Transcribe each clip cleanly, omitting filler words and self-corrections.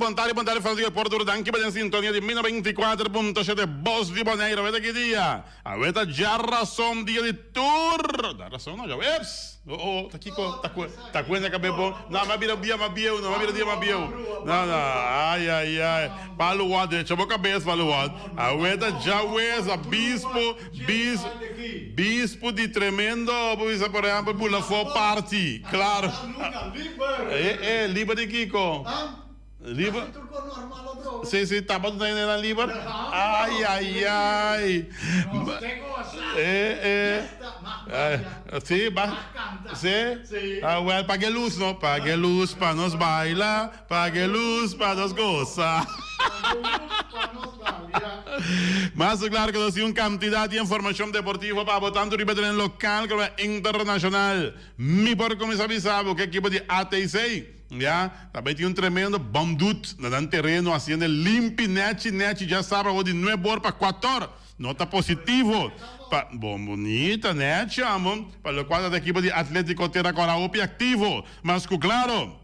bon tardi, bon tardi Francisco Porto Danki pa den sintonia di 94.7 Bos di Bonaire. Aweta ki dia? Aweta djarason dia di tur. Djarason no, djaweps. Oh oh, ta kiko? Ta ku ta kuenta kabe bon? No, mi a bira dia mas bieu, no, mi a bira dia mas bieu. No, no, ai ai ai. Palu wòt, drecha bo kabes Palu wòt. Aweta djawes, abispo, bis, bispo di tremendo, bo bisa por ehempel bula afó party, klaro. Eh eh, liber di kiko? Liber? Sí, sí, tabata ta hende nan liber? Ai, ai, ai. Eh, eh. Sí, ba. Sí? Ah, well, paga e luz, no? Paga e luz pa nos baila, paga e luz pa nos goza. Mas claro que nos tin un cantidad di informacion deportivo pa bo, tanto riba tereno local como internacional. Mi por cuminsa bisa bo cu ekipo di ATC. Ya, ta bay tin un tremendo bamdut na nan tereno haciendo limpi nechi nechi djasabra awor di nuebor pa cuator. Nota positivo pa bon bunita nechi amo pa locual ta ekipo di Atletico Tera Cora hopi activo mas cu claro.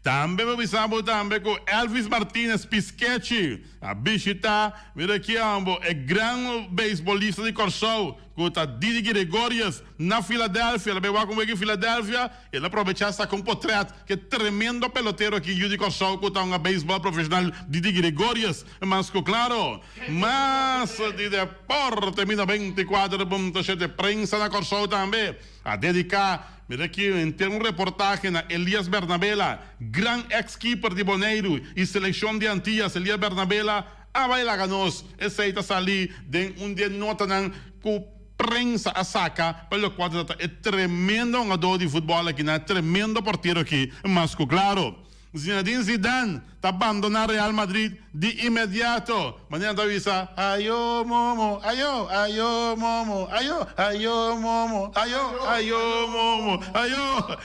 Tambe bo bisa bo tambe cu Elvis Martinez Piskechi a bishita mira aki amo e gran beisbolista di Corsou cu ta Didi Gregorius na Philadelphia. El a bay wak un wega in Philadelphia. El a probechá saka un potret ku e tremendo pelotero aki yu di Kòrsou ku ta hunga beisbòl profeshonal Didi Gregorius. Mas ku klaro, mas di deporte mi 94.7 Prensa na Kòrsou tambe a dediká mira aki henter un reportahe na Elias Bernabela, gran eks keeper di Boneiru i selekshon di Antillas. Elias Bernabela a bai laga nos. Esei ta sali den un di e notanan ku. Prensa a saca pa locual ta trata e tremendo hungador di futbol aki na tremendo portero aki mas cu claro. Zinedine Zidane ta bandona Real Madrid di inmediato. Manera nan ta bisa ayo momo ayo ayo momo ayo ayo momo ayo ayo momo ayo.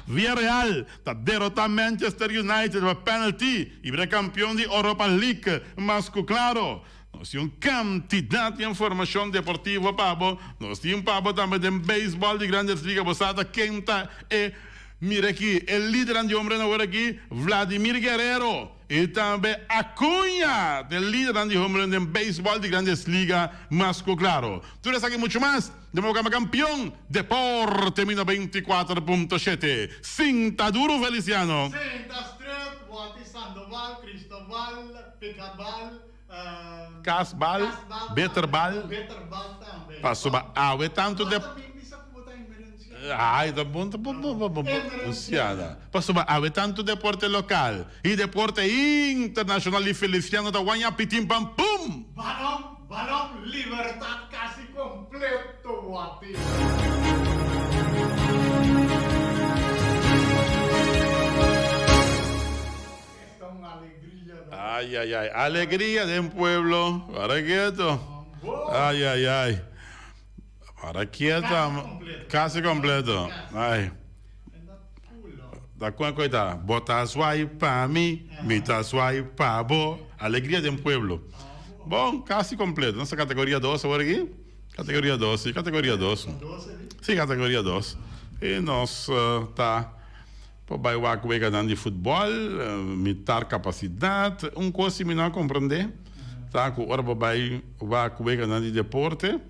Villarreal ta derota Manchester United pa penalty y bira campeon di Europa League mas cu claro. Nos tin un kantidat di informashon deportivo pa bo. Nos tin pa bo tambe den beisbòl di Grandes Ligas. Bo sa ta ken ta e, mira aki, e lidernan di hombre awor aki, Vladimir Guerrero i tambe Acuña ta e lidernan di hombre den beisbòl di Grandes Ligas mas ku klaro. Tur esaki muchu mas den programa Kampion Deporte mi 94.7. Sinta duru Feliciano! Sinta stret, Wati Sandoval, Cristobal, Picabal. Kas bal, beter bal, pasobra awe tantu de Ay, ta bon, ta bon, bon, bon, bon, Luciana. Pasobra awe tantu deporte lokal i deporte internashonal i Feliciano ta guaña pitin pam pum! Balon, balon, libertad kasi kompleto, Wati. Esta un alegria no. Ay ay ay alegria den pueblo para kieto ay ay ay para kieto casi completo ay ta con e ta bo ta swai pa mi mi ta swai pa bo alegria den pueblo bon casi completo nos ta categoria dos awor aki categoria dos si categoria dos si categoria dos y nos ta. Pa bai wak weganan di futbòl, mitar kapasidat. Un kos si mi no a komprendé ta ku ora bo bai wak weganan di deporte,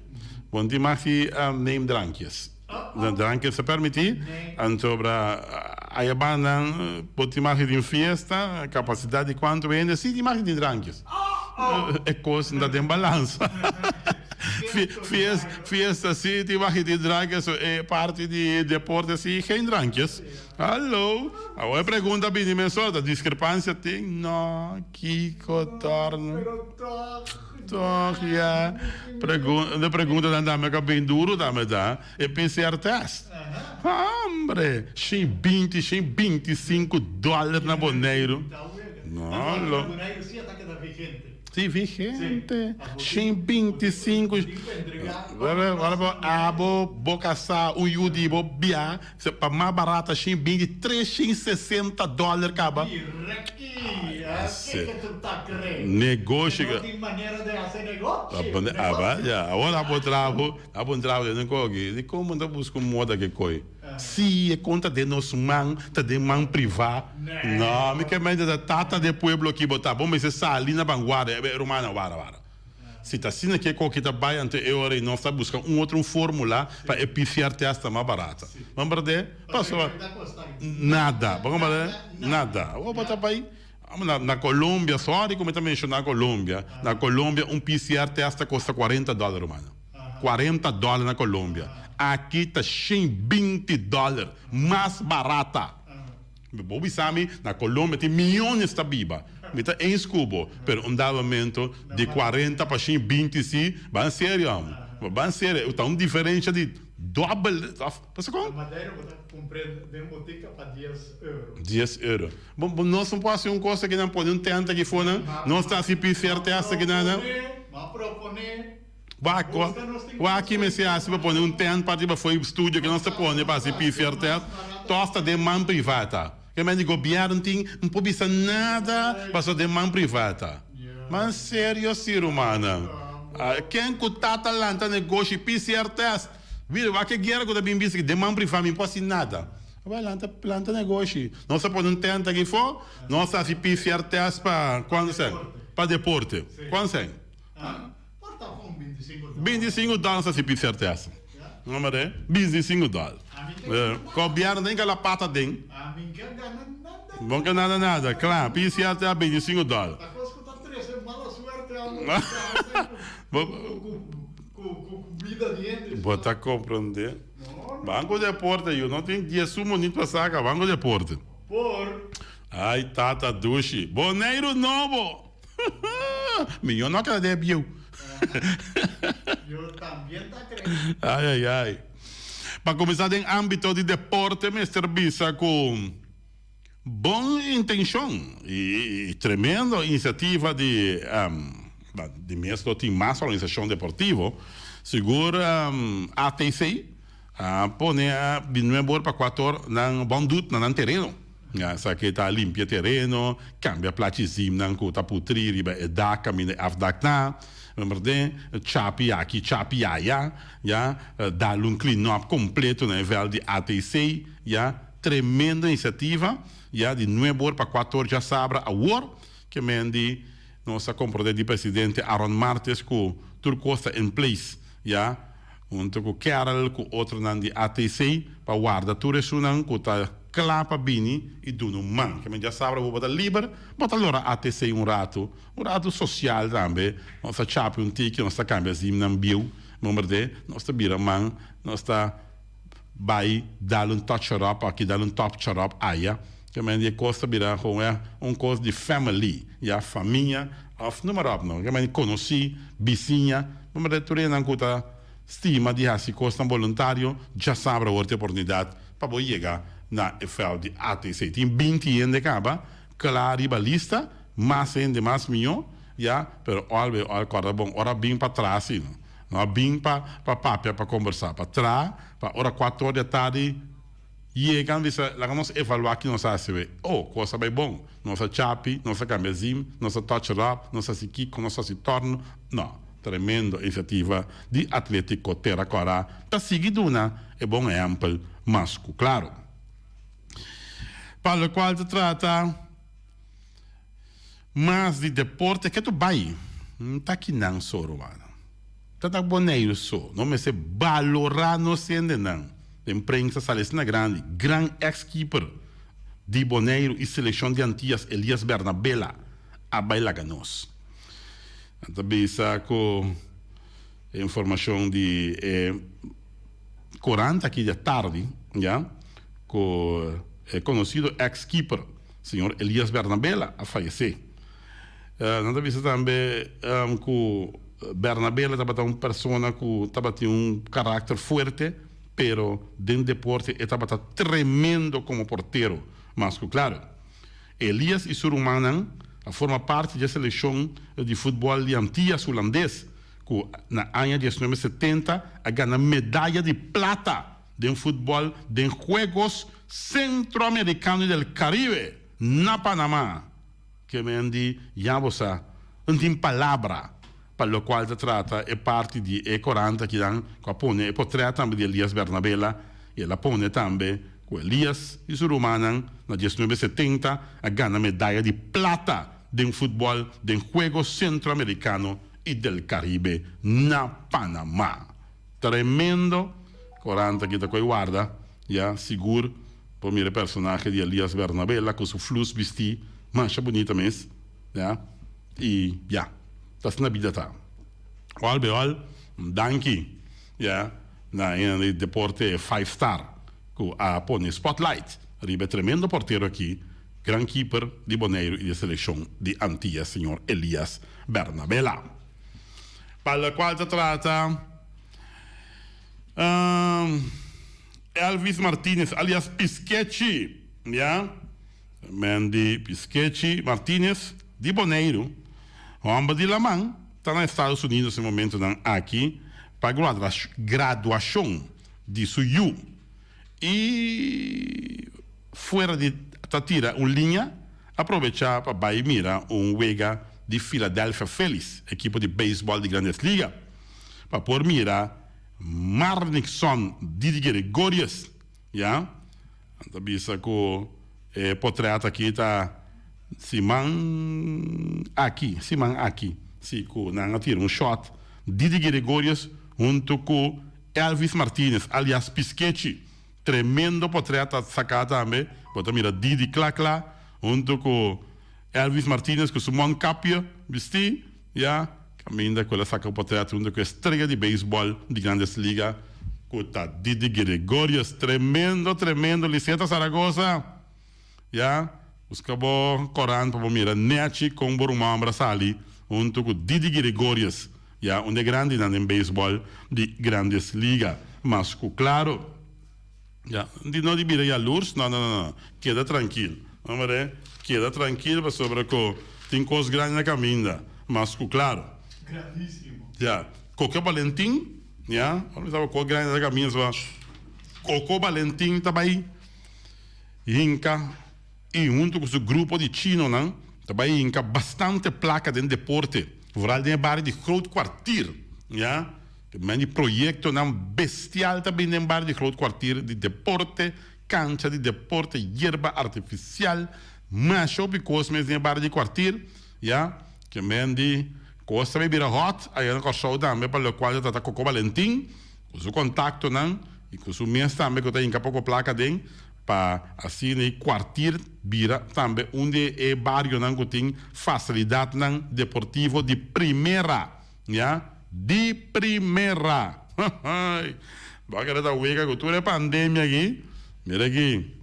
bo no tin mag di neem drankjes. Drankjes ta permití, anto bra aya bandanan bo tin mag di tin fiesta, kapasidat di kuantu hende, si tin mag di tin drankjes. E kos no ta den balansa. Fiesta si tin mag di tin drankjes, e parti di deporte si geen drankjes. Hallo! Awor e pregunta a bini mesora, ta diskrepansia tin? No, kiko torno? Toch ya. De preguntanan tambe ku a bin duru tambe ta e PCR test. Hombre! Shen binti, shen binti sinku dòler na Boneiru. No, lo. Si, vigente. Shen 25. Ora bo abo bo kasá un yu di bo bia pa mas barata shen 23 shen 60 dòler kaba. Negoshi. Aba ya. Awor abo traha abo traha den koki. Di komo bo ta buska un moda ke koi. Si, e kon ta den nos man, ta den man privá. No, mi ke mende ta tata di e pueblo aki bo ta. Bo mester sali na vanguardia. E rumannan, wara, wara. Si ta asina ke koki ta bai, anto e ora ei nos ta buska un otro un formula pa e PCR test ta mas barata. Bo komprende? Pasobra nada. Bo komprende? Nada. Awor bo ta bai na Colombia, sorry ku mi ta menshoná Colombia, na Colombia un PCR test ta kosta kuarenta dòler, rumannan. 40 dòler na Colombia. Aki ta 120 dòler, mas barata. Bo bisa mi, na Colombia tin miyones ta biba. Mi ta eens ku bo, pero un dado momento di 40 pa 120 si, ban serio amo. Ban serio, ta un diferencia di dòbel, of pasobra kon? Na Madeira bo ta kumpra den botica pa dies euro. Dies euro. Bo, bo, nos no por hasi un kos aki nan, pone un tent aki for nan, nos ta hasi PCR test aki nan. Ma propone. Wak, wak ki mester hasi pa pone un tent parti pa fo'i studio ki nos ta pone pa hasi PCR test, tos ta den man priva ta. Ke men di gobierno tin no por bisa nada pasobra den man priva ta. Man serio si rumannan. Ken ku ta ta lanta negoshi PCR test? Mira wak e guera ku ta bin bisa ki den man priva mi no por hasi nada. Bai lanta lanta negoshi. Nos ta pone un tent aki fo, nos ta hasi PCR test pa kuantu sèn? Pa deporte. Kuantu sèn? Por ta con 25 dólar. 25 dólar sa si PCR test. No mare? 25 dólar. Gobierno tin la pata den. Ami ke gana nada. Bon ke nada nada. Kla, PCR test 25 dólar. Ta cos cu ta trece mala suerte a un cu bida di hende. Bo ta comprende. Banco Deporte, yo no tin 10 minuut pa saca Banco Deporte. Por. Ay tata dushi. Boneiru nobo. Mi yo no keda den e bieu. Yo tambien ta cree. Ai ai ai. Pa kuminsá den ámbito di deporte mester bisa ku bon intenshon i tremendo inisiativa di di mes lo tin mas organisashon deportivo, sigur ATC a pone di nuebe or pa kuater or nan bon dut na nan tereno. Ya esaki ta limpia tereno, cambia plachi zimnan cu ta putri riba e dak caminda e afdak na, berde, chapi aki chapi aya, ya, dal un clean up completo na e veld di ATC, ya, tremendo iniciativa, ya, di nuebe or pa cuatro or djasabra awor, ke men di nos a comprende di presidente Aaron Martes cu tur cos ta in place, ya, hunto cu Carol cu otronan di ATC pa warda tur esunnan cu ta kla pa bini y duna un man. Kimen djasabra bo bo ta liber, bo ta lora ATC un rato, un rato social tambe, nos ta chapi un tiki, nos ta cambia zimnan bieu, bo berde, nos ta bira man, nos ta bay dal un touch up aki, dal un top up aya. Kimen di e cos ta bira gewoon un cos di family, ya, famia of noem maar op no. Kimen conoci, bisiña, bo berde tur enan cu ta stima di haci cosnan boluntario, djasabra awor tin oportunidad pa bo yega na e veld di ATC. Tin 20 hende caba cla riba lista, mas hende mas miyo, ya, pero alwe al corda bon, ora bin pa traha si no. No a bin pa pa papia, pa combersa, pa traha, pa ora cuatro or di atardi yega nan bisa laga nos evalua ki nos a haci we. Oh, cos a bay bon, nos a chapi, nos a cambia zim, nos a touch rub, nos a haci kico, nos a haci torno, no. Tremendo iniciativa di Atletico Tera Cora ta sigui duna e bon ehempel mas cu claro. Pa locual ta trata mas di deporte ke tu bay no ta kinan so ruman ta na Boneiru so no mester balora nos hendenan den prensa sali asina grandi gran ex keeper di Boneiru y seleccion di Antillas Elias Bernabela a bay laga nos. Nan ta bisa ku e informashon di e korant aki di atardi ya ku e konosido ex keeper señor Elias Bernabela a fayesé. Nan ta bisa tambe ku Bernabela tabata un persona ku tabatin un karakter fuerte pero den deporte e tabata tremendo komo portero mas ku klaro. Elias i su rumannan a forma parti dje selekshon di futbòl di Antias Hulandes ku na aña 1970 a gana medaya di plata den futbòl den Juegos Centroamericano y del Caribe na Panamá. Ke men di ya bo sa no tin palabra pa lokual ta trata e parti di e korant akinan ku a pone e potrèt tambe di Elias Bernabela. I el a pone tambe ku Elias i su rumannan na diesnuebe setenta a gana medaya di plata den futbòl den Juegos Centroamericano y del Caribe na Panamá. Tremendo! Korant aki ta koe warda, ya, sigur por mira e personahe di Elias Bernabela ku su flus bistí masha bunita mes, ya, i ya, ta asina bida ta. Ol be ol, un danki, ya, na hende di Deporte Five Star ku a pone spotlight riba e tremendo portero aki, gran keeper di Boneiru i di e selekshon di Antillas, señor Elias Bernabela. Pa lokual ta trata Elvis Martinez alias Piskechi, ya, men di Piskechi Martinez di Boneiru, hòmber di laman, ta na Estados Unidos e momentonan aki pa graduashon di su yu i fuera di ta tira un liña a probecha pa bai mira un wega di Philadelphia Phillies, ekipo di beisbòl di Grandes Liga, pa por mira Marnixon Didi Gregorius, ya. Nan ta bisa ku e potrèt aki ta siman aki, siman aki, si ku nan a tira un shòt Didi Gregorius huntu ku Elvis Martinez alias Piskechi. Tremendo potrèt ta saká tambe. Bo ta mira Didi kla kla huntu ku Elvis Martinez ku su mondkapje bistí, ya. Kaminda ku el a saka un potrèt huntu ku e strea di beisbòl di Grandes Liga ku ta Didi Gregorius. Tremendo, tremendo Liseta Zaragoza. Ya, buska bo korant pa bo mira nèchi kon bo ruman hòmber a sali huntu ku Didi Gregorius, ya, un di e grandinan den beisbòl di Grandes Liga. Mas ku klaro. Ya, di no di bira yalurs, no, no, no, no, keda trankil. Hombre, keda trankil pasobra ku tin kos grandi na kaminda, mas ku klaro. Grandísimo. Ya, Coco Valentin, ya, ora mi saba kos grandi na kaminda, saba Coco Valentin ta bai hinka i huntu ku su grupo di chinonan ta bai hinka bastante plaka den deporte, vooral den e bario di Groot Kwartier, ya. Men di proyectonan bestial ta bini den bario di Groot Kwartier di deporte, cancha di deporte, yerba artificial, masha hopi cos mes den e bario di Kwartier, ya. Ke men di cos ta bay bira hot aya na Kòrsou tambe pa locual ta trata Coco Valentin cu su contactonan y cu su mes tambe cu ta hinca poco placa den pa asina e Kwartier bira tambe un di e barionan cu tin facilidadnan deportivo di primera. Ya, di primera. Hahay. Bo a kere ta wega ku tur e pandemia aki. Mira aki.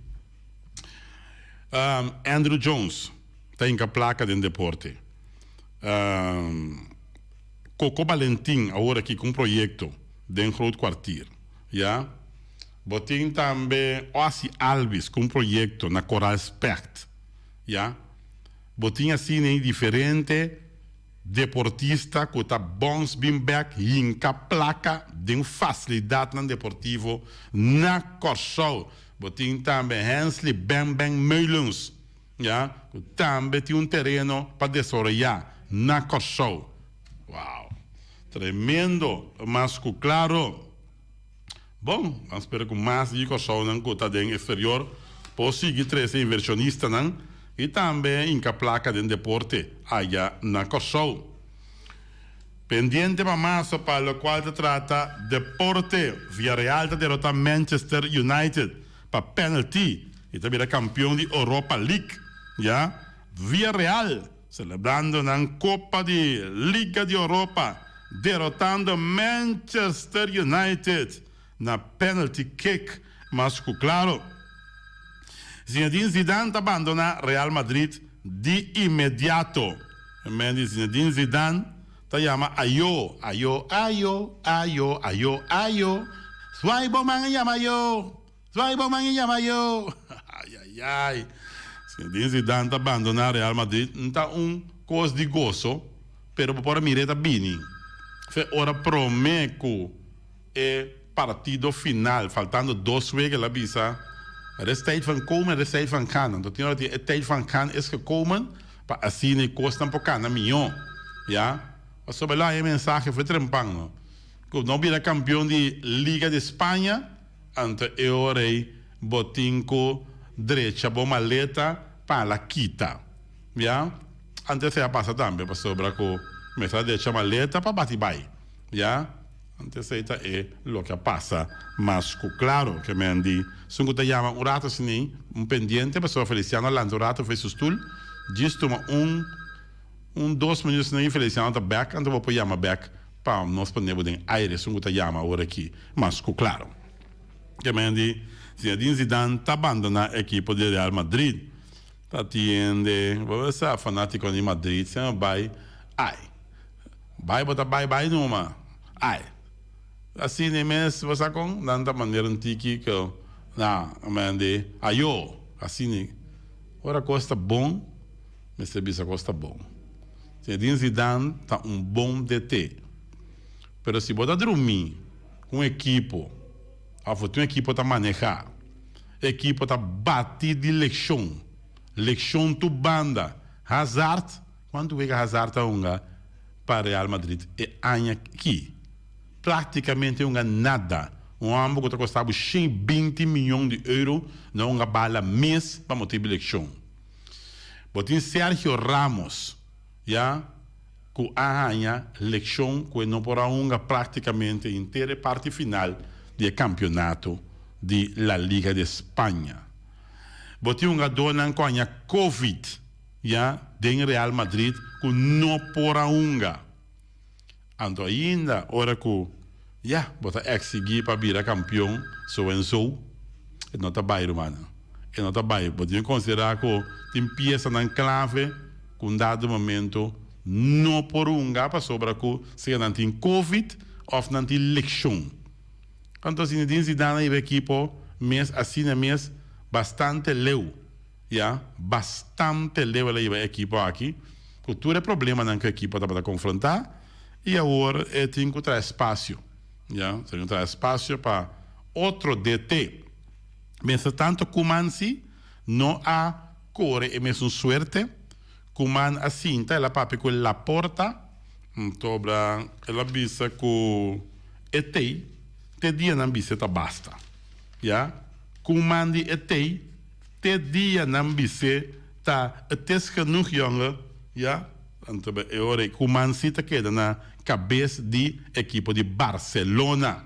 Um, Andrew Jones ta hinka plaka den deporte. Um, Coco Valentin awor aki ku un proyekto den Groot Kwartier. Ya. Bo tin tambe Ossie Alvis ku un proyekto na Koraal Specht. Ya. Bo tin asina e diferente. Deportista ku ta bons bin bek hinka plaka den fasilidatnan deportivo na Kòrsou. Bo tin tambe Hensley Ben Ben Meulens, ya, ku tambe tin un tereno pa desaroyá na Kòrsou. Wow! Tremendo! Mas ku klaro. Bon, nan spera ku mas di Kòrsounan ku ta den eksterior por sigui trese invershonistanan i tambe hinka plaka den deporte aya na Kòrsou. Pendiente pa mas pa lokual ta trata deporte, Villarreal ta derota Manchester United pa penalty i ta bira kampion di Europa League. Ya, Villarreal selebrando nan Kopa di Liga di Europa. Derotando Manchester United na penalty kick mas ku klaro. Zinedine Zidane ta bandona Real Madrid di inmediato. Mendy Zinedine Zidane ta yama ayo, ayo, ayo, ayo, ayo, ayo. Zwaai bo man a yama ayo, zwaai bo man a yama ayo. Ayayay. Zinedine Zidane ta bandona Real Madrid. Nta un kos di goso. Pero bo por a mira e ta bini fe ora prome cu e partido final, faltando dos wega el a bisa, Er is tijd van komen, er is tijd van gaan. Anto tin ora tin e tijd van gaan is gekomen pa asina e cosnan por cana miho. Ya. Pasobra el a haña e mensahe fe trempan no. Cu no bira campeon di Liga di Spaña. Anto e ora ei bo tin ku drecha bo maleta pa la kita. Ya. Anto esei a pasa tambe pasobra ku mester a drecha maleta pa bati bai. Ya. Anto esei ta e loke a pasa mas ku klaro. Ke men di esun ku ta yama un rato asina un pendiente pasobra Feliciano a lanta un rato for su stul djis tuma un un dos minuut asina i Feliciano ta bek anto bo por yama bek pa nos pone bo den aire esun ku ta yama awor aki mas ku klaro. Ke men di Zinedine Zidane ta bandona ekipo di Real Madrid. Ta tiende bo a sa fanatiko di Madrid si no bai ai bai bo ta bai bai numa ai asina e mes bo sa kon nan ta manera un tiki ku na men di ayo asina ora kos ta bon mester bisa kos ta bon Zinedine Zidane ta un bon DT pero si bo ta drumi ku un ekipo òf bo tin un ekipo ta maneha. Ekipo ta bati di lekshon. Lekshon tur banda. Hazard, kuantu wega Hazard a hunga pa Real Madrid e aña aki? Praktikamente hunga nada. Un hòmber ku ta kosta bo shen binti miyon di euro no hunga bala mes pa motibu di lekshon. Bo tin Sergio Ramos, ya, ku a haña lekshon ku e no por a hunga praktikamente henter e parti final di e kampionato di La Liga di Spaña. Bo tin hungadónan ku haña covid ya den Real Madrid ku no por a hunga. Anto ainda ora ku ya bo ta eksigí pa bira kampion so en so, e no ta bai rumannan. E no ta bai. Bo tin konsiderá ku tin piesanan klave ku un dado momento no por hunga pasobra ku sea nan tin covid òf nan tin lekshon. Anto Zinedine Zidane a hiba ekipo mes asina mes bastante leu. Ya bastante leu el a hiba e ekipo aki ku tur e problemanan ku e ekipo tabata konfrontá i awor e tin ku traha espasio. Ya, tin ku traha espasio pa otro DT. Mientras tanto Koeman si no a kore e mesun suerte. Koeman a sinta, el a papia ku Laporta, antobra el a bisa ku e tei te dia nan bisa ta basta. Ya, Koeman di e tei Te dia nan bis'é ta het is genoeg jongen, ya, anto e ora ei Koeman si ta keda na kabes di ekipo di Barcelona.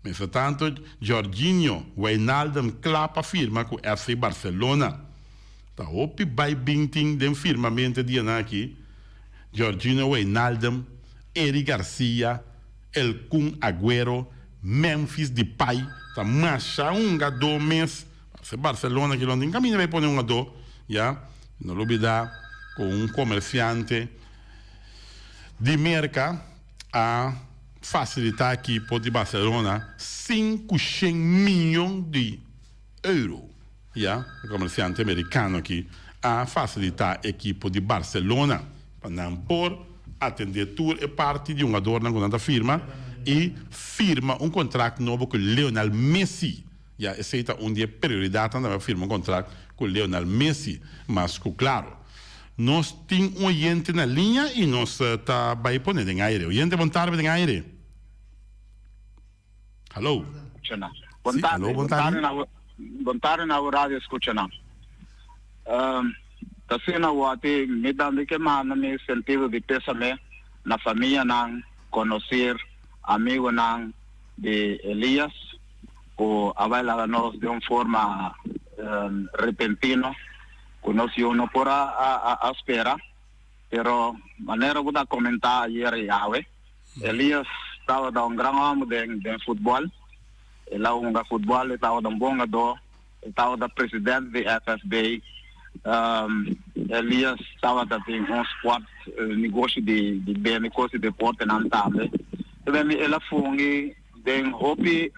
Mientrastanto Georginio Wijnaldum kla pa firma ku FC Barcelona. Ta hopi bai bin tin den firmamento e dianan aki, Georginio Wijnaldum, Eric Garcia, El Kun Aguero, Memphis Depay ta masha hungadó mes. Parse Barcelona ki lo tin caminda bay pone un ado, ya. No lubida cu un comerciante di Merca a facilita ekipo di Barcelona 500 miyon di euro, ya. E comerciante americano aki a facilita ekipo di Barcelona pa nan por atende tur e parti di hungadornan cu nan ta firma y firma un contract nobo cu Lionel Messi. Ya esei ta un di e prioridatnan tambe pa firma un kontrakt ku Lionel Messi. Mas ku klaro. Nos tin un oyente na liña i nos ta bai pone den aire. Oyente bon tarde den aire. Hallo. Bon Sí, tarde, hallo, bon bon tarde tarde. na bon tarde na radio escuchanan. Um, ta asina wati mi tambe ke manda mi sentido di pésame na famianan, konosir, amigonan di Elias. Ku a bai laga nos den un forma repentino ku nos yu no por a spera. Pero manera ku ta komentá ayer i awe, Elias tabata un gran hòmber den futbòl. El a hunga futbòl, e tabata un bon hungadó, e tabata presidente di FFB. Elias tabata tin un spòrt, negoshi di bende kos di deportenan tambe. El a fungi Den hopi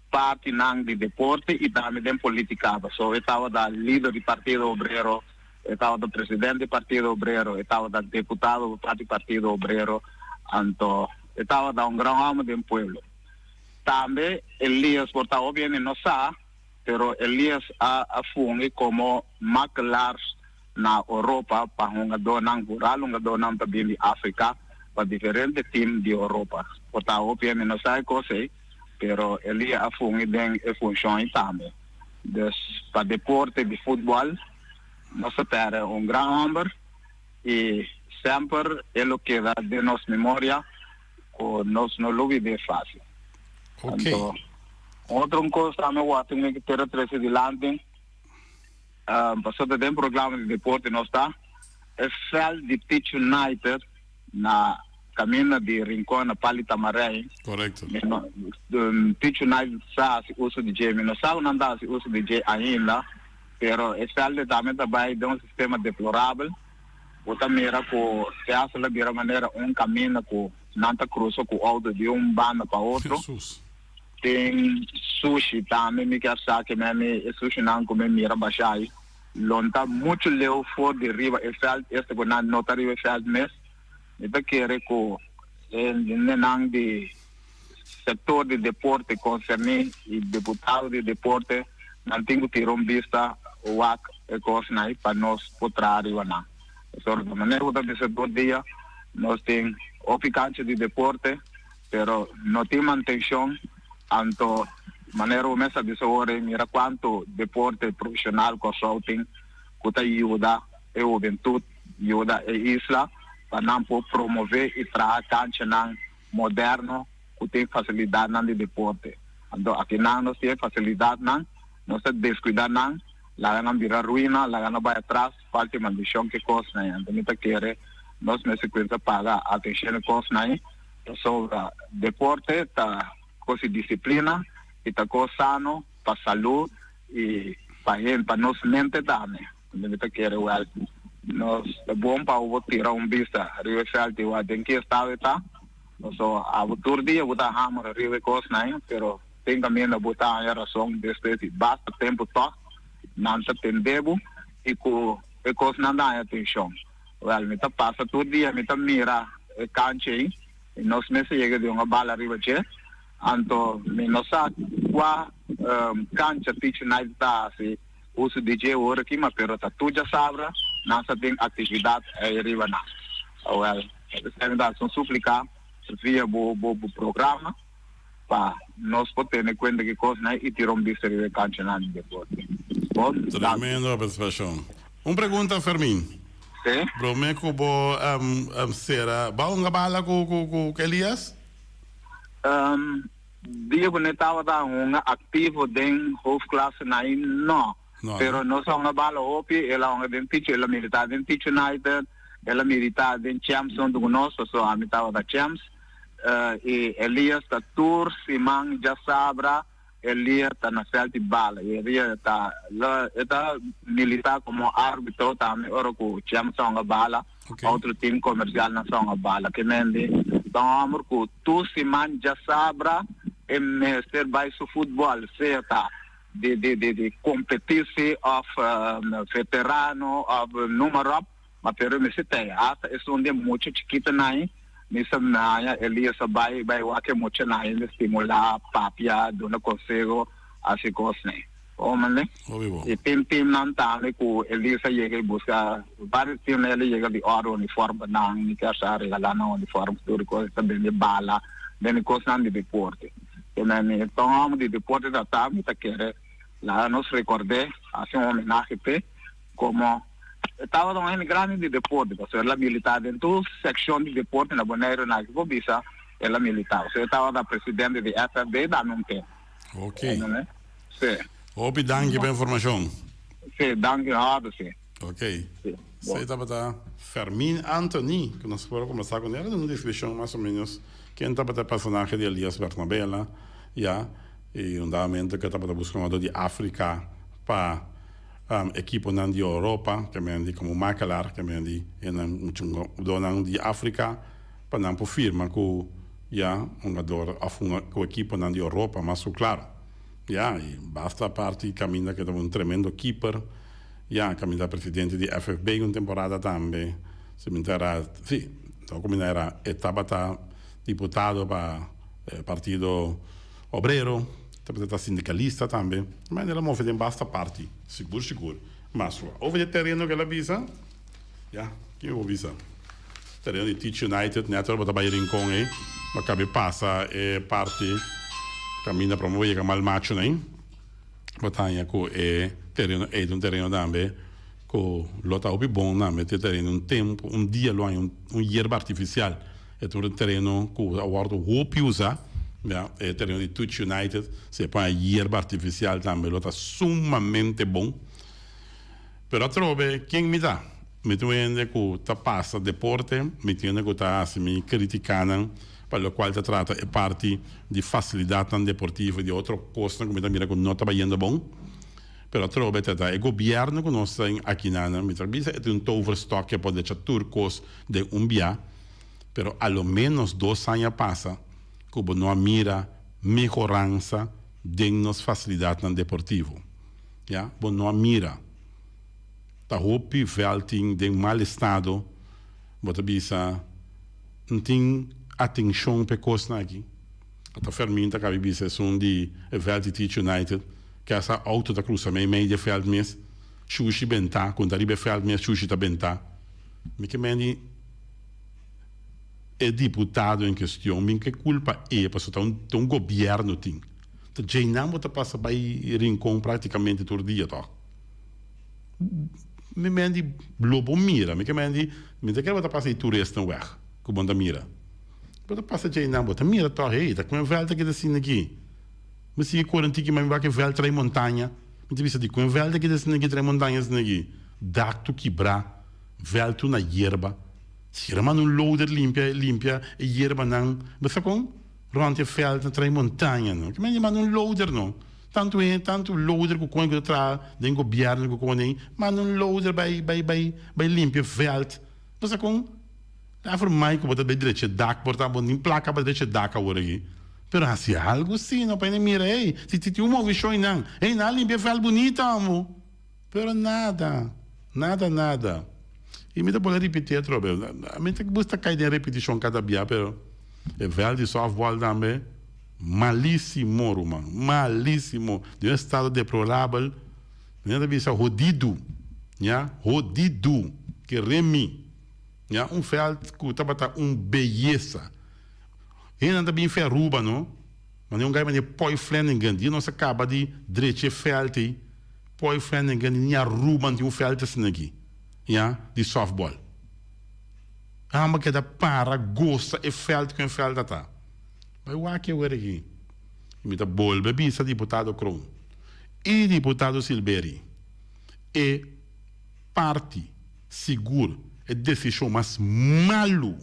partinan di deporte y tambe den politica. Pasobra e tabata lider di Partido Obrero, e tabata presidente di Partido Obrero, e tabata deputado pa parti Partido Obrero, anto e tabata un gran homber den pueblo. Tambe Elias por ta hopi hende no sa, pero Elias a a fungi como makelaar na Oropa pa hungadónan, vooral hungadónan ta bin di Afrika pa diferente team di Oropa. Por ta hopi hende no sa e kos ei, Pero Elia a fungi den e funshon ei tambe. Dus pa deporte di futbòl nos ta pèrdè un gran hòmber i semper e lo keda den nos memoria ku nos no lo bib'é fásil. Anto otro un kos tambe wòrdu mi kier trese dilanti, pasobra den programa di deporte nos ta e vèlt di Teach United na Caminda di Rincon na Pali Tamarijn. Correcto. Mi no, Teach United sa haci uso di dje. Mi no sa cu nan ta haci uso di dje ainda, pero e velde tambe ta bay den un sistema deplorabel. Bo ta mira cu te hasta lo bira manera un caminda cu nan ta crusa cu auto di un banda pa otro. Jesus. Tin sushi tambe, mi kier sa ke mi e sushinan cu mi mira basha ay lo nta mucho leu for di riba e veld, esta cu nan no ta riba e veld mes. Mi ta kere ku e hendenan di sektor di deporte konserní i deputado di deporte nan tin ku tira un bista wak e kosnan ei pa nos por traha riba nan. Pasobra di manera ku ta bisa tur dia nos tin hopi kancha di deporte pero no tin mantenshon anto manera bo mes a bisa ora ei mira kuantu deporte profeshonal Kòrsou tin ku ta yuda e hubentut yuda e isla pa nan por promove y traha canchanan moderno cu tin facilidadnan di deporte. Anto akinan nos tin e facilidadnan, nos ta descuida nan, laga nan bira ruina, laga nan bay atras, falta e mandicion ki cosnan ey. Anto mi ta kere nos mester cuminsa paga atencion e cosnan ey, pasobra deporte ta cos di disciplina y ta cos sano pa salud y pa hende, pa nos mente tambe. Mi ta kere wèl nos ta bon pa bo tira un bista riba e vèlt i wak den ki estado e ta. Pasobra abo tur dia bo ta hamera riba e kosnan ei, pero tin kaminda bo ta haña rason despues di basta tempu tòg nan ta tende bo i ku e kosnan ta haña atenshon. Wèl, mi ta pasa tur dia mi ta mira e kancha ei i nos mester yega di un bala riba dje. Anto mi no sa kua kancha Teach United ta hasi. Uso di dje ora aki, ma pero ta tur djasabra nan sa tin actividad ey riba nan. Awel, esey mi ta haci un suplica via bo bo programa pa nos por tene cuenta ki cosnan y tira un bista riba e canchanan di deporte. Bon, danki. Tremendo participacion. Un pregunta Fermin. Si. Prome cu bo cera, bo a hunga bala cu cu Elias? Dia ku ne tabata hunga aktivo den hoofdklasse nai no. Pero nos a hunga bala hopi, el a hunga den Teach, el a milita den Teach United, el a milita den Champs huntu ku nos, pasobra ami tabata Champs. I Elias ta tur siman djasabra Elias ta na vèlt di bala i Elias ta e ta milita komo arbitro tambe ora ku Champs a hunga bala. Otro team comercialnan sa un bala ke mende ta un homber cu tur siman djasabra e mester bay su futbol sea ta di di di di competitie of veterano of noem maar op ma pero e mester tey hasta esun den mucha chikitonan mi sa haya Elias a bay bay wak e muchanan ainda stimula papia duna conseho haci cosnan. Homene. Hopi bon. I tin teamnan tambe ku Elisa yega i buska varios teamnan el a yega di ora uniform pa nan, mi kier sa regalá nan uniform tur i kos, ta bende bala, bende kosnan di deporte. Te men mi ta un hòmber di deporte ta ta mi ta kere laga nos rekord'é, hasi un homenahe p'e komo e tabata un hende grandi di deporte pasobra el a militá den tur sekshon di deporte na Boneiru na aki por bisa el a militá pasobra e tabata presidente di FFB dame un tempu. Ok. Sí. Hopi danki pa informashon. Sí, danki harde sí. Ok. Sí. Esei tabata Fermin Anthony ku nos por a kombersá ku el den un deskripshon mas o ménos ken tabata e personahe di Elias Bernabela ya i un dado momento ku e tabata buska un otro di Afrika pa ekiponan di Europa ke men di komo makelar ke men di e nan muchu hungadornan di Afrika pa nan por firma ku ya hungador òf ku ekiponan di Europa mas ku klaro. Ya, y basta parti caminda ke ta un tremendo keeper. Ya, caminda presidente di FFB un temporada tambe. Si mi ta era, si, no cu mi na era, e tabata diputado pa Partido Obrero, tabata ta sindicalista tambe. Ma el a move den basta parti, sigur sigur. Mas over di tereno ke el a bisa, ya, ki mi por bisa? Tereno di Teach United, net ora bo ta bai Rincon ei, bo a cabe pasa e parti. Kaminda promé bo yega Mal Macho nei, bo ta haña ku e tereno ei ta un tereno tambe ku lo ta hopi bon tambe. Te tereno un tempu, un dia lo haña un yerba artifisial. E ta un tereno ku a wòrdu hopi usá, ya, e tereno di Touch United. Si e pon e yerba artifisial tambe lo ta sumamente bon. Pero atrobe, ken mi ta? Mi ta un hende ku ta pasa deporte, mi ta un hende ku ta hasi mi kritikanan pa lokual ta trata e parti di fasilidatnan deportivo i di otro kosnan ku mi ta mira ku no ta bayendo bon. Pero atrobe ta ta e gobièrnu ku nos ta akinanan, mi ta bisa e ta un toverstok ke por decha tur kos den un bia, pero a lo ménos dos aña pasa ku bo no a mira mehoransa den nos fasilidatnan deportivo. Ya, bo no a mira. Ta hopi vèlt tin den mal estado, bo ta bisa, N tin atenshon p'e kosnan aki. Ata Fermin ta kabi bisa esun di e vèlt di Teach United, ke asa outo ta krusa meimei di e vèlt mes, shushi bentá, ku n ta riba e vèlt mes shushi ta bentá. Mi ke men di e diputado en kestion, mi ke kulpa e, pasobra ta un ta un gobièrnu tin. Ta djeinan bo ta pasa bai Rincon praktikamente tur dia tòg. Mi men di lo bo mira, mi ke men di mi ta kere bo ta pasa e turistan weg ku bo ta mira. Bo ta pasa djeinan bo ta mira tòg, hey, ta ku e vèlt aki ta asina aki. Mi sigui kore un tiki mas mi wak e vèlt trae montaña. Mi ta bisa di ku e vèlt aki ta asina aki trae montaña asina aki. Dak tur kibrá, vèlt tur na yerba. Sira manda un loader limpia limpia e yerbanan. Bo sa kon? Rond e vèlt na trae montaña no. Ki mende manda un loader no. Tantu e tantu loader ku kon ku ta traha den gobièrnu ku kon ei manda un loader bai bai bai bai limpia e vèlt. Bo sa kon? Ta for mai ku bo ta bai drecha e dak por ta bo tin plaka pa drecha e dak awor aki. Pero hasi algu si no pa hende mira ey si tin un movishon einan. Ey nan a limpia e vèlt bunita amo. Pero nada, nada, nada. I mi ta por a ripití atrobe. Mi ta gusta kai den repetishon kada bia, pero e vèlt di sòftbòl tambe, malísimo, ruman, malísimo. Den un estado deplorabel. Mi ta bisa hodidu, ya, hodidu, ke remi, ya, un vèlt ku tabata un beyesa. Hendenan ta bin fe Aruba, no? Manera un gai manera Poi Flanagan, dia nos a kaba di drecha e vèlt ei. Poi Flanagan ni Aruba no tin un veld asina aki, ya, di softball. Amba keda para gosa e veld ku e veld a ta. Bai wak awor aki. I mi ta bolbe bisa diputado Kroon i diputado Silberie, e parti sigur e desishon mas malu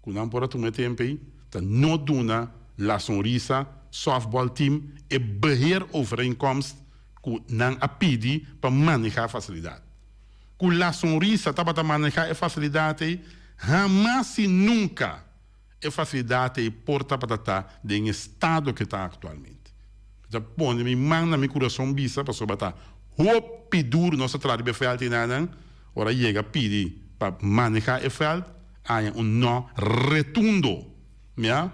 ku nan por a tuma e tempu ei ta no duna La Sonrisa Softball Team e beheerovereenkomst ku nan a pidi pa maneha fasilidat. Ku La Sonrisa tabata maneha e fasilidat ei, hamas i nunka e fasilidat ei por tabata ta den e estado ke ta aktualmente. Mi ta pone mi man na mi kurason bisa pasobra ta hopi duru nos a traha riba e vèlt einanan ora yega pidi pa maneha e vèlt. Haña un no retundo. Mia?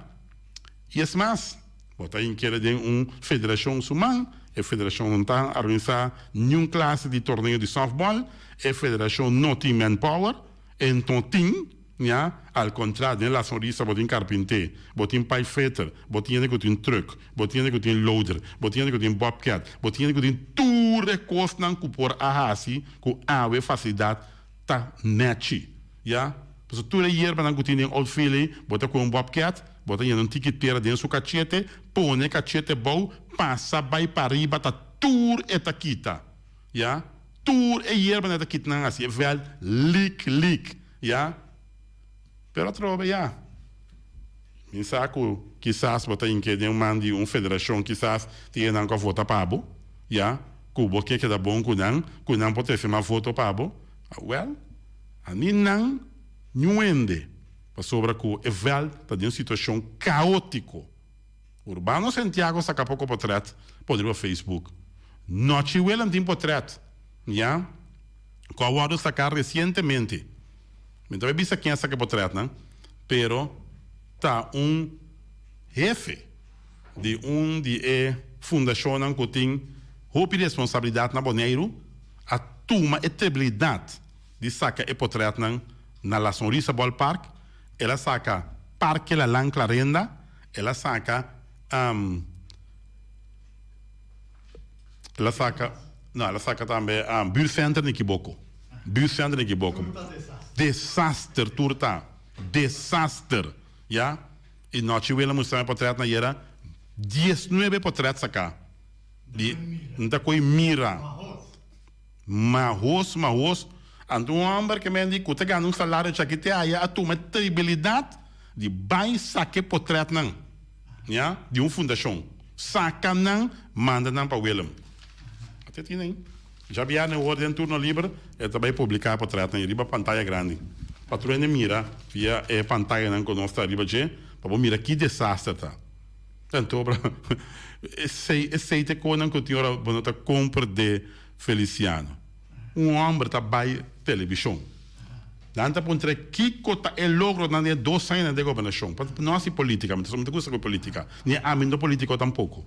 I es mas, bo ta inkere den un federashon su man, e federashon no ta organisá niun klase di torneo di sòftbòl, e federashon no tin manpower, e no tin, mia? Al kontrario, den La Sonrisa bo tin karpinté, bo tin pipefitter, bo tin hende ku tin trùk, bo tin hende ku tin loader, bo tin hende ku tin bobcat, bo tin hende ku tin tur e kosnan ku por a hasi ku awe fasilidat ta nechi. Ya, pasobra tur e yerbanan ku tin den outfield ei, bo ta kohe un bobcat, bo ta yena un tiki tera den su kachete, pone e kachete bou, pasa bai pariba ta tur e ta kita. Ya, tur e yerbanan e ta kita nan hasi e vèlt lik lik. Ya, pero atrobe ya, mi sa ku kisas bo ta inke den man di un federashon, kisas tin e nan ku a vota pa bo, ya, ku bo ke keda bon ku nan, ku nan por trese mas voto pa bo. Awèl. Ani nan ñuende pasobra ku e vèlt ta den un situashon kaótiko. Urbano Santiago saka poko potrèt pone riba Facebook. Nochi Willem tin potrèt, ya, ku a wòrdu saká resientemente. Mi ta bai bisa ken a saka e potrètnan, pero ta un hefe di un di e fundashonnan ku tin hopi responsabilidat na Boneiru a tuma e teblidat di saka e potretnan na La Sonrisa Ballpark, el a saka Parke Lalan Clarenda, el a saka. El a saca, no, el a saca tambe Buurtcenter Nikiboko. Buurtcenter Nikiboko. Desaster tur ta. Desaster. Ya. Y nochi Willem mustra mi potret na yera. Diesnuebe potret saca. Di, no ta koe mira. Mahos, mahos. Anto un homber ke men di ku ta gana un salario chaki te aya a tuma e tribilidat di bai saka e potretnan, ya, di un fundashon. Saka nan, manda nan pa Willem. Ate tin ei. Djabièrnè awor den turno liber e ta bai publiká e potretnan ei riba pantaya grandi. Pa tur hende mira via e pantayanan ku nos ta riba dje pa bo mira ki desaster ta. Antobra, esei, esei ta e konan ku tin ora bo no ta komprendé Feliciano. Un hòmber ta bai televishon. Nan ta puntra kiko ta e logronan den e dos añanan den gobernashon. Pa no hasi politika, mi ta gusta ku politika, ni ami no ta politiko tampoko.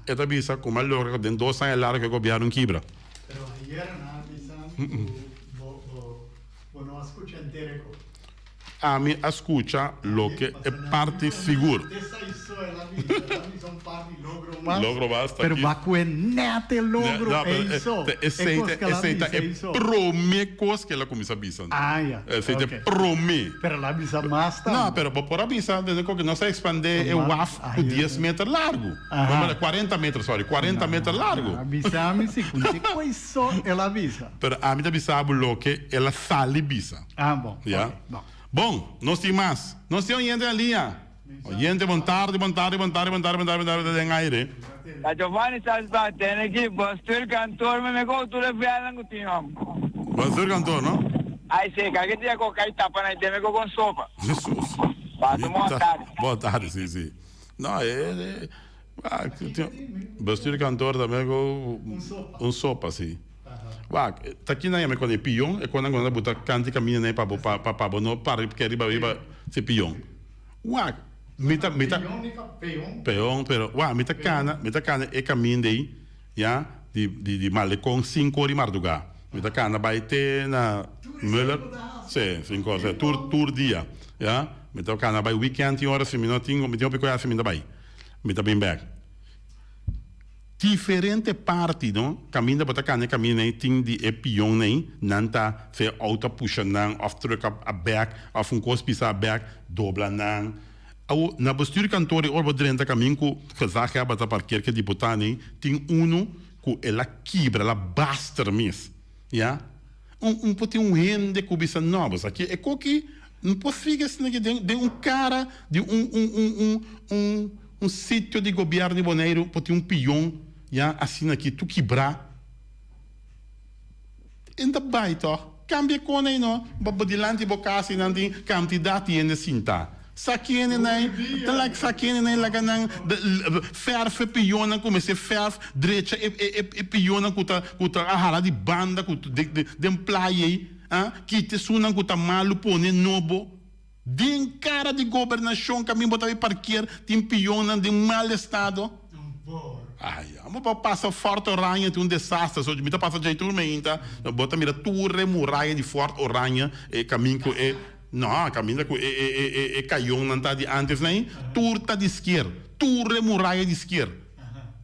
E ta bisa ku mi a logra ku den dos aña largu e gobièrnu kibra. Pero ayer nan a bisa mi ku bo, bo, bo no a skucha entero e kos. Ami a scucha loke e parti sigur. Logro mas ta ki. Esey ta e prome cos ke el a cuminsa bisa. Esey ta e prome. No, pero bo por a bisa desde cu nos a expande e waf cu dies meter largo. Cuarenta meter, sorry, cuarenta meter largo. Pero ami ta bisa bo loke el a sali bisa. Ah, bon. Ya. Ok, bon. Bon, nos tin mas. Nos tin oyente na liña. Oyente, bon tardi, bon tardi, bon tardi, bon tardi, bon tardi, bon tardi, ta den aire. Ta Giovanni Salsbach tene ki bestuur kantoor me me ko tur e velnan ku tin hom. Bestuur kantoor, no? Ai se, kalke dia ko kai tapa na i me ko kon sopa. Jesus. Pasa un bon tardi. Bon tardi, si, si. No, e, e, ah, bestuur kantoor ta me ko un sopa, si. Wak, ta kina yama e kos e pion, e kosnan ku nan ta buta kanti kaminda nei pa bo pa pa bo no para ke riba riba si pion. Wak, mi ta mi ta peon pero wak mi ta kana mi ta kana e kaminda ei ya di di di Malekon sinku ora di marduga mi ta kana bai te na Muller si sinku ora tur tur dia ya mi ta kana bai weekend tin ora si mi no tin mi tin hopi kos hasi mi ta bai mi ta bin bek. Diferente parti no caminda bo ta cana e caminda ei tin di e pion ei nan ta sea auto a pusha nan of truck a bek of un cos pisa a bek dobla nan awo na bestuurkantoor ei ora bo drenta camin cu gezaghebber ta parkeer cu e diputado ei tin uno cu el a kibra el a baster mes ya un un por tin un hende cu bisa no bo sa ki e koki no por sigui asina aki den den un cara di un un un un un Un sitio di gobierno di Boneiru por tin un pion ya asina aki tur kibrá. E ta bai tòg. Kambia kon ei no. Bo bo dilanti bo kas ei nan tin kantidat di hende sintá. Sa kende nan ei ta like sa kende nan ei laga nan fèrf e pionnan ku mester fèrf drecha e e e pionnan ku ta ku ta a hala di banda ku den playa ei a kita esunnan ku ta malu pone nobo. Den cara di gobernacion camin bo ta bay parkeer tin pionnan den mal estado. Ay amo bo pasa Fort Oranje tin un desaster so mi ta pasa djey tur meinta bo ta mira tur e muraya di Fort Oranje e camin cu e no caminda cu e e e cayonnan ta di antes ney tur ta di skier tur e muraya di skier.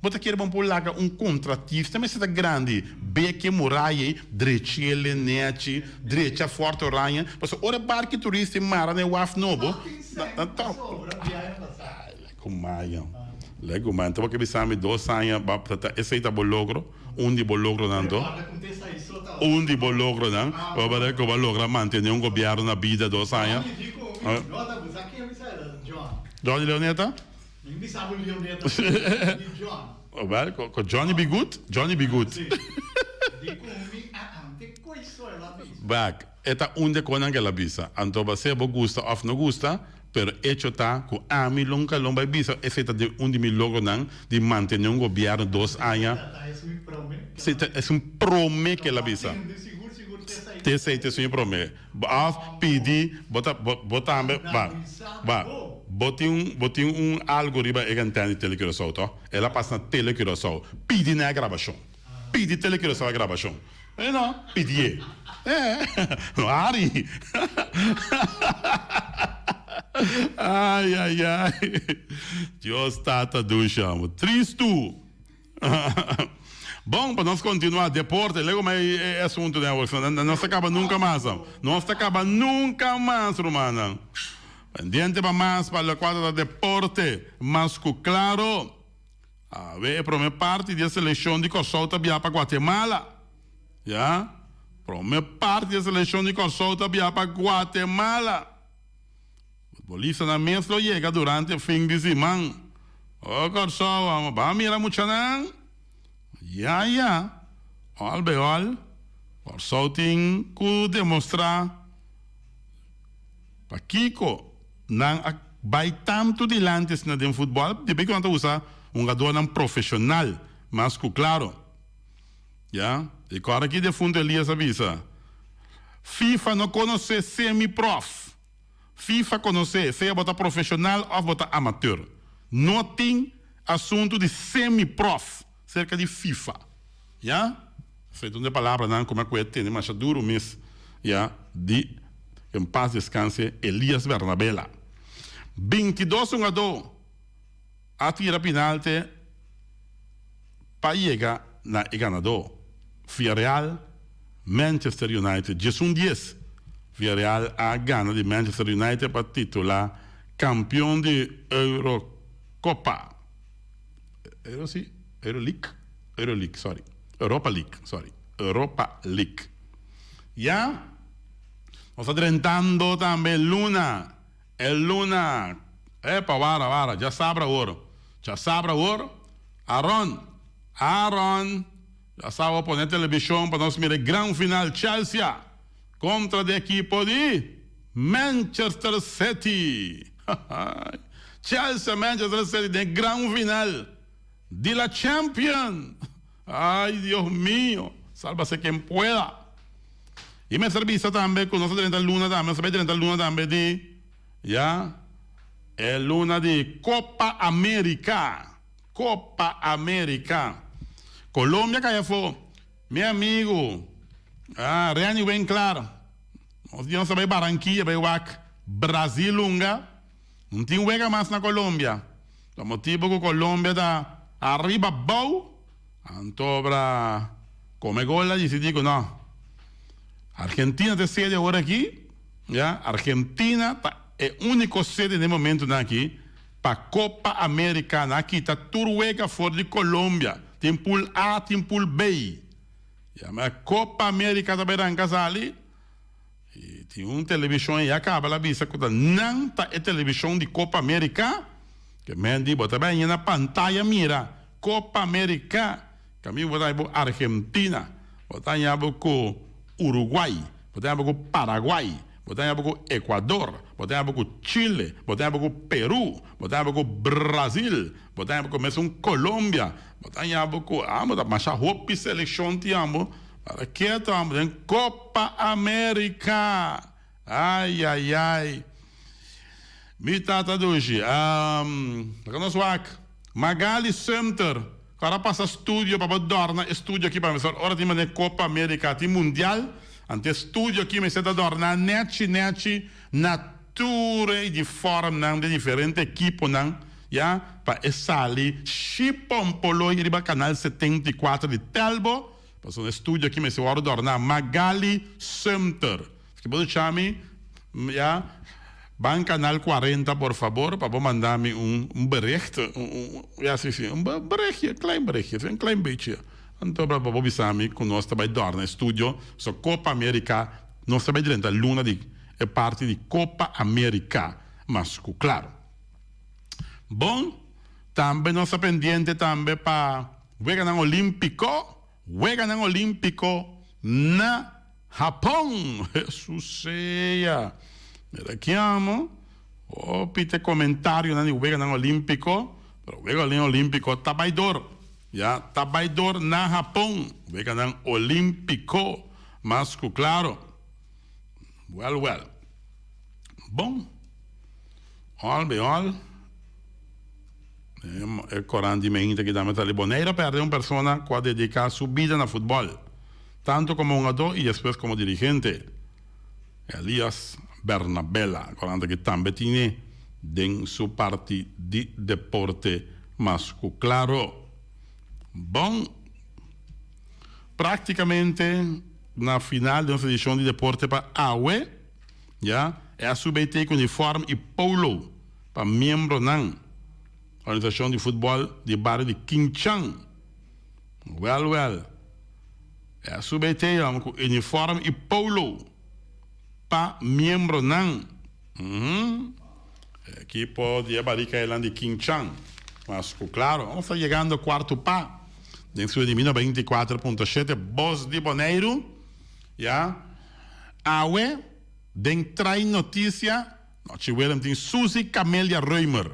Bo ta kere bon por laga un contratista mester ta grandi beke muraya ei drechele nechi drecha Fort Oranje pasobra ora e barki turista ei mara na e waf nobo nan ta Legumaya legumaya anto bo ke bisa mi dos aña ta esei ta bo logro un di bo logronan anto un di bo logronan bo a logra mantene un gobierno na bida dos aña Johnny Leoneta. Mi bisa bo Leoneta di John. Wel, ko Johnny be good, Johnny be good. Si. Di ku mi a ante koe so el a bisa. Bak, e ta un de konan ku el a bisa. Anto ba sea bo gusta òf no gusta, pero echo ta ku ami lo nunka lo bai bisa esei ta un di mi logronan di mantene un gobièrnu dos aña. Ta es un prome. Si, ta es un prome ku el a bisa. Te esei te esun prome. Òf pidi, bo ta, bo tambe, ba, ba, bo tin un, bo tin un algu riba e antena di Tele Curaçao, tò? El a pasa na Tele Curaçao. Pidi nan e grabashon. Pidi Tele Curaçao e grabashon. E no, pidié. E, no hari. Ai, ai, ai. Dios Tata dushi amo. Tristu. Bon, pa nos kontinuá deporte, lego mi e asuntu den awor, nos ta kaba nunka mas, nos ta kaba nunka mas, rumannan. Pendiente pa mas pa lokual ta deporte, mas ku klaro. Awe e prome parti di e selekshon di Kòrsou ta bia pa Guatemala. Ya, prome parti di e selekshon di Kòrsou ta bia pa Guatemala. Futbolistanan mes lo yega durante fin di siman. Oh Kòrsou, amo ban mira muchanan. Ya ya, òl be òl, Kòrsou tin ku demostrá pakiko nan a bai tantu dilanti asina den futbòl, debí ku nan ta usa hungadónan profeshonal mas ku klaro. Ya, i kòrda ki defuntu Elias a bisa, FIFA no konosé semi-prof. FIFA konosé sea bo ta profeshonal òf bo ta amateur. No tin asuntu di semi-prof serka di FIFA. Ya? Esei ta un di e palabranan ku mi a kohe tene masha duru mes, ya, di, en paz descanse, Elias Bernabela. 22 hungadó a tira pinalte pa yega na e ganadó, Villarreal, Manchester United. Djesun dies, Villarreal a gana di Manchester United pa titula kampion di Eurocopa. Euro si? Euro League? Euro League, sorry. Europa League, sorry. Europa League. Ya, nos ta drentando tambe luna. E luna, epa, wara, wara, djasabra awor, djasabra awor, Aaron, Aaron, djasabra pone televishon pa nos mira e gran final Chelsea kontra di ekipo di Manchester City. Chelsea, Manchester City den e gran final di la Champion. Ay, Dios mio, sálvase quien pueda. I mester bisa tambe ku nos a drenta luna tambe, nos a bai drenta luna tambe di, ya, e luna di Copa America, Copa America. Colombia kai afó, mi amigu, ah, Reni Winklaar, nos di nos a bai Barranquilla bai wak Brazil hunga, no tin wega mas na Colombia, pa motibu ku Colombia ta ariba abou. Anto obra come gol a dicidi cu no. Argentina ta e sede awor aki, ya, Argentina ta e unico sede den momentonan aki pa Copa America. Nan a kita tur wega for di Colombia. Tin pool A, tin pool B. Ya, ma Copa America ta bay ranca sali y tin un television ya caba la bisa cu ta nan ta e television di Copa America. Ke men di bo ta bay na pantaya mira. Copa America, caminda bo ta haña bo Argentina, bo ta haña bo cu Uruguay, bo ta haña bo cu Paraguay, bo ta haña bo cu Ecuador, bo ta haña bo cu Chile, bo ta haña bo cu Peru, bo ta haña bo cu Brazil, bo ta haña bo cu mesun Colombia, bo ta haña bo cu amo ta masha hopi seleccion tin amo para keto amo den Copa America. Ay ay ay mi tata dushi laga nos wak Magali Sumter ku a pasa studio pa bo dòrna e studio aki pa mi sor ora tin mane Copa America tin mundial anto e studio aki mester ta dòrna nechi nechi na tur e uniformnan di diferente ekiponan ya pa e sali shipompoloi riba canal 74 di Telbo pasobra e studio aki mester wòrdu dòrna Magali Sumter. Si bo ta chami, ya, ban canal 40 por fabor pa bo manda mi un un bericht, un un ya si si, un berichtje, klein berichtje, un klein beetje. Anto pa bo bisa mi cu nos ta bay dorna e studio, so Copa America, nos ta bay drenta luna di e parti di Copa America, mas cu claro. Bon, tambe nos ta pendiente tambe pa Weganan Olimpico, Weganan Olimpico na Hapon! Hesus sea! Mira ki amo. Hopi ta e comentarionan di Weganan Olimpico, pero Weganan Olimpico ta bay door. Ya, ta bay door na Hapon. Weganan Olimpico, mas cu claro. Well, well. Bon. All be all. E corant di mainta ki dame ta li Bonaire a perde un persona cu a dedica su bida na futbol, tanto como hungador y despues como dirigente. Elias Bernabela, corant aki tambe tine den su parti di deporte mas cu claro. Bon. Práktikamente na final di nos edishon di Deporte pa awe, ya, e a subi tei ku uniform i polo pa miembronan organisashon di futbòl di bario di Kinchan. Wèl wèl, e a subi tei hòmber ku uniform i polo pa miembronan. E ekipo di e Barika Eiland di Kinchan. Mas ku klaro, nos ta yegando kuartu pa den studio di 94.7 Bos di Boneiru. Ya, awe den Trai Notisia, Nochi Willem tin Suzy Camelia Römer.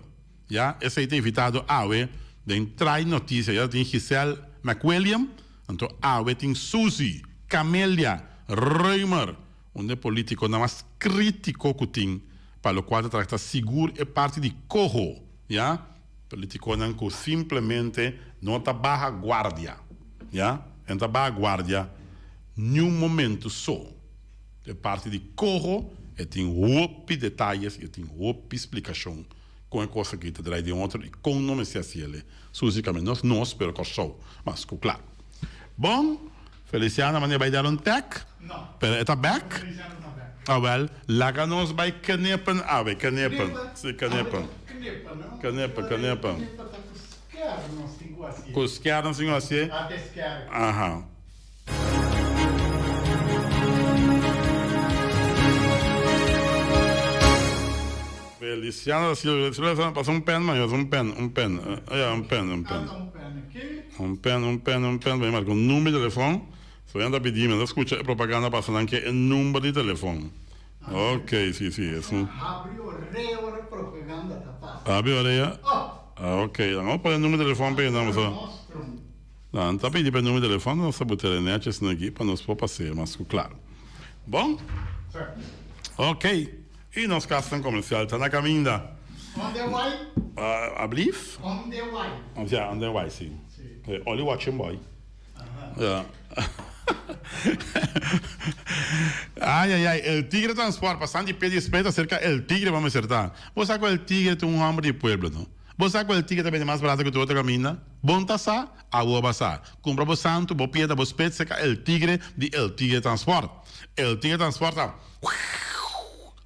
Ya, esei ta invitado awe den Trai Notisia. Ya tin Giselle McWilliam, anto awe tin Suzy Camelia Römer. Un di e politiconan mas critico cu tin pa locual ta trata sigur e parti di coho, ya, politiconan cu simplemente no ta baha guardia, ya, e no ta baha guardia niun momento so. E parti di coho e tin hopi detayes y e tin hopi splicacion con e cos aki ta draai den otro y con no mester haci el. Susicamente nos nos pero Corsou mas cu cla. Bon. Feliciano manda bai dar un tek? No. Pero e ta bek? Feliciano ta bek. Awel, laga nos bai knippen awe, knippen. Si, knippen. Awe ta knippen, no? Knippen, knippen. Knippen ta ku sker nos tin ku hasié. Ku sker nos tin ku hasié? Ate sker. Aha. Feliciano da Silva, Feliciano, pasa un pen man, pasa un pen, un pen, ya, un pen, un pen. Ata un pen aki. Un pen, un pen, un pen, bai marca un number di telefon. So nan ta pidi mi, nan ta scucha e propaganda pasa nan ke e number di telefon. Ok, si, si, es un. Habri orea ora e propaganda ta pasa. Habri orea? Oh! Ah, ok, nan a pone number di telefon pa nan pasobra. Nan ta pidi pa e number di telefon, nos ta buta e netjes aki pa nos por pas'e mas cu claro. Bon? Ok, y nos casnan comercial ta na caminda. On the way? Ablief? On the way. Ja, on the way, si. Si. Only watching boy. Ja. Ay, ay, ay, El Tigre Transport, pasando di pie di spet acerca El Tigre bo mester ta. Bo sa cu El Tigre ta un homber di pueblo, no? Bo sa cu El Tigre ta bende mas barato cu tur otro caminda? Bon ta sa? Awor bo a sa. Cumpra bo santo, bo piedra, bo spet cerca El Tigre di El Tigre Transport. El Tigre Transport ta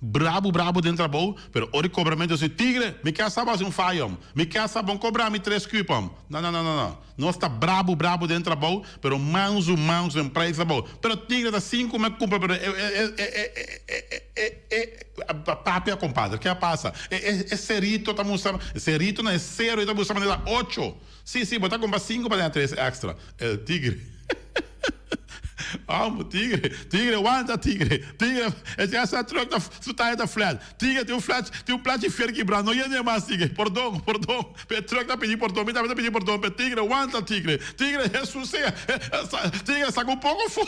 Brabu brabu den trabou, pero ora di kobramento si tigre, mi ke a sa bo hasi un fayom, mi ke a sa bon kobra mi tres kupom. No no no no no, nos ta brabu brabu den trabou, pero mansu mansu den prijs abou. Pero tigre ta sinku me kumpra pero e e e e e e e e papia kompadre, ke a pasa? E e e serito ta mustra, serito na e sero e ta mustra manera ocho. Si si bo ta kumpra sinku pa tene tres extra. El tigre. Amo tigre, tigre wanta tigre, tigre e esa truck ta su taya ta flat, tigre tin un flat tin un plachi fier kibra no yende mas tigre, pordon pordon pe truck ta pidi pordon mi tambe ta pidi pordon pe tigre wanta tigre, tigre Jesus sea tigre saka un poko fu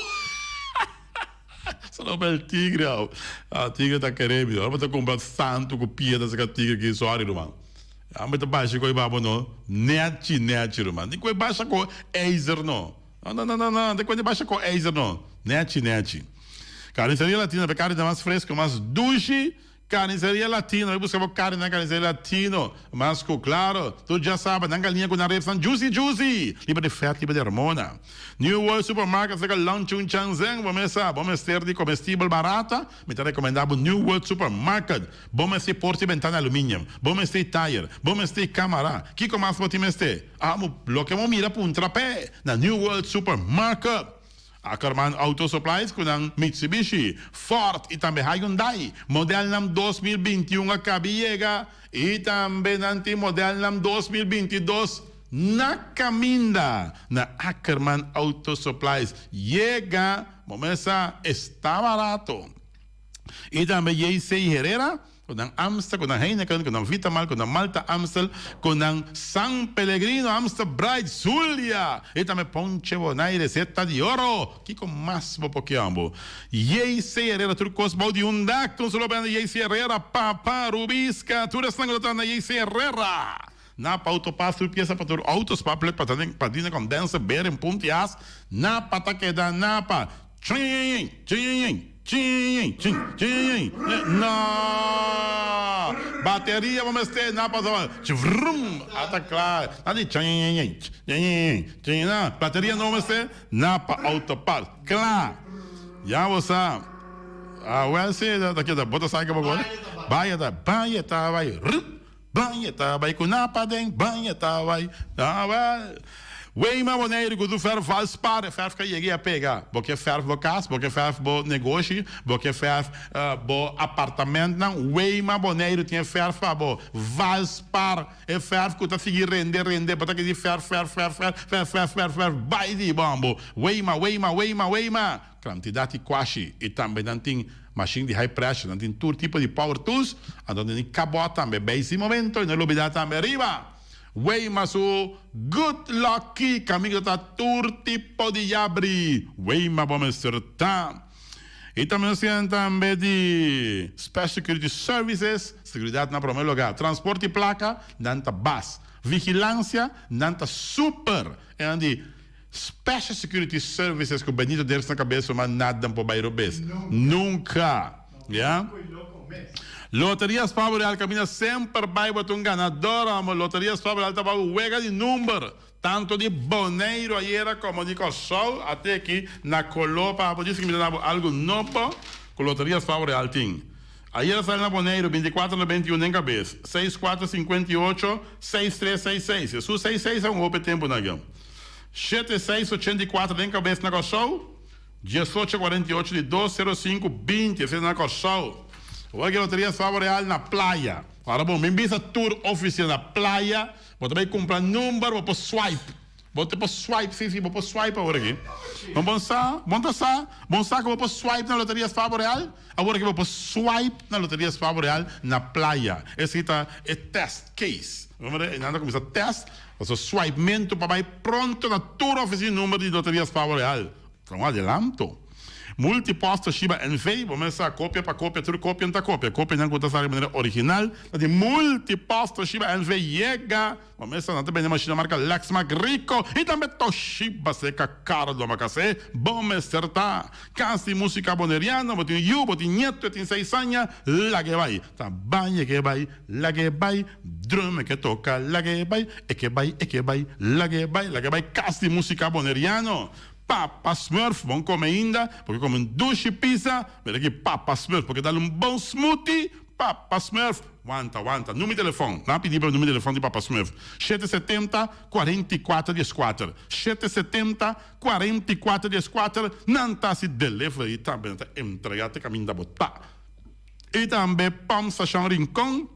Solo pa el tigre awo ah tigre ta kere mi ora bo ta kumpra santu ku piedra saka tigre ki sorry ruman amo ta basha ku e babo no nechi nechi ruman ni ku e basha ku ijzer no. No, no, no, no, no, te cuenta basha con ijzer no. Nechi, nechi. Carniceria Latino, pe carne ta mas fresco, mas dushi. Carniceria Latino, bai busca bo carne na Carniceria Latino. Mas cu claro, tur dja saba, nan galiña cu nan ribs nan juicy, juicy. Liber di vet, liber di hormona. New World Supermarket, cerca Long Chun Chang Zeng, bo mesa, bo mester di comestibel barata, Mi ta recomenda bo New World Supermarket. Bo mester porta y bentana aluminium. Bo mester tire. Bo mester camara. Kico mas bo tin mester? Amo loke bo mira puntra p'e na New World Supermarket. Ackerman Auto Supplies cu nan Mitsubishi, Ford y tambe Hyundai modelnan 2021 a cabi yega y tambe nan tin modelnan 2022 na caminda na Ackerman Auto Supplies. Yega! Bo mesa esta barato. Y tambe JC Herrera, cu nan Amstel, cu nan Heineken, cu nan Vitamal, cu nan Malta Amstel, cu nan San Pellegrino, Amstel Bright, Zulia, y tambe Ponche Bonaire, Zeta di Oro. Kico mas bo por kier bo? JC Herrera, tur cos bou di un dak. Un solo banda JC Herrera, Papa, Rubisca, tur esnan cu ta traha na JC Herrera. Napa autopas tur pieza pa tur autos pa plek pa ta pa dina condenser bearing punti as napa ta keda napa chinginging chinginging. Chin, chin, chin, no! Bateria bo mester na pasobra chvrum a ta kla. Nan di chin, chin, chin, no. Bateria no mester Napa Auto Parts. Kla! Ya bo sa. Ah, wel si, ta keda. Bo ta sa ke bo kore? Baya ta, baya ta bai, rup. Baya ta bai ku Napa den, baya ta bai. Ah, wel. Weima Boneiru ku su fèrf Valspar, e fèrf ka yega i a pega. Bo ke fèrf bo kas, bo ke fèrf bo negoshi, bo ke fèrf bo apartamentnan, Weima Boneiru tin e fèrf pa bo. Valspar, e fèrf ku ta sigui rende, rende, bo ta keda di fèrf, fèrf, fèrf, fèrf, fèrf, fèrf, fèrf, fèrf, bai di bòmbo. Weima, Weima, Weima, Weima! Kantidat di kwashi i tambe nan tin mashin di high pressure, nan tin tur tipo di power tools, anto nan tin kabòt tambe. Bei si momento i no lubidá tambe riba. Weima su good lucky kaminda ta tur tipo di yabri. Weima bo mester ta. I tambe nos tin tambe di Special Security Services, seguridat na prome lugar. Transporte i plaka, nan ta bas. Vigilansia, nan ta super. E nan di Special Security Services ku Benito Dirks na kabes su man nada por bai robes. Nunka. Ya. Loterias Pablo Real kaminda semper bai bo ta un ganador amo. Loterias Pablo Real ta bai wega di number tanto di Boneiru ayera komo di Kòrsou ate aki na koló pa bo disi ku mi ta dabo algu nobo ku Loterias Pablo Real tin. Ayera sali na Boneiru 24 na 21 den kabes seis kuater 58 seis tres seis seis. Esun seis seis a un hopi tempu na gen. Shete seis 84 den kabes na Kòrsou. Diesocho cuarenta y ocho di dos sero sinku binti esei ta na Kòrsou. Awor ke loteria Savo Real na playa. Ora bo bin bisa tur ofisina na playa bo ta bai kumpra number bo por swipe. Bo ta por swipe si si bo por swipe awor aki. Bo bon sa bon ta sa bon sa ku bo por swipe na loteria Savo Real? Awor aki bo por swipe na loteria Savo Real na playa. Esei ta e test case. Nan ta kuminsá test pasobra swipementu pa bai pronto na tur ofisina number di loteria Savo Real. Ta un adelanto. Multipost Toshiba NV, bo mester sa kopia pa kopia, tur kopia no ta kopia, kopianan ku ta sali manera original ta di Multipost Toshiba NV yega, bo mester sa nan ta bende mashina marka Lexmark, Ricoh i tambe Toshiba seka karo domakase, bo mester ta kas di musika boneriano, bo tin yu, bo tin nieto e tin seis aña, lag'e bai, ta bai e ke bai, lag'e bai, drum e ke toka, lag'e bai, e ke bai, e ke bai, lag'e bai, lag'e bai kas di musika boneriano. Papa Smurf bon come ainda porque come un dushi pizza mira aki Papa Smurf porque dal un bon smoothie Papa Smurf wanta wanta numi telefon nan a pidi pa numi telefon di Papa Smurf shete setenta cuarenta y cuater dies cuater shete setenta cuarenta y cuater dies cuater nan ta haci delivery tambe nan ta entrega te caminda bo ta y tambe Pump Station Rincon.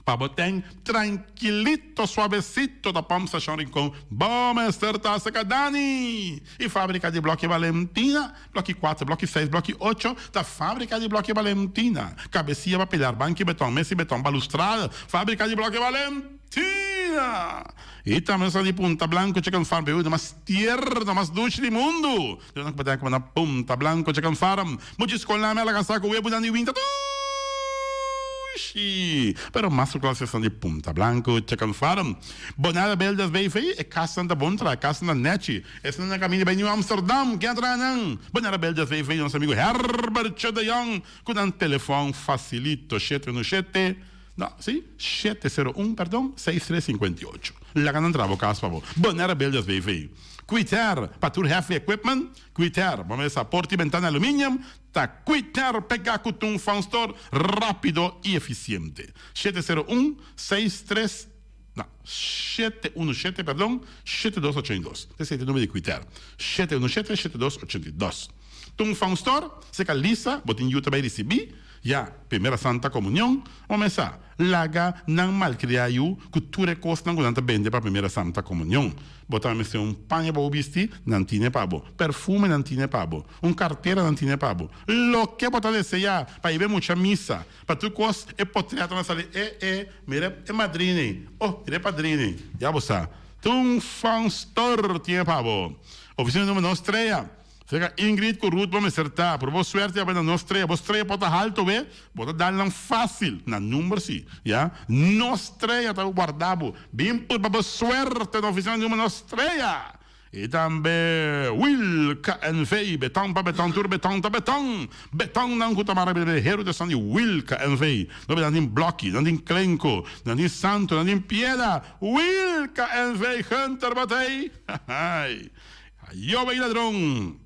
Pa bo ten trankilito suavecito ta pump Station Rincon bo mester ta acerca Dani y fabrica di bloki Valentina bloki cuatro bloki seis bloki ocho ta fabrica di bloki Valentina cabecia pa pilar banki beton mesa di beton balustrada fabrica di bloki Valentina y tambe sa di Punta Blanco Chicken Farm bebida mas tierno mas dushi di mundo Dios nan ku bo na Punta Blanco Chicken Farm. Mucha eskolnan mi a laga sa ku webunan di winter dushi. Pero mas ku klas esnan di Punta Blanco Chicken Farm. Bonada Builders BV, e kasnan ta bon traha, kasnan ta nechi. Esnan na kaminda bai New Amsterdam, ken a traha nan? Bonada Builders BV, nos amigu Herbertje de Jong ku nan telefòn fasilito shete unu shete, no, si, shete sero un, perdon, seis tres sinkuenta i ocho. Laga nan traha bo kas pa bo. Bonada Builders BV. Quiter, pa tur heavy equipment, Quiter, bo mester sa porta y bentana aluminium, ta Quiter pega cu ta un fanstore rapido y eficiente. Shete sero un, seis tres, no, shete uno shete, perdon, shete dos ocho y dos. Esey ta e numero di Quiter, shete uno shete, shete dos ochenta y dos. Tun fanstore, seca Lisa, bo tin yu ta bay ricibi. Ya, Primera Santa Comunion, bo mes sa, laga nan malcriá yu cu tur e cosnan cu nan ta bende pa Primera Santa Comunion. Bo ta mester un paña pa bo bisti, nan tine pa bo. Perfume nan tine pa bo. Un cartera nan tine pa bo. Loke bo ta deseá pa ibe mucha misa, pa tur cos, e potreto nan sali, e, e, mira e madrina ei, oh, mira e padrina ei. Ya bo sa. Tur un fan store tine pa bo. Oficina numero nos trea. Seka Ingrid ku Ruth bo mester ta, pero bo suerte a bai na nos strea. Bo strea por ta halto be, bo ta dal nan fácil, na number si, ya. Nos strea ta warda bo. Bin purba bo suerte na oficina di number nos strea. I tambe Wilka NV. Beton pa beton, tur beton ta beton. Betonnan ku ta mara bira bira heru ta esnan di Wilka NV. No nan tin blòki, nan tin klenko, nan tin santu, nan tin pieda. Wilka NV. Hunter batey. Hahay. Ayoba i ladron.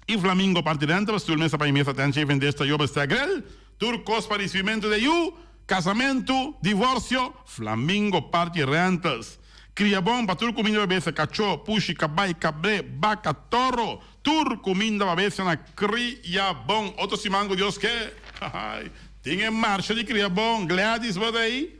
I Flamingo parti renta pa stul mesa pa i mesa tenchi i vendesta yoba sta grel. Tur kos pa risibimentu de yu, kasamentu, divorsio, Flamingo parti rentals. Kria bon pa tur kuminda pa bestia, kachó, pushi, kabai, kabré, baka, toro, tur kuminda pa bestia na Kria Bon. Otro siman ku Dios ke, hahay, tin e marsha di Kria Bon. Gladys bo ta ei?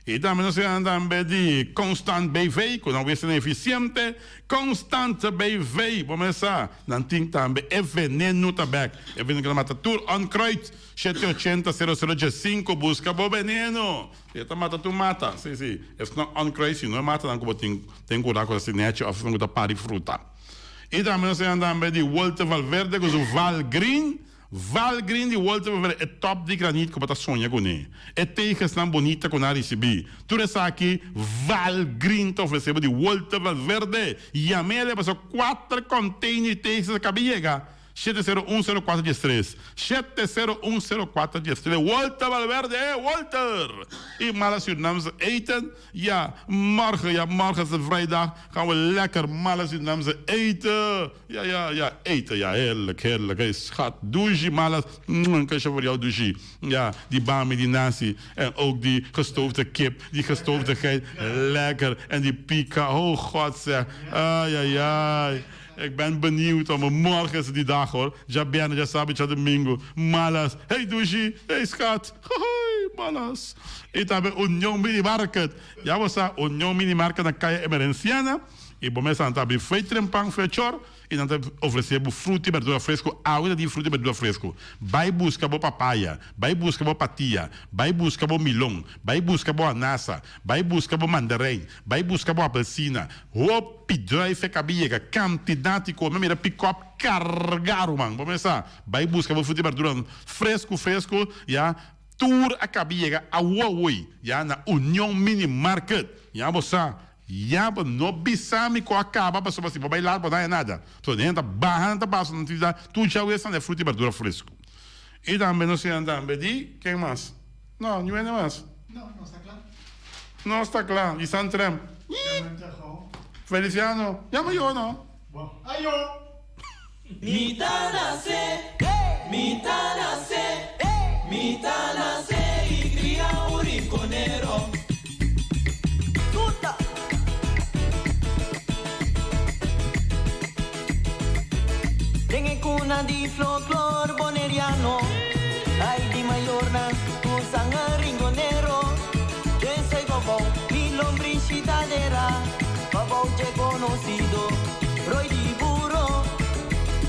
I tambe nos gana tambe di Constant BV, ku nan wester efisiente. Constant BV, bo mes sa, nan tin tambe e venenu ta bek. E venenu ku ta mata tur onkruid. Shete ochenta sero sero diesinko, buska bo venenu. E ta mata tur mata. Si, si. Esnan onkruid si no e matanan ku bo tin den kura ku ta sinechi òf esnan ku ta pari fruta. I tambe nos gana tambe di Walter Valverde ku su Valgreen. Valgreen di Walter Valverde, e top di granit ku bo ta soña kuné, e tegesnan bunita ku nan a risibí, tur esaki Valgreen ta ofresé bo di Walter Valverde. Yam'é pasobra kuater container di teges a kaba yega. Shete sero un sero kuater diestres, shete sero un sero kuater diestres, Walter Valverde, eh Walter! I mala Surinaamse eten. Ja, morgen, ja, morgen is het vrijdag, gaan we lekker mala Surinaamse eten. Ja, ja, ja, eten, ja, heerlijk, heerlijk. Hey, schat, douche, mala, een kusje voor jou, douche. Ja, die bami, die nasi en ook die gestoofde kip, die gestoofde geit, lekker. En die pika, oh god zeg, ai, ai, ai. Ik ben benieuwd, maar morgen is het die dag hoor. Ja bierna, ja sabi, ja domingo. Malas, hey douche, hey schat, hoi, malas. I tambe Union Mini Market. Ya bo sa, Union Mini Market na Kaya Emerenciana. I bo mes nan ta abri fei trempan, fei chor, i nan ta ofresé bo fruta i berdura fresku. Awe ta di fruta i berdura fresku. Bai buska bo papaya, bai buska bo patia, bai buska bo milon, bai buska bo anasa, bai buska bo mandarein, bai buska bo apelsina. Hopi druif e kabi yega, kantidat di kome. Mira pikòp kargá, ruman. Bo mes sa, bai buska bo fruta i berdura fresku fresku, ya. Tur a kabi yega awoawoy ya na Union Mini Market. Ya bo sa, ya bo no bisa mi ku a kaba pasobra si bo bai laat bo no haya nada. So den ta baha nan ta pasa nan tin tur djawe esnan e fruta i berdura fresku. I tambe nos siña tambe di ken mas? No, niun hende mas. No, no sta kla. No sta kla. Di Santrem. Feliciano, yama yo no. Bo, ayo! Mi ta nase, mi ta nase, mi ta nase i kria un rinkonero. Den e kuna di folklor boneriano, ai di mayornan ku sanger rinkonero. Den soy bobou, mi lombrishi ta dera, bobou dje konosido. Rooi di buro.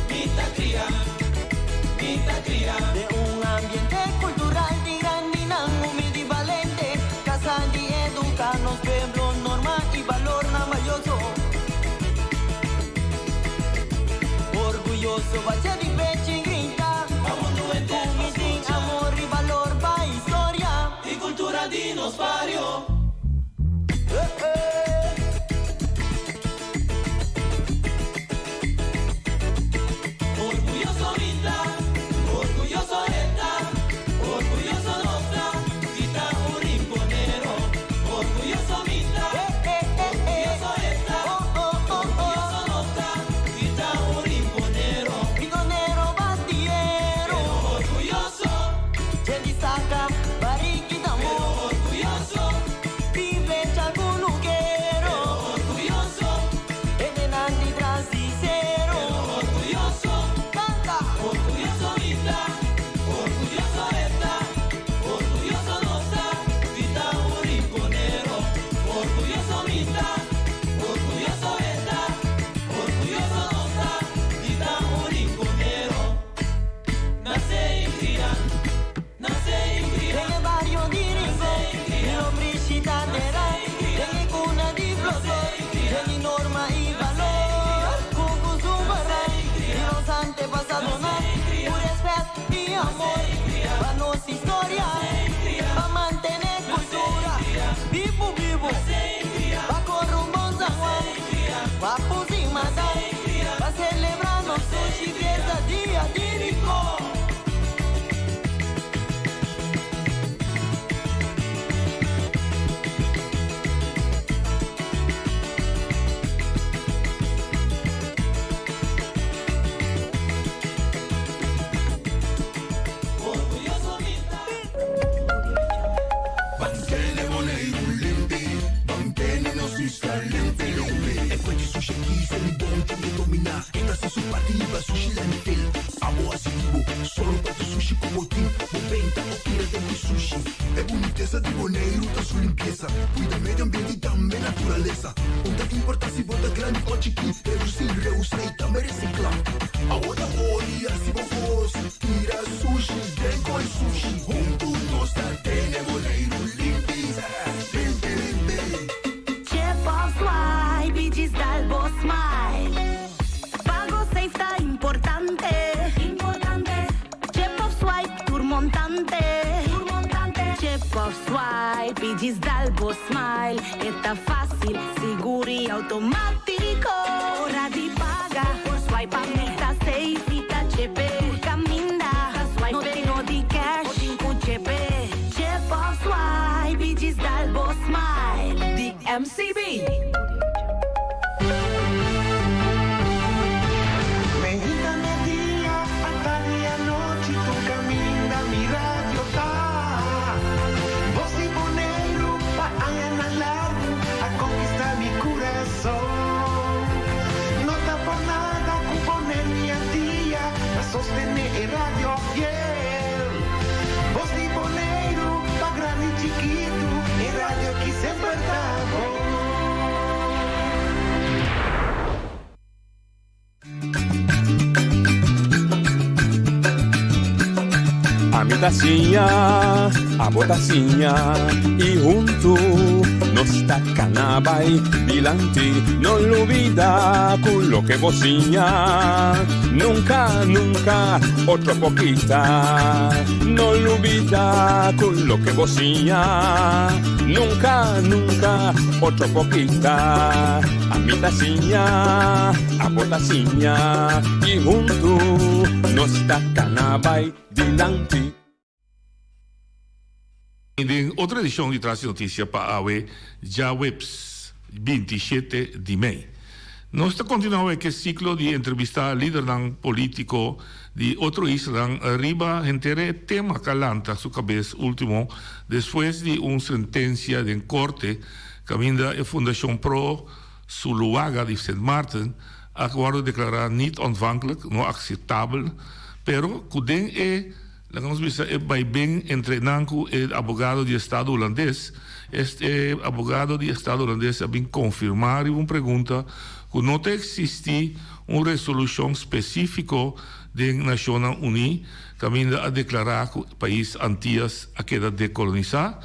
Mi ta cria, mi ta cria. Den un ambiente cultural di grandinan humilde y balente, casa di educa nos pueblo norma y balornan balioso. Orguyoso bacha di pechi grita. Pa mundu henter Cu pa mi tin scucha. amor y balor pa historia. Y cultura di nos bario. Orguyoso mi ta, orguyoso e ta, orguyoso nos ta, di ta un rinconero. Orguyoso mi ta, orguyoso e ta, orguyoso nos ta, di ta un rinconero. Rinconero batiero. Pero orguyoso. Dje di saca bariki ta Pero mo. orguyoso. Vive chaculukero. Pero orguyoso. Hendenan di tras di cero. Pero orguyoso. Canta. Orguyoso mi ta, orguyoso e ta, orguyoso nos ta, di ta un rinconero. Orguyoso mi ta, orguyoso e ta, orguyoso nos ta, di ta un rinconero. Nace y cria, nace y cria. Den e bario di Rincon, mi lombrishi ta dera. Den e cuna di folklor, den di norma y balor. Cu custumbernan di nos antepasadonan, cu respet y amor pa nos historia, pa mantene cultura bibu bibu, pa con rumbo San Juan, pa pusi mata. Chip of swipe y djis dal bo smile. Pago safe ta importante. Importante. Chip of swipe tur montante. Tur montante. Chip of swipe y djis dal bo smile. E ta facil, sigur y automatico. Ora di paga por swipe pa mi ta safe y ta chepe. Tur caminda ta swipe. No tin no di cash o tin cu chepe. Chip of swipe y djis dal bo smile. Di MCB. Meinta, merdia, atardi, anochi, tur kaminda mi radio ta. Bos di Boneiru pa añanan largu a konkistá mi kurason. No ta por nada ku Boneiru i Antia ta sostené e radio fiel. Bos di Boneiru pa grandi i chikitu, e radio ki semper ta bon. Ami ta siña, abo ta siña y huntu nos ta cana bay dilanti. No lubida cu loke bo siña nunca, nunca otro por kita. No lubida cu loke bo siña nunca, nunca otro por kita. Ami ta siña, abo ta siña y huntu nos ta cana bay dilanti. Den otro edicion di Tras di Noticia pa awe djaweps 27 di mei. Nos ta continua awe ke ciclo di entrevista lidernan politico di otro islanan riba henter e tema ca lanta su cabes ultimo despues di un sentencia den corte caminda e Fundacion Pro Zuluaga di Sint Maarten a wordo declara niet ontvankelijk, no acceptabel, pero cu den e, laga nos bisa, e baiben entre nan cu e abogado di estado Hulandes, e abogado di estado Hulandes a bin confirma riba un pregunta cu no ta existi un resolucion specifico den Nacionnan Uni caminda a declara cu pais Antillas a keda decolonisa,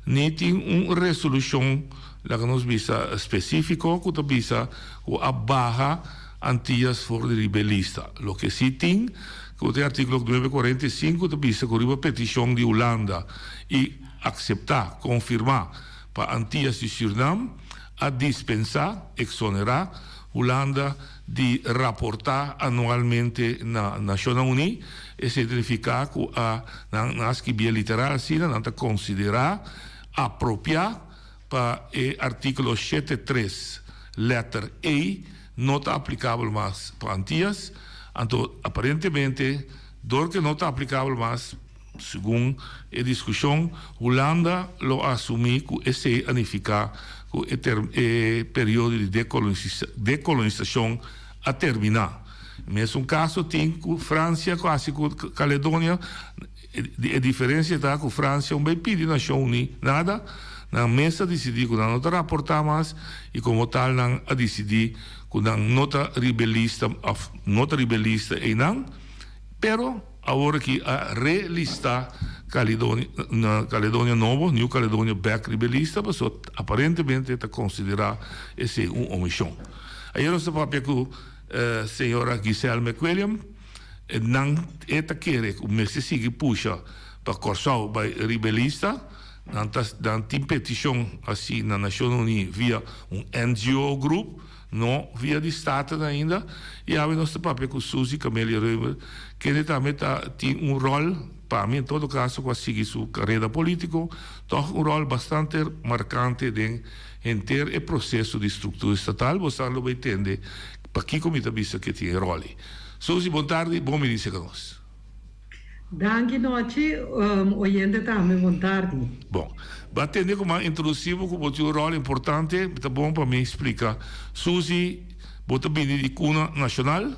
ni tin un resolucion, laga nos bisa, specifico cu ta bisa cu a baha Antillas for di riba e lista. Loke si tin, cu ta e articulo nuebe cuarenta i sinku ta bisa cu riba peticion di Hulanda y acepta, confirma, pa Antillas y Surinam a dispensa, exonera, Hulanda di raporta anualmente na Nacionnan Uní. Esei ta nifica cu a nan a skibie literal asina, nan ta considera apropia pa e articulo shete tres letter E no ta aplicabel mas pa Antillas. Anto aparentemente dor cu no ta aplicabel mas, segun e discusion, Hulanda lo asumi cu esey a nifica cu e e periodo di decolonisacion a termina. Mesun caso tin cu Francia cu haci cu Caledonia, e diferencia ta cu Francia un bay pidi Nacion Uni nada, nan mes a dicidi cu nan no ta raporta mas y como tal nan a dicidi cu nan no ta riba e lista of no ta riba e lista eynan, pero awor aki a relista Caledonia Caledonia Nobo, New Caledonia bek riba e lista pasobra aparentemente ta considera esey un omision. Ayer nos ta papia cu Señora Giselle McWilliam, nan e ta kere ku mester sigui pusha pa Kòrsou bai riba e lista. Nan ta nan tin petishon hasi na Nashonnan Uní via un NGO group, no via di Staten ainda. I awe nos ta papia ku Suzy Camelia Römer, kende tambe ta tin un ròl, pa mi en todo kaso ku a sigui su karera polítiko, tòg un ròl bastante markante den henter e proseso di struktura estatal. Bo sa lo bai tende Pakiko mi ta bisa ke tin e ròl ei? Suzy, bon tardi, bon bini serka nos. Danki Nochi, oyente tambe bon tardi. Bon. Bo a tende ku mi a introdusí bo ku bo tin un ròl importante, ta bon pa mi splika. Suzy, bo ta bini di Kuna Nashonal.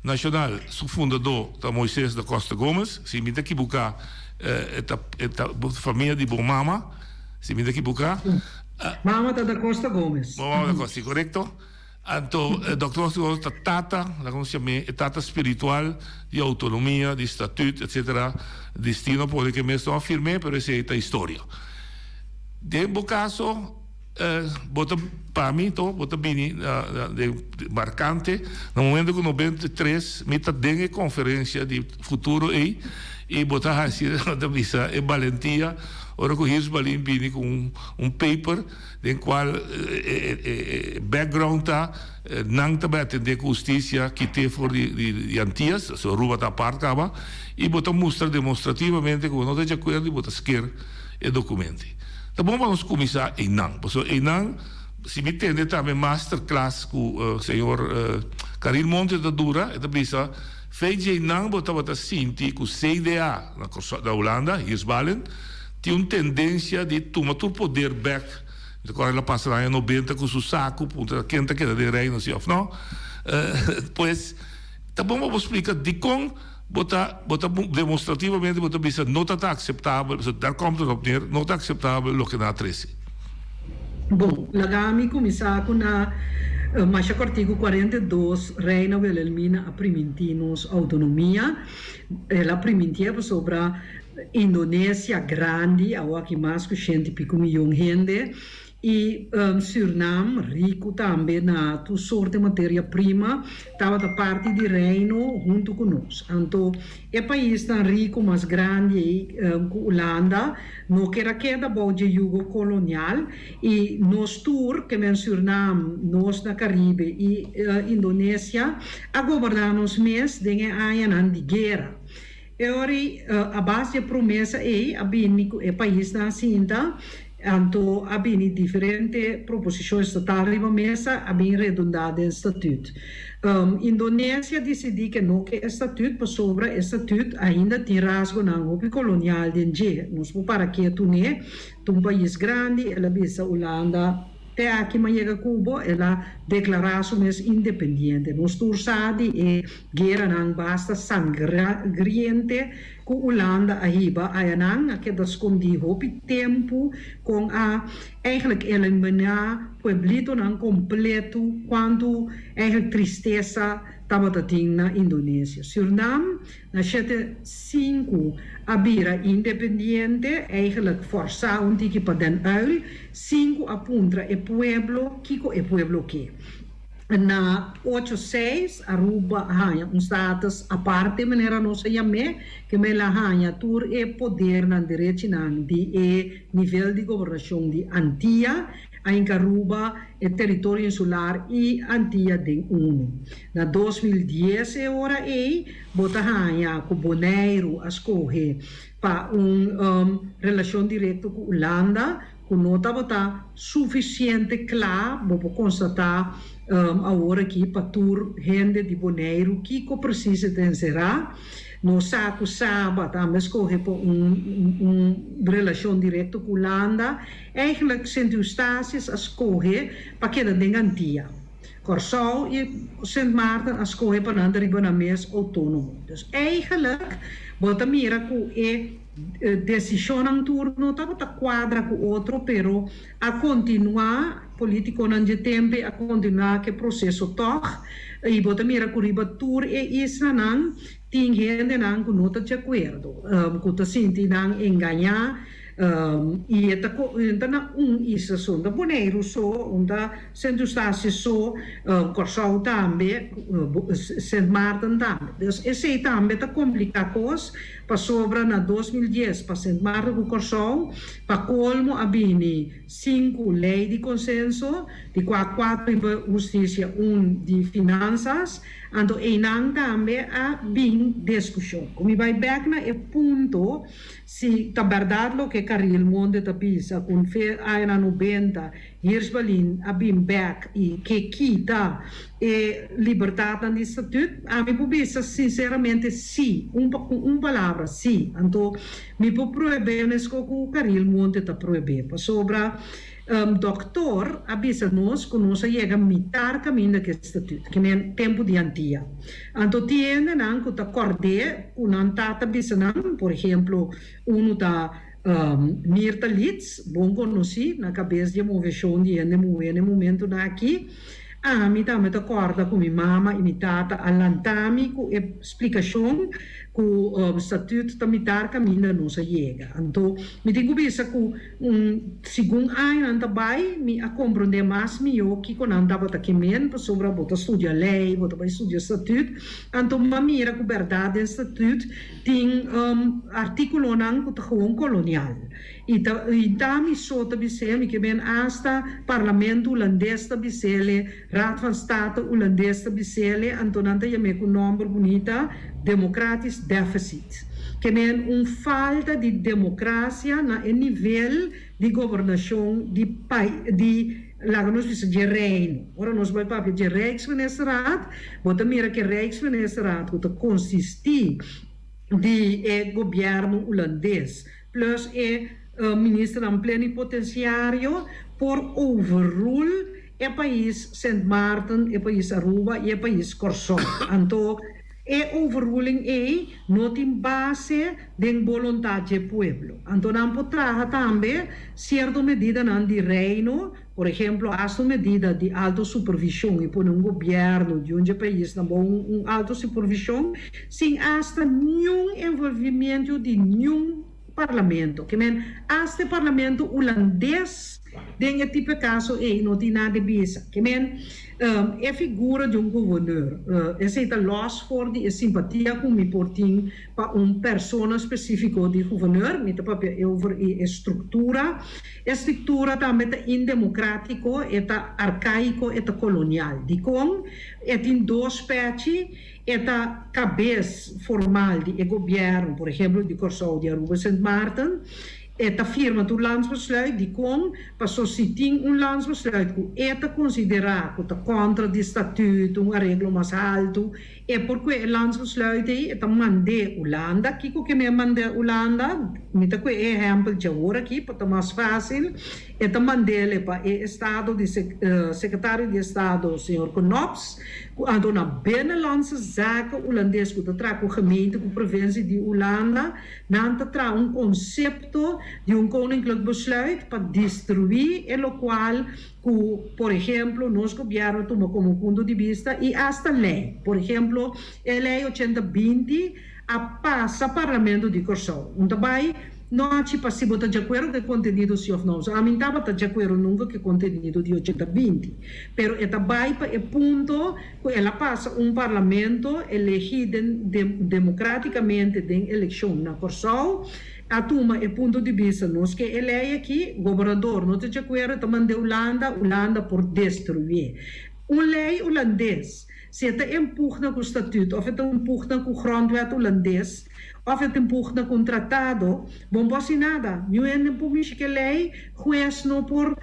Nashonal, su fundadó ta Moises da Costa Gomez. Si mi ta kibuká, e ta e ta famia di bo mama, si mi ta kibuká. Mama ta da Costa Gomez. Bo mama da Costa, si korekto. Anto Dòkter Costa Gomez ta tata, laga nos yam'é e tata spiritual di outonomia, di statüt, etsetera. Destino a pone ku e mes no a firm'é, pero esei ta historia. Den bo kaso, bo ta, pa mi to, bo ta bini na den markante na momento ku 93 mi ta den e konferensia di futuro ei i bo ta hasi, bo ta bisa e balentia ora ku Hirsch Balin bini ku un paper den cual e background ta nan ta bay atende cu husticia kite for di Antillas, so Aruba ta apart caba, y bo ta mustra demostrativamente cu bo no ta di acuerdo y bo ta sker e documento. Ta bon pa nos cuminsa eynan, pasobra eynan si mi tende tambe masterclass cu señor Caril Monte ta dura, e ta bisa fei dje eynan bo tabata sinti cu CDA na Hulanda, Hirschbalen, Tin un tendencia di tuma tur poder bek. Mi ta corda el a pasa na aña 90 cu su saco puntra ken ta keda den reino si of no. Pues ta bon pa bo splica dicon bo ta bo ta demostrativamente bo ta bisa no ta ta aceptabel, pasobra daar komt het op neer, no ta aceptabel loke nan a trece. Bon, laga mi cuminsa cu na masha cortico 42 Reina Wilhelmina a priminti nos autonomia. El a primintié pasobra Indonesia grandi, awor aki mas ku shenti piku miyon hende, i Sürnam, riku tambe na tur sorte materia prima, tabata parti di Reino huntu ku nos. Anto e paisnan riku mas grandi ei ku Ulanda no ker a keda bou dje yugo kolonial i nos tur, ke men Sürnam, nos na Karibe i Indonesia, a goberná nos mes den e añanan di guera. E ora ei, a base di e promesa ei, a bini ku e paisnan a sinta, anto a bini diferente proposishon estatal riba mesa, a bin redundá den statüt. Indonesia disidí ke no ke e statüt pasobra e statüt ainda tin rasgonan hopi kolonial den dje. Nos por para ketu n'e, ta un pais grandi, el a bisa Hulanda. Te aki m'a yega Cubo, el a declara su mes independiente. Nos tur sa di e gueranan basta sangriente cu Hulanda a hiba ayanan, a keda scondi hopi tempo con a eigenlijk elimina pueblitonan completo cuanto eigenlijk tristesa tabata tin na Indonesia. Surinam Na shete sinku a bira independiente, eigenlijk forsá un tiki pa Den Uyl, sinku a puntra e pueblo kiko e pueblo ke. Na ocho seis Aruba a haña un status aparte manera nos a yam'é, ke men la haña tur e podernan, derechinan di e nivel di gobernashon di Antia, A hinka Aruba, e teritorio insular i Antia den unu. Na 2010 e ora ei bo ta haña ku Boneiru a skohe pa un relashon direkto ku Ulanda ku no tabata sufisiente kla, bo por konstatá awor aki pa tur hende di Boneiru kiko presis e ta enserá. Nos sa ku Saba tambe a skohe pa un un relashon direkto ku Ulanda. Eigenlijk Sint Eustatius a skohe pa keda den Antia. Kòrsou i Sint Maarten a skohe pa nan ta riba nan mes outónomo. Dus eigenlijk bo ta mira ku e desishonnan tur no tabata kuadra ku otro pero a kontinuá, polítikonan dje tempe a kontinuá ku e proseso tòg i bo ta mira ku riba tur e islanan tin hendenan ku no ta di akuerdo, ku ta sinti nan engañá. I e ta e ta na un isla so, no ta Boneiru so, un ta Sint Eustatius so, Kòrsou tambe, Sint Maarten tambe. Dus esei tambe ta kompliká kos pasobra na 2010 pa Sint Maarten ku Kòrsou pa kolmo a bini sinku lei di konsenso, di kua kuater riba hustisia, un di finansas, anto einan tambe a bin diskushon. Ku mi bai bèk na e punto. Si ta bèrdat loke Caril Monde ta bisa ku fe añanan nobenta Hirschbalin a bin bek i ke kita e libertatnan di Statuut? Ami por bisa sinseramente si, un ku un palabra, si. Anto mi por prueb'é mesko ku Caril Monte ta prueb'é, pasobra Doktor a bisa nos ku nos a yega mitar kaminda ku e Statuut, ke men tempu di Antia. Anto tin hendenan ku ta kòrd'é ku nan tata bisa nan, por ehemplo, unu ta Mirta Litz, bon konosí na kabes di e moveshon di hende muhé na e momentunan akí. Ami tambe ta kòrda ku mi mama i mi tata a lanta mi ku e splikashon ku Statut ta mitar kaminda nos a yega. Anto mi tin ku bisa ku segun añanan ta bai mi a komprondé mas mihó kiko nan tabata ke men pasobra bo ta studia lei, bo ta bai studia Statut. Anto mi a mira ku bèrdat den Statut Tin artíkulonan ku ta gewoon kolonial. I ta i ta mi so ta bis'é, mi ke ben asta Parlamento Hulandes ta bis'éle, Raad van State Hulandes ta bis'éle, anto nan ta yam'é ku nòmber bunita, democratisch deficit. Ke men un falta di demokrasia na e nivel di gobernashon di pai di laga nos bisa dje Reino. Ora nos bai papia dje Rijksministerraad, bo ta mira ku e Rijksministerraad ku ta konsistí di e gobièrnu hulandes plus e ministernan plenipotensiario por overrule e pais Sint Maarten, e pais Aruba i e pais Kòrsou. Anto E overruling ei no tin base den boluntad dje pueblo. Anto nan por traha tambe cierto medidanan di Reino, por ehemplo hasta un medida di alto supervision y pone un gobierno di un dje paisnan bou un alto supervision sin hasta niun envolvimiento di niun parlamento. Ke men hasta e parlamento Hulandes den e tipo e kaso ei no tin nada di bisa. Ke men e figura di un goberneur esei ta los for di e simpatia ku mi por tin pa un persona spesifiko di goberneur. Mi ta papia over e struktura. E struktura tambe ta indemokratiko, e ta arkaiko, e ta kolonial. Dikon? E tin dos pechi. E ta kabes formal di e gobièrnu, por ehemplo di Kòrsou, di Aruba, Sint Maarten. E ta firma tur landsbesluit. Dikon? Paso si tin un landsbesluit ku e ta konsiderá ku ta kontra di statuut, un areglo mas haltu, e por kue e landsbesluit ei, e ta mand'é Hulanda. Kiko ke mi a mand'é Hulanda? Mi ta kue e ehèmpel djawor aki pa ta mas fásil. E ta mand'é pa e estado di sekretario di estado, señor Knops. Ku anto na Binnenlandse Zaken Hulandes ku ta traha ku gemeente ku provinsie di Hulanda, nan ta traha un konsepto di un Koninklijk Besluit pa destruí e lokual ku por ehemplo nos gobièrnu a tuma komo punto di bista i asta lei. Por ehemplo e lei ochenta binti a pasa Parlamento di Kòrsou. Un ta bai nochi pa si bo ta djakuerdo ku e kontenido si òf no. So ami tabata djakuerdo nunka ku e kontenido di ochenta binti. Pero e ta bai pa e punto ku el a pasa un Parlamento elegí den demokratikamente den elekshon na Kòrsou a tuma e punto di bista nos ke e lei aki, gobernador no ta djakuerdo e ta mand'é Hulanda, Hulanda por destruié. Un lei hulandes. Si e ta en pugna ku statuut òf e ta un pugna ku grondwet hulandes òf e ta en pugna ku un tratado, bo no por hasi nada. Niun hende por mishi ku e lei, hues no por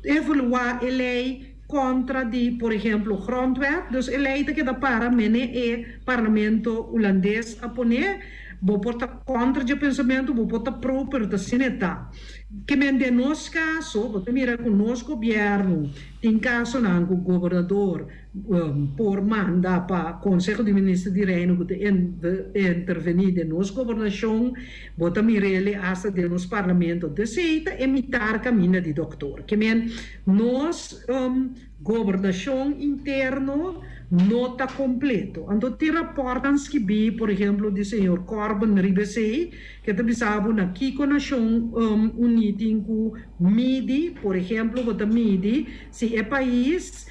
evaluá e lei kontra di, por ehemplo, grondwet. Dus e lei ta keda para mene e parlamento hulandes a pone. Bo por ta kontra dje pensamentu, bo por ta pro, pero ta asina e ta. Ke men den nos kaso, bo ta mira ku nos gobièrnu tin kasonan ku gobernador, por manda pa Conseho di Minister di Reino cu ta interveni den nos gobernacion, bo ta mirele hasta den nos Parlamento. Dus ey ta e mitar caminda di doctor. Ke men nos gobernacion interno no ta completo. Anto tin raportnan skibi, por ehemplo di señor Corbyn riba esey, ke ta bisa bo na kico Nacion Uni tin cu midi, por ehemplo bo ta midi si e pais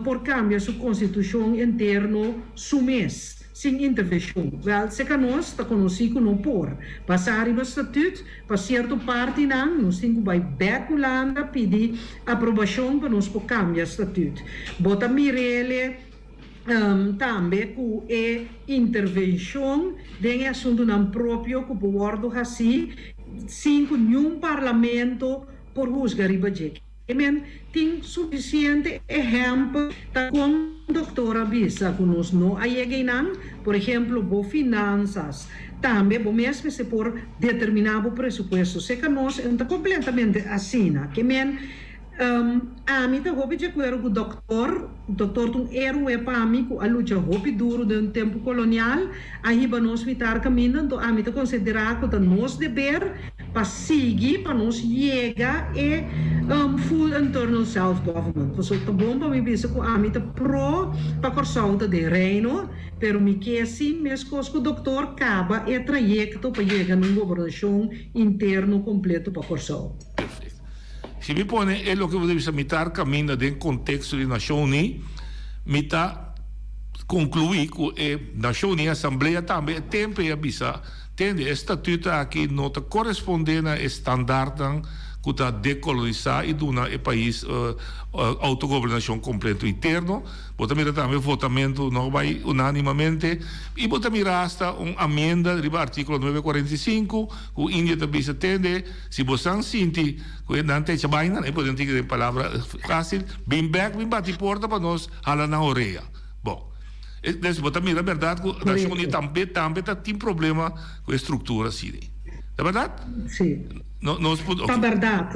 por cambia su constitucion interno su mes, sin intervencion. Wel, seca nos ta conoci cu no por. Basa riba statuut, pa cierto partinan nos tin cu bay bek Hulanda pidi aprobacion pa nos por cambia statuut. Bo ta mirele tambe cu e intervencion den e asuntonan propio cu por wordo haci sin cu niun parlamento por huzga riba dje. Ke men tin sufisiente ehèmpel ta kon doktor a bisa ku nos no a yega einan. Por ehemplo, bo finansas. Tambe bo mes mester por determiná bo presupuesto. Seka nos e no ta kompletamente asina. Ke men ami ta hopi di akuerdo ku doktor. Doktor ta un héroe pa mi ku a lucha hopi duru den un tempu kolonial. A hiba nos mitar kaminda, anto ami ta konsiderá ku ta nos deber pa sigui pa nos yega e full internal self government. Pasobra ta bon pa mi bisa ku ami ta pro pa Kòrsou ta den Reino, pero mi ke si meskos ku doktor kaba e trayekto pa yega na un gobernashon interno kompleto pa Kòrsou. Perfecto. Si mi pone e loke bo ta bisa mitar kaminda den konteksto di Nashon Uní, mi ta konkluí ku e Nashon Uní Asamblea tambe e tempu ei a bisa, Tende, e statut aki no ta korespondé na e standaardnan ku ta dekolonisá i duna e pais outogobernashon kompleto interno. Bo ta mira tambe votamentu no bai unánimamente i bo ta mira asta un amienda riba artíkulo nuebe 45 ku India ta bisa, Tende, si bosan sinti ku e nan ta echa baina, e por den tin den palabra fásil, bin bèk, bin bati porta pa nos hala nan orea. Bon, des bo ta mira bèrdat ku Nashon Uní tambe tambe ta tin problema ku e struktura asina. Ta bèrdat? Sí. No, nos por, Ta bèrdat.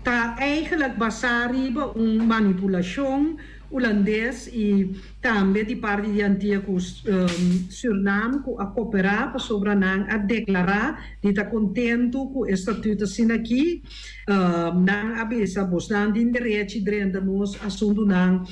Ta eigenlijk basá riba un manipulashon Hulandes i tambe di parti di Antia ku Sürnam ku a koperá pasobra nan a deklará di ta kontentu ku e statut asina aki. Nan a bisa bosnan tin derechi drenta nos asuntunan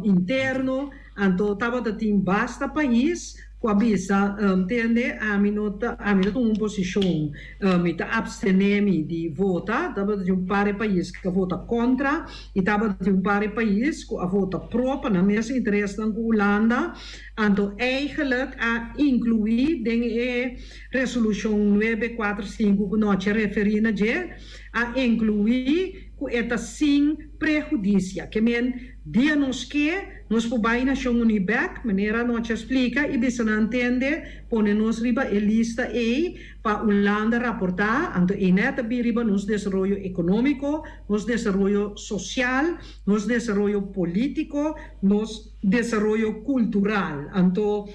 interno, anto tabata tin basta pais ku a bisa, Tende, ami no ta, ami ta tuma un posishon, mi ta abstené mi di vota. Tabata tin un par di pais ku a vota kontra i tabata tin un par di pais ku a vota pro pa nan mes interesnan ku Hulanda. Anto eigenlijk a inkluí den e resolushon nuebe kuater sinku ku nochi a referí na dje, a inkluí ku e ta sin prehudisia. Ke men, dia nos ke, nos por bai Nashon Uní bèk, manera anochi a splika, i bisa nan tende, pone nos riba e lista ei pa Hulanda raportá, anto ei nèt ta bin riba nos desaroyo ekonómiko, nos desaroyo sosial, nos desaroyo polítiko, nos desaroyo kultural. Anto.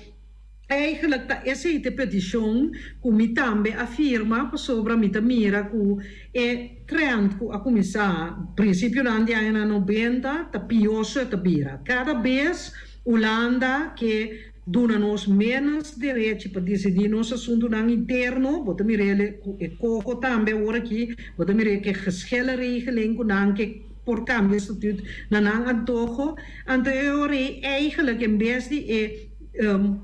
Eigenlijk ta esei ta e petishon ku mi tambe a firma pasobra mi ta mira ku e trend ku a kuminsá prinsipionan di añanan nobenta ta pió so e ta bira. Kada bes Hulanda ke duna nos ménos derechi pa disidí nos asuntunan interno, bo ta mir'el ku e koko tambe awor aki, bo ta mir'é ku e geschillenregeling ku nan ke por kambia statut na nan antoho. Anto e ora ei eigenlijk en bes di e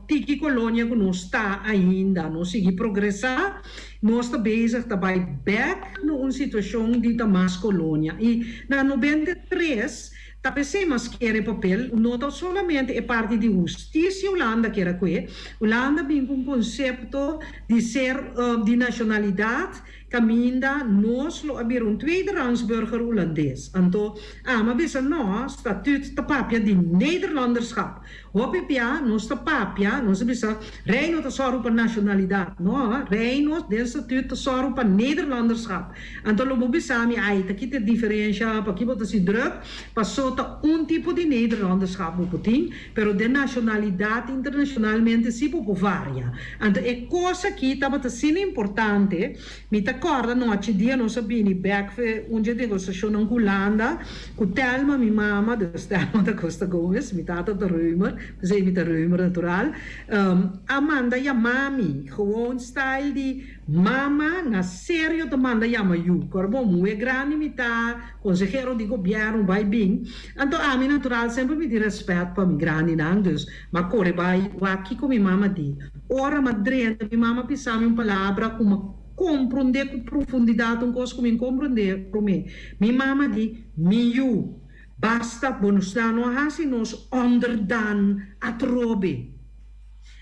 Tiki kolonia ku nos ta ainda, nos sigui progresá, nos ta bezig ta bai bèk na un situashon di ta mas kolonia. I na 93 ta p'esei mas kier e papel, no ta solamente e parti di hustisia Hulanda kier a kue, Hulanda bin ku un konsepto di ser di nashonalidat Caminda nos lo a bira un tweederangsburger Hulandes. Anto Ama bisa no, statuut ta papia di Nederlanderschap. Hopi bia nos ta papia, nos a bisa Reino ta sòru pa nacionalidad. No, Reino den statuut ta sòru pa Nederlanderschap. Anto lo bo bisa mi, ay, ta kita e diferencia, paki bo ta si druk? Paso ta un tipo di Nederlanderschap bo por tin, pero den nacionalidad internacionalmente si bo por varia. Anto e cos aki tabata asina importante, mi ta corda nochi dia nos a bini bek fe un dje negosacionnan cu Hulanda, cu Thelma mi mama, dus Thelma da Costa Gomez, mi tata ta Römer, p'esey mi ta Römer natural, a manda yama mi, gewoon style di mama na serio ta manda yama yu, cor bo muhe grandi mi ta, Konsehero di gobièrnu bai bin, anto ami natural semper mi tin rèspèt pa mi grandinan, dus m'a kore bai wak kiko mi mama di. Ora m'a drenta mi mama bisa mi un palabra ku m'a komprondé ku profundidat un kos ku mi komprondé promé. Mi mama di, Mi yu, basta bo no sta no a hasi nos onderdan atrobe.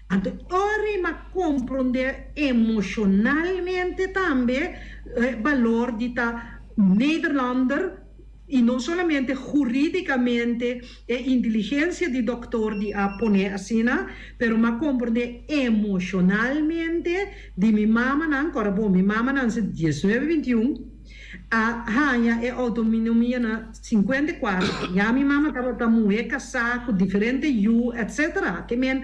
Anto ora i m'a komprondé emoshonalmente tambe e balor di ta Nederlander i no solamente hurídikamente e inteligensia di dòktor di a pone asina, pero m'a komprondé emoshonalmente di mi mamanan, kòrda bo, mi mamanan si diesnuebe bintiun. A haña e outonomia na 54. Ya mi mama tabata muhé kasá ku diferente yu etc. Ke men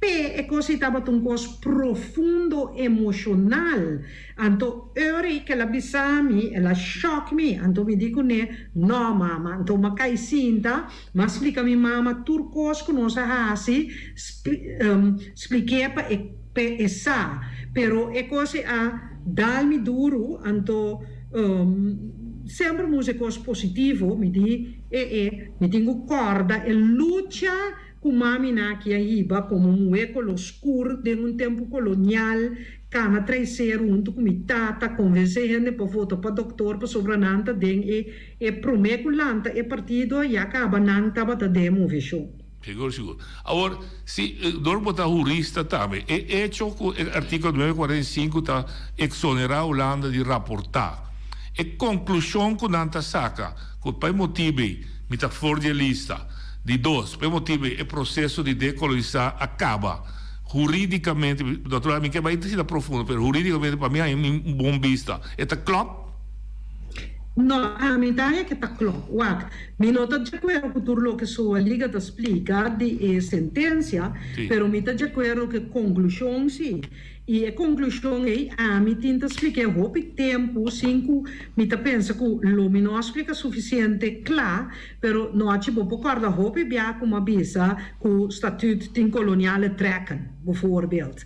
p'e e kos ei tabata un kos profundo emoshonal. Anto ora ku el a bisa mi, el a shòk mi. Anto mi di kuné, No mama. Anto mi a kai sinta, mi a splika mi mama tur kos ku nos a hasi, splik'é pa e p'e e sa. Pero e kos ei a dal mi duru, anto semper mi usa e kos positivo, mi di e e mi tin ku kòrda e lucha ku maminan aki a hiba komo muhé koló skur den un tempu kolonial, kana traiseru huntu ku mi tata, konvensé hende pa vota pa dòktor pasobra nan ta den e e promé ku lanta e partido ya kaba nan tabata den e moveshon. Sigur, sigur. Awor, si dor bo ta hurista tambe, e echo ku e artíkulo nuebe 45 ta eksonerá Hulanda di raportá, e konklushon ku nan ta saka ku pa e motibu ei mi ta for di e lista, di dos, pa e motibu ei e proseso di dekolonisá a kaba, hurídikamente, naturalmente mi ke bai asina profundo, pero hurídikamente pa mi haña un bon bista, e ta klòp? No, ami ta haña ke ta klòp. Wak, mi no ta djakuerdo ku tur loke Soaliga ta splika di e sentensia, pero mi ta djakuerdo ku e konklushon si. I e konklushon ei ami tin ta splik'é hopi tempu sin ku mi ta pensa ku lo mi no a splika sufisiente kla, pero nochi bo por kòrda hopi bia ku mi a bisa ku Statuut tin koloniale trekken, bijvoorbeeld.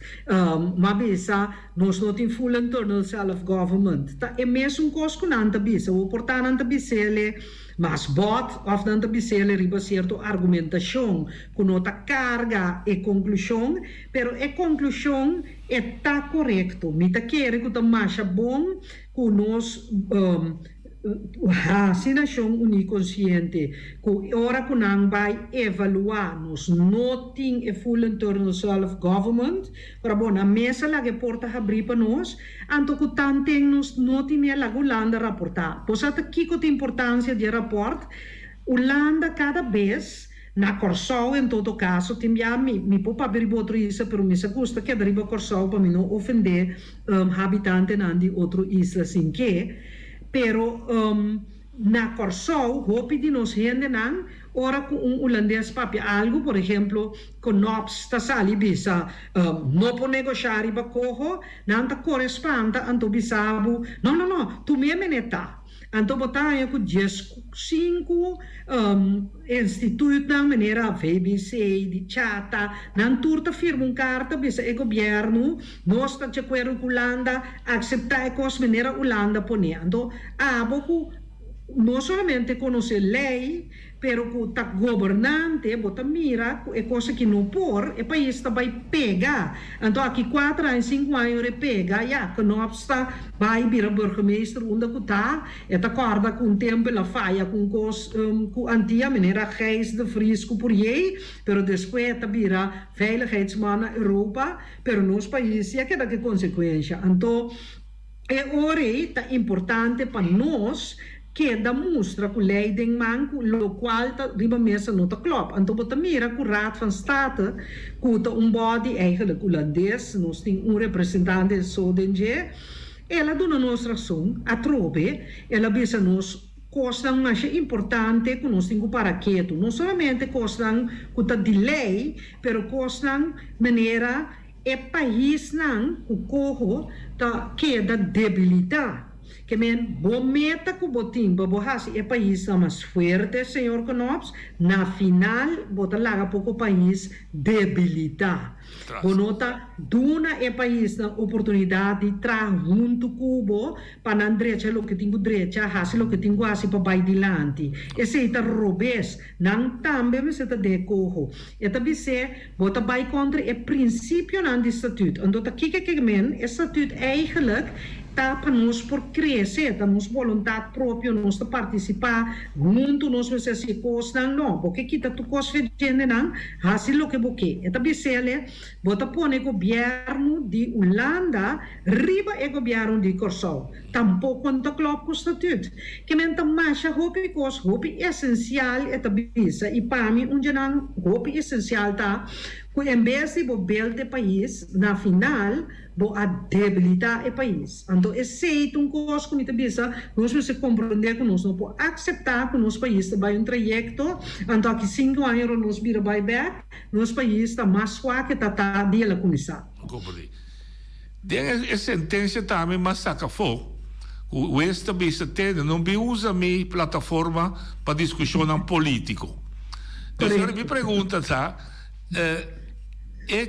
Mi a bisa. Nos no tin full internal self government. Ta e mesun kos ku nan ta bisa. Bo por ta nan ta bis'ele mas bòt òf nan ta bis'ele riba sierto argumentashon ku no ta karga e konklushon, pero e konklushon e ta korekto. Mi ta kere ku ta masha bon ku nos Hasi Nashon Uní konsiente ku ora ku nan bai evaluá nos no tin e full internal self government, ora bo nan mes a laga e porta habrí pa nos, anto ku tanten nos no tin e laga Hulanda raportá. Bo sa ta kiko ta importansia di e rapòrt? Hulanda kada bes na Kòrsou en todo kaso tin bia mi mi por papia riba otro isla pero mi sa gusta keda riba Kòrsou pa mi no ofendé habitantenan di otro isla sin ke. Pero na Kòrsou hopi di nos hendenan ora ku un hulandes papia algu, por ehemplo Knops ta sali bisa no por negoshá riba koho, nan ta kore spanta anto bisa bo no no no tum'é mene ta. Anto bo ta haña ku 15 instituutnan manera VBC, di Chata, nan tur ta firma un karta bisa e gobièrnu, nos ta djakuerdo ku Hulanda, akseptá e kos manera Hulanda pone. Anto abo ku no solamente konosé lei, Pero ku ta gobernante bo ta mira ku e kos aki no por, e pais ta bai pega. Anto aki kuater aña, sinku aña ora e pega, ya, Knops ta bai bira burgemeester unda ku ta. E ta kòrda ku un tempu el a faya ku un kos ku Antia, manera Gijs de Vries ku Pourier, pero despues e ta bira veiligheidsman na Europa, pero nos pais si a keda ku e konsekuensha. Anto e ora ei ta importante pa nos Keda mustra ku lei den man ku lokual ta riba mesa no ta klòp. Anto bo ta mira ku Raad van State, ku ta un body eigenlijk Hulandes, nos tin un representante so den dje, el a duna nos rason atrobe, el a bisa nos kosnan masha importante ku nos tin ku para ketu. No solamente kosnan ku ta di lei, pero kosnan manera e paisnan ku koho ta keda debilitá. Ke men, bo meta ku bo tin pa bo hasi e paisnan mas fuerte, señor Knops, na final bo ta laga poko pais debilitá. Bo no ta duna e paisnan oportunidat di traha huntu ku bo pa nan drecha loke tin ku drecha, hasi loke tin ku hasi pa bai dilanti. Esei ta robes. Nan tambe mester ta den e koho. E ta bis'é, Bo ta bai kontra e prinsipionan di Statuut. Anto ta kiko ke men? E Statuut eigenlijk ta pa nos por krese, ta nos boluntat propio, nos ta partisipá huntu, nos mester hasi e kosnan. No, bo ke kita tur kos fe djendenan, hasi loke bo ke. E ta bis'é, Bo ta pone gobièrnu di Hulanda riba e gobièrnu di Kòrsou. Tampoko no ta klòp ku Statuut. Ke men ta masha hopi kos hopi esensial e ta bisa i pa mi un dje nan hopi esensial ta. Ku en bes di bo build e pais, na final bo a debilita e pais. Anto esei ta un kos ku mi ta bisa, nos mester komprondé ku nos no por akseptá ku nos pais ta bai un trayekto, anto aki sinku aña ora nos bira bai bèk, nos pais ta mas swak ke ta ta di el a kuminsá. Komprondé. Den e sentensia tambe mas saka afó ku hues ta bisa tende no bin usa mi plataforma pa diskushonnan polítiko. Dus ora mi pregunta ta. E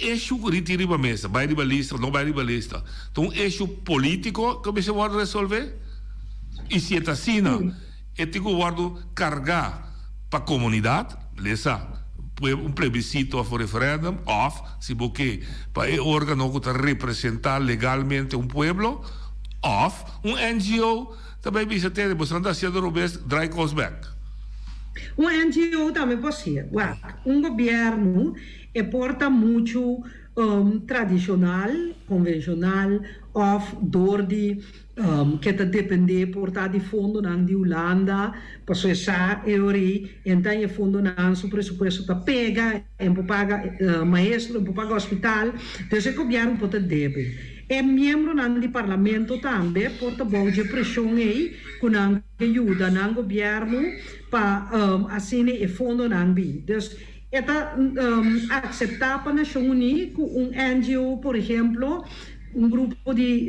issue ku tin riba mesa, bai riba lista of no bai riba lista, ta un issue politico ku mester wòrdu resolvé? I si e ta asina, e tin ku wòrdu kargá pa komunidat, lesa, un plebisito òf un referèndum, òf, si bo ke, pa e órgano ku ta representá legalmente un pueblo, òf un NGO ta bai bisa, Tene, boso nan ta hasiendo robes, draai kos bèk. Un NGO tambe por ser. Wak, un gobièrnu e por ta muchu tradishonal, konvenshonal òf dor di ke ta dependé por ta di fondonan di Hulanda, pasobra e sa e ora ei entan e fondonan su presupuesto ta pega, en por paga maestro, en por paga hospital, dus e gobièrnu por ta débil. E miembronan di parlamento tambe por ta bou dje preshon ei ku nan. Ke yuda nan gobièrnu pa asina e fondonan bin. Dus e ta akseptá pa Nashon Uní ku un NGO por ehemplo, un grupo di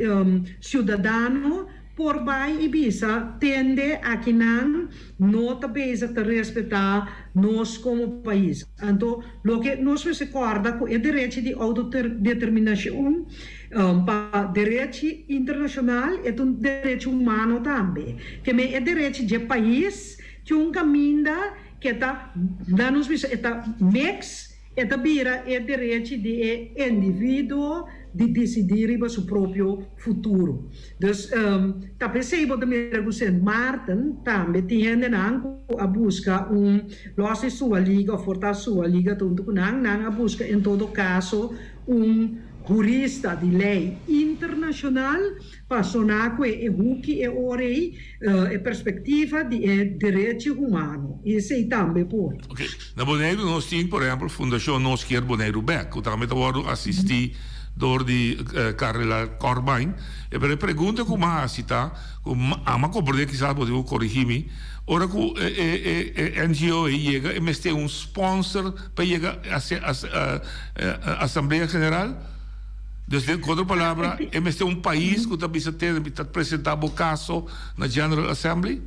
siudadano por bai i bisa tende akinan no ta bezig ta respetá nos komo pais. Anto loke nos mester kòrda ku e derechi di outodeterminashon Pa derechi internashonal e ta un derechi humano tambe. Ke men e derechi dje pais tin un kaminda ke ta, nan nos bisa e ta mix, e ta bira e derechi di e individuo di disidí riba su propio futuro. Dus ta p'esei bo ta mira ku Sint Maarten tambe tin hendenan ku a buska un los di sua liga òf por ta sua liga ta huntu ku nan, nan a buska en todo kaso un hurista di lei internashonal pa soná ku e huki e ora ei e perspektiva di e derechi humano i esei tambe por. Oke, na Boneiru nos tin por ehempel Fundashon Nos Kier Boneiru Bek ku tambe ta wòrdu asistí dor di Carla Corbijn. E pero e pregunta ku mi a hasi ta ku ami a komprendé kisas bo tin ku korigí mi, ora ku e e NGO ei yega e mester un sponsor pa yega Asamblea General? Dus den otro palabra, e mester un pais ku ta bisa tene mi ta presenta bo kaso na General Assembly?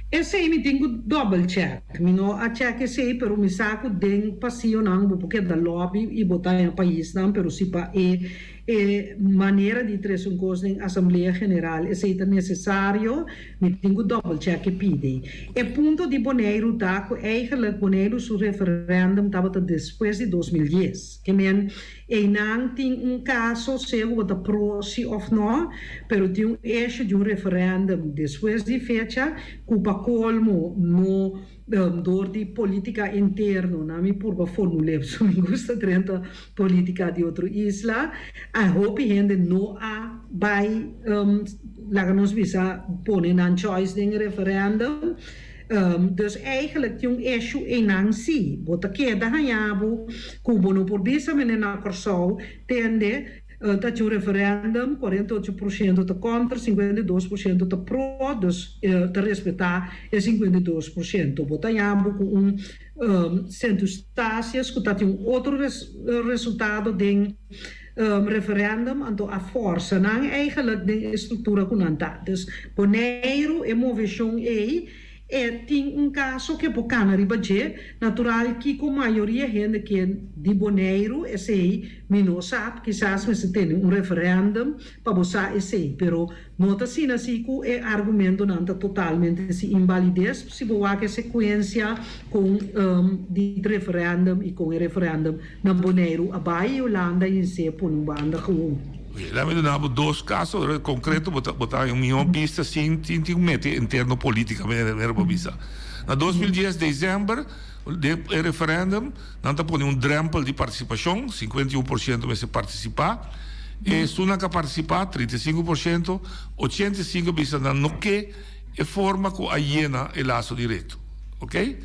Esei mi tin ku double check. Mi no a check esei pero mi sa ku den pasionan bo por keda lobby i bo ta den paisnan pero si pa e E manera di trese un kos den Asamblea General esei ta nesesario, mi tin ku double check e pidi. E punto di Boneiru ta ku eigenlijk Boneiru su referendum tabata despues di 2010. Ke men einan tin un kaso sea ku bo ta pro si of no, pero tin un issue di un referendum despues di fecha ku pa kolmo no Dor di politica interno nan mi purba formul'é pasobra mi gusta drenta politica di otro isla. A hopi hende no a bai laga nos bisa pone nan choice den e referendum. Dus eigenlijk tin un issue einan si. Bo ta keda haña bo ku bo no por bisa mene na Kòrsou tende. Ta haci un referendum, 48% ta contra, 52% ta pro, dus ta respeta e 52%. Bo ta yambo cu un Sint Eustatius cu ta tin un otro resultado den referendum, anto a forsa nan eigenlijk den e structura cu nan ta. Dus Boneiru e movecion ey E tin un kaso ke por kana riba dje, natural kiko mayoria hende ke di Boneiru esei mi no sa, kisas mester tene un referendum pa bo sa esei, pero no ta asina si ku e argumentonan ta totalmente sin invalides si bo wak e sekuensia kon di referendum i kon e referendum na Boneiru a bai i Hulanda hins'é pone un banda gewoon. Laat mi duna bo dos kaso konkreto bo ta bo ta haña un mihó bista sin sin tin mete interno politica manera bo bisa. Na 2010 december den e referendum nan ta pone un drempel di partisipashon 51% mester partisipá esunnan ku a partisipá 35% 85 a bisa nan no ke e forma ku a yena e laso direkto ok.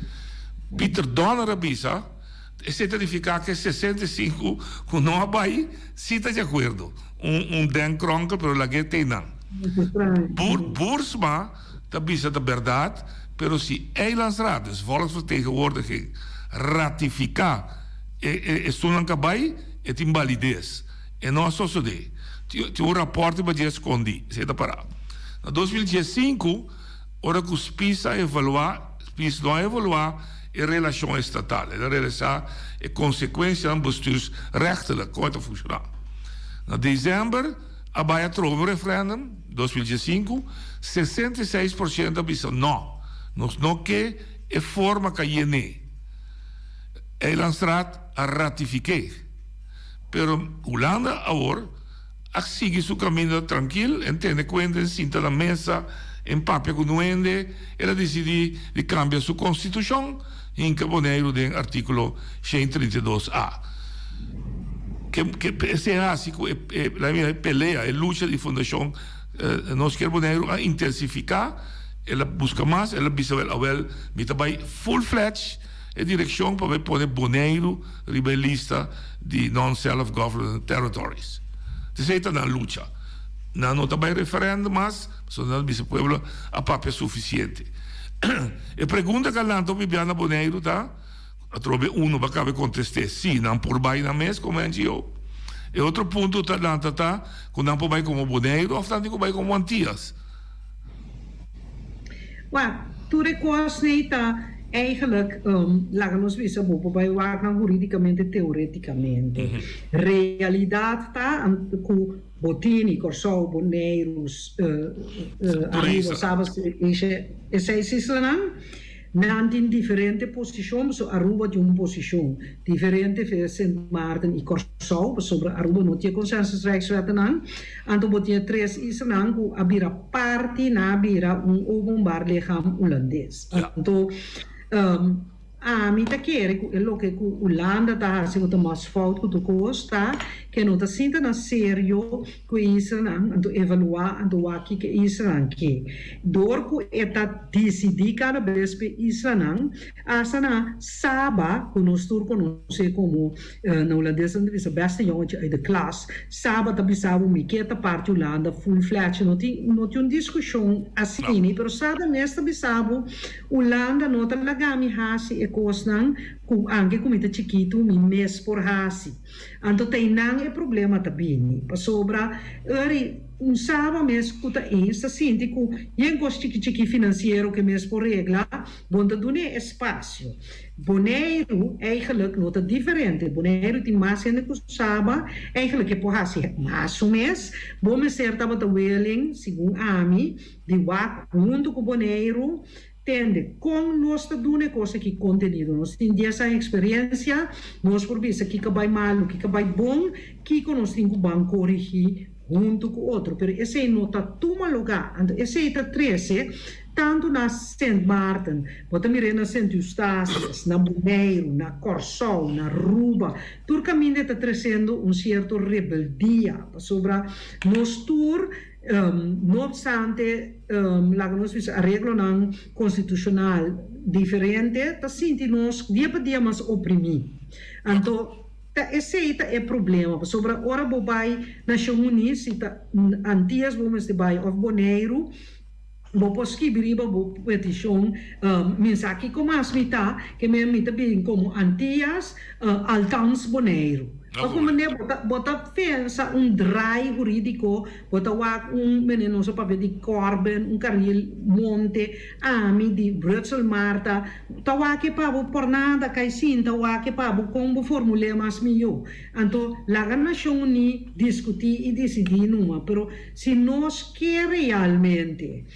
Peter Donner a bisa. Esei ta nifiká ku e 65 ku no a bai sí ta di akuerdo. Un un denkronkel pero lag'é te nan. Boer Boersma ta bisa ta bèrdat, pero si Eilandsraad, dus volksvertegenwoordiging, ratifiká e e esunnan ku a bai, e tin balides. E no a sosodé. Tin tin un rapòrt riba dje skondí. Esei ta pará. Na 2015, ora ku Spies a evaluá, Spies no a evaluá e relashon estatal. El a realisá e konsekuensianan bestuursrechtelijk, kon e ta funshoná. Na desèmber a bai atrobe un referèndum, 2015, 66% a bisa nò, nos no ke e forma ka yen'é. Eilandsraad a ratifik'é. Pero Hulanda awor a sigui su kaminda trankil, en tene kuenta, en sinta na mesa, en papia ku nuende, el a disidí di kambia su konstitushon, hinka Boneiru den artíkulo 132 a. Ke ke esei a hasi ku e e laga mi e pelea, e lucha di fundashon Nos Kier Boneiru a intensifiká, el a buska mas, el a bisa wèl awèl mi ta bai full fledged e direkshon pa bai pone Boneiru riba e lista di non-self-governing territories. Esei ta nan lucha. Nan no ta bai referendum mas, pasobra nan bisa pueblo a papia sufisiente. E pregunta ku a lanta un bibian na Boneiru ta, atrobe uno ba kabe kontest'é, si nan por bai nan mes komo NGO. E otro punto ta lanta ta ku nan por bai komo Boneiru òf nan tin ku bai komo Antias. Wak, tur e kosnan ta eigenlijk, laga nos bisa bo por bai wak nan huridicamente teoreticamente. Realidad ta ku bo tini Kòrsou, Boneiru, Aruba, Saba, e seis islanan, nan tin diferente posishon, pasobra Aruba tin un posishon diferente fe Sint Maarten i Kòrsou, pasobra Aruba no tin e consensus rijkswettenan. Anto bo tin e tres islanan ku a bira parti, nan a bira un openbaar lichaam Hulandes. Anto ami ta kere ku e loke ku Hulanda ta hasi ku ta mas fout ku tur kos ta ke no ta sinta na serio ku e islanan, anto evaluá anto wak kiko e islanan ke. Dor ku e ta disidí kada bes p'e islanan, hasta na Saba, ku nos tur konosé komo Na Hulandes nan ta bisa beste jongetje uit de klas. Saba ta bisa bo mi ke ta parti Hulanda full fledged. No tin no tin un diskushon asini pero Saba mes ta bisa bo Hulanda no ta laga mi hasi e kosnan ku anke ku mi ta chikitu mi mes por hasi. Anto ta einan e problema ta bini pasobra eri un Saba mes ku ta eens ta sinti ku yen kos chiki chiki finansiero ke mes por regla bo no ta dun'e espasio. Boneiru eigenlijk no ta diferente. Boneiru tin mas hende ku Saba. Eigenlijk e por hasi mas su mes. Bo mester tabata willing, segun ami, di wak huntu ku Boneiru, tende kon nos ta duna e kos aki kontenido. Nos tin dies aña eksperensia, nos por bisa kiko a bai malu, kiko a bai bon, kiko nos tin ku ban korigí huntu ku otro. Pero esei no ta tuma lugá. Anto esei ta trese tantu na Sint Maarten, bo ta mir'é na Sint Eustatius, na Boneiru, na Kòrsou, na Aruba, tur kaminda e ta tresendo un sierto rebeldia, pasobra nos tur, no opstante, laga nos bisa areglonan konstitushonal diferente, ta sinti nos dia pa dia mas oprimí. Anto ta esei ta e problema, pasobra ora bo bai Nashon Uní, si ta Antias bo mester bai òf Boneiru, Bo por skibi riba bo petishon, Mi sa kiko mas mi ta, ke men mi ta bin komo Antias, althans Boneiru. Pa komprendé, bo ta bo ta pensa un draai hurídiko, bo ta wak un, mene nos a papia di Corbyn, un Caril Monte, ami di Brutsel Martha, ta wak e pa bo por nada kai sinta wak e pa bo kon bo formul'é mas mihó. Anto laga Nashon Uní diskutí i disidí numa, pero Si nos ke realmente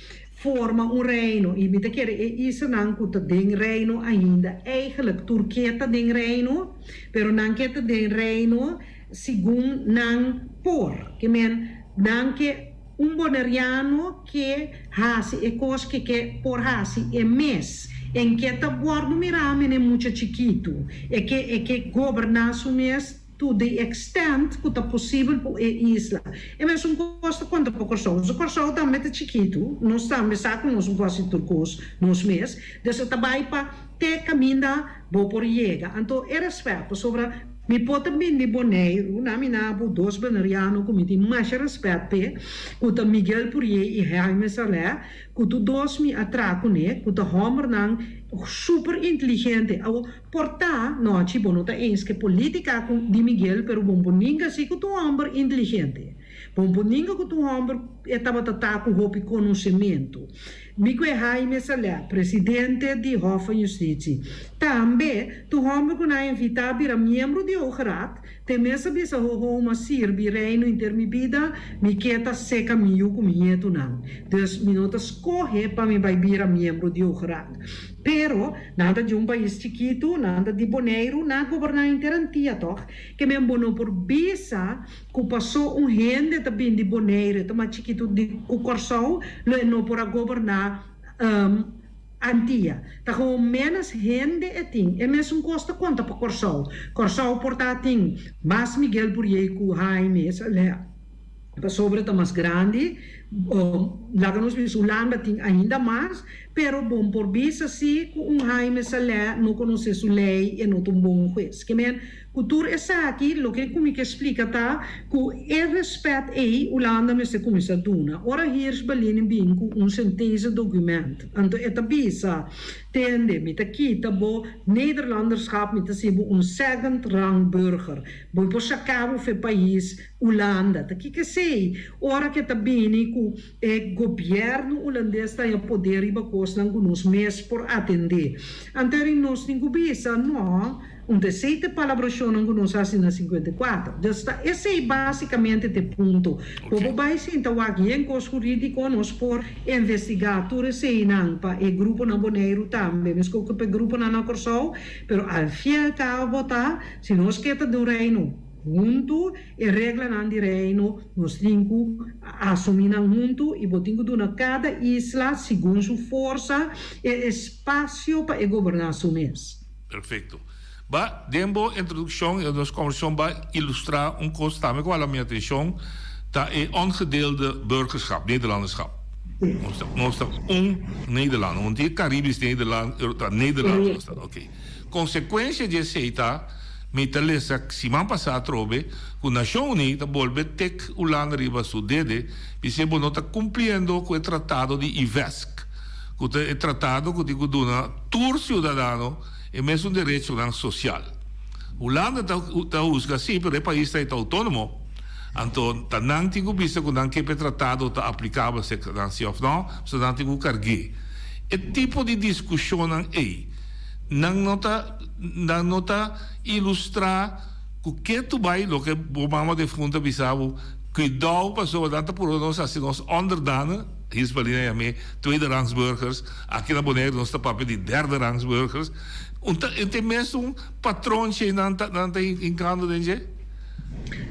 forma un reino, i mi ta kere e islanan ku ta den reino ainda, eigenlijk tur ke ta den reino, pero nan ke ta den reino segun nan por, ke men nan ke un boneriano ke hasi e kos ke ke por hasi e mes, en ke ta wòrdu mirá mene mucha chikitu, e ke e ke goberná su mes. To the extent ku ta posibel ku e isla. E mesun kos ta konta pa Kòrsou. So Kòrsou tambe ta chikitu, nos tambe sa ku nos un kos di tur kos nos mes. Dus e ta bai pa te kaminda bo por yega. Anto e rèspèt, pasobra mi por ta bini di Boneiru, na mi na bo dos boneriano ku mi tin masha rèspèt p'e, ku ta Miguel Pourier i Jaime Saleh, ku tur dos mi a traha kuné, ku ta hòmbernan super inteligente. Awor, por ta, nochi, bo no ta eens ku e polítika ku di Miguel, pero bo por ninga si ku ta un hòmber inteligente. Bo por ninga ku ta un hòmber e tabata ta ku hopi konosementu. Mi ku e Jaime Saleh, presidente di Hof van Justitie. Tambe, tur hòmber ku nan a invitá a bira miembro di Hoge Raad, te mes a bisa hoho m'a sirbi Reino henter mi bida, mi ke ta seka mi yu ku mi ñetunan. Dus, mi no ta skohe pa mi bai bira miembro di Hoge Raad. Pero, nan ta di un pais chikitu, nan ta di Boneiru, nan a goberná henter Antia tòg? Ke men bo no por bisa Ku pasó un hende ta bin di Bonaire, e ta mas chikitu di ku Kòrsou, lo e no por a goberná Antia. Ta gewoon ménos hende e tin. E mesun kos ta konta pa Kòrsou. Kòrsou por ta tin mas Miguel Pourier ku Jaime Saleh pasobra e ta mas grandi. Laga nos bisa Hulanda tin ainda mas, pero bon por bisa si ku un Jaime Saleh no konosé su lei, e no ta un bon hues. Ke men Ku tur esaki, loke ku mi ke splika ta ku e rèspèt ei Hulanda mester kuminsá duna. Ora Hirsch Ballin bin ku un sentese dokument, anto e ta bisa, Tende, mi ta kita bo Nederlanderschap, mi ta hasi bo un second rang burger. Bo por saka bo f'e pais Hulanda. Ta kiko esei? Ora ku e ta bini ku e gobièrnu hulandes ta haña poder riba kosnan ku nos mes por atendé. Anto eri nos tin ku bisa, No. Un ta esei ta e palabrashonnan ku nos hasi na 54. Dus ta esei básikamente ta e punto. Bo por bai sinta wak yen kos hurídiko, nos por investigá tur eseinan pa e gruponan Boneiru tambe, meskos ku pa e gruponan na Kòrsou, pero al fin i al kabo ta, si nos ke ta den un Reino huntu, e reglanan di Reino nos tin ku asumí nan huntu i bo tin ku duna kada isla segun su forsa e espasio pa e goberná su mes. Perfecto. Ba, den bo introduccion y nos conversacion ba ilustra un cos tambe cu a hala mi atencion, ta e ongedeelde burgerschap, Nederlanderschap. Nos ta, nos ta un Nederlander, no tin Caribisch Nederland, ta Nederlander nos ta, ok. Consecuencia di esey ta, mi ta lesa siman pasa atrobe, cu Nacion Uni ta bolbe tek Hulanda riba su dede, bis'e bo no ta cumpliendo cu e tratado di IVESC, cu ta e tratado cu tin cu duna tur ciudadano e mesun derechonan social. Hulanda ta ta husga si, pero e pais ta e ta autonomo, anto ta nan tin cu bisa cu nan ke pa e tratado ta aplicabel serka nan si of no, pasobra nan tin cu cargu'e. E tipo di discusionnan ey, nan no ta nan no ta ilustra cu ke tu bay loke bo mama defunta bisa bo, cuidao pasobra nan ta purba nos haci nos onderdanen. Hisbalina yam'é tweederangsburgers, aki na Boneiru nos ta papia di derderangsburgers. Un ta e mesun patronchi ei nan ta nan ta hinkando den dje?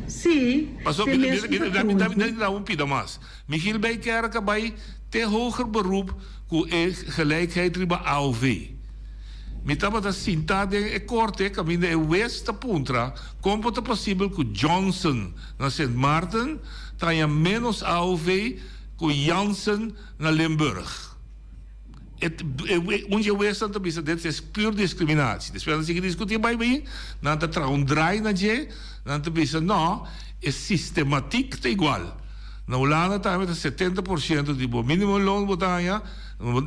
Sí, Paso te mi mesun mi mi patronchi. da un pida mas. Michiel Bijkerk a bai te hoger beroep ku e gelijkheid riba AOV. Mi tabata sintá den e korte kaminda e wes ta puntra kon por ta posibel ku Johnson na Sint Maarten ta haña ménos AOV Ku Jansen na Limburg. E un dje wesnan ta bisa dit es pur discriminatie. Despues nan sigui discuti bai bin, nan ta traha un draai na dje, nan ta bisa no, e sistematiek ta igual. Na Hulanda tambe ta 70% di bo minimumloon bo ta haña,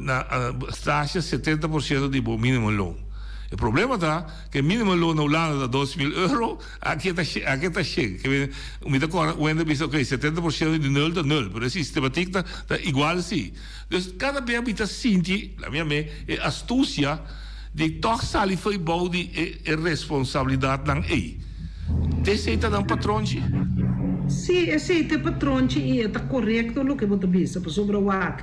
na Stasia 70% di bo minimumloon. E problema ta ku e minimumloon na Hulanda ta 2000 euro, Aki e ta aki e ta shen. Ke men, mi ta kòrda un hende a bisa, ok, 70% di nul ta nul, pero e sistematik ta ta igual si. Dus kada bia mi ta sinti, la mi yam'é, e astusia di tòg sali fo'i bou di e e responsabilidatnan ei. T'esei ta nan patronchi? Sí, esei ta e patronchi i e ta korekto loke bo ta bisa, pasobra wak,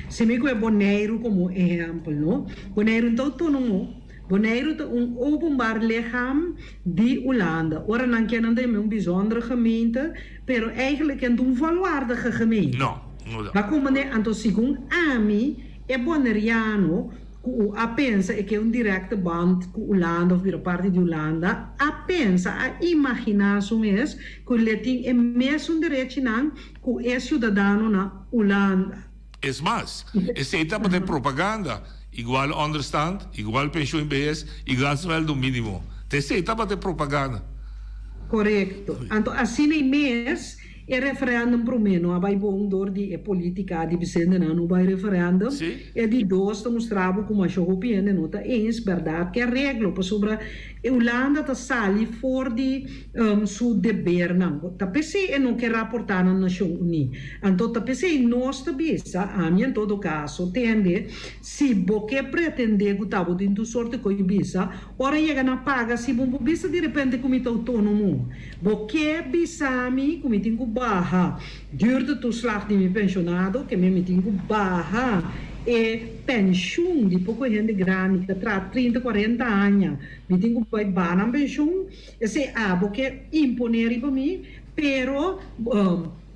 si mi ku e Boneiru komo ehèmpel, no? Boneiru no ta outónomo. Boneiru ta un openbaar lichaam di Hulanda. Ora nan ke nan ta yama un bijzondere gemeente, pero eigenlijk e no ta un volwaardige gemeente. No, no ta. Ba komprende? Anto segun ami, e Boneriano ku a pensa e ke un directe band ku Hulanda of bira parti di Hulanda, a pensa, a imagina su mes ku le tin e mesun derechinan ku e ciudadano na Hulanda. Es mas, esei tabata e propaganda. Igual onderstand, igual pensioen behes, igual sueldo minimo. Ta esei tabata e propaganda. Korekto. Anto asina ei mes e referendum promé no a bai bon dor di e politica di bisendenan no bai referendum. E di dos ta mustra bo ku masha hopi hende no ta eens bèrdat ku e areglo pasobra e Hulanda ta sali for di su debernan. Ta p'esei e no ke raportá na Nashon Uní. Anto ta p'esei nos ta bisa, ami en todo kaso, tende, si bo ke pretendé ku ta bo tin tur sorte ko'i bisa, ora yega na paga si bo por bisa di repente ku mi ta outónomo. Bo ke bisa mi ku mi tin ku baha duurtetoeslag di mi penshonado, ke mi tin ku baha e penshun di poko hende grandi ku ta traha trinta, kuarenta aña, mi tin ku bai baha nan penshun. Esei abo ke imponé riba mi, pero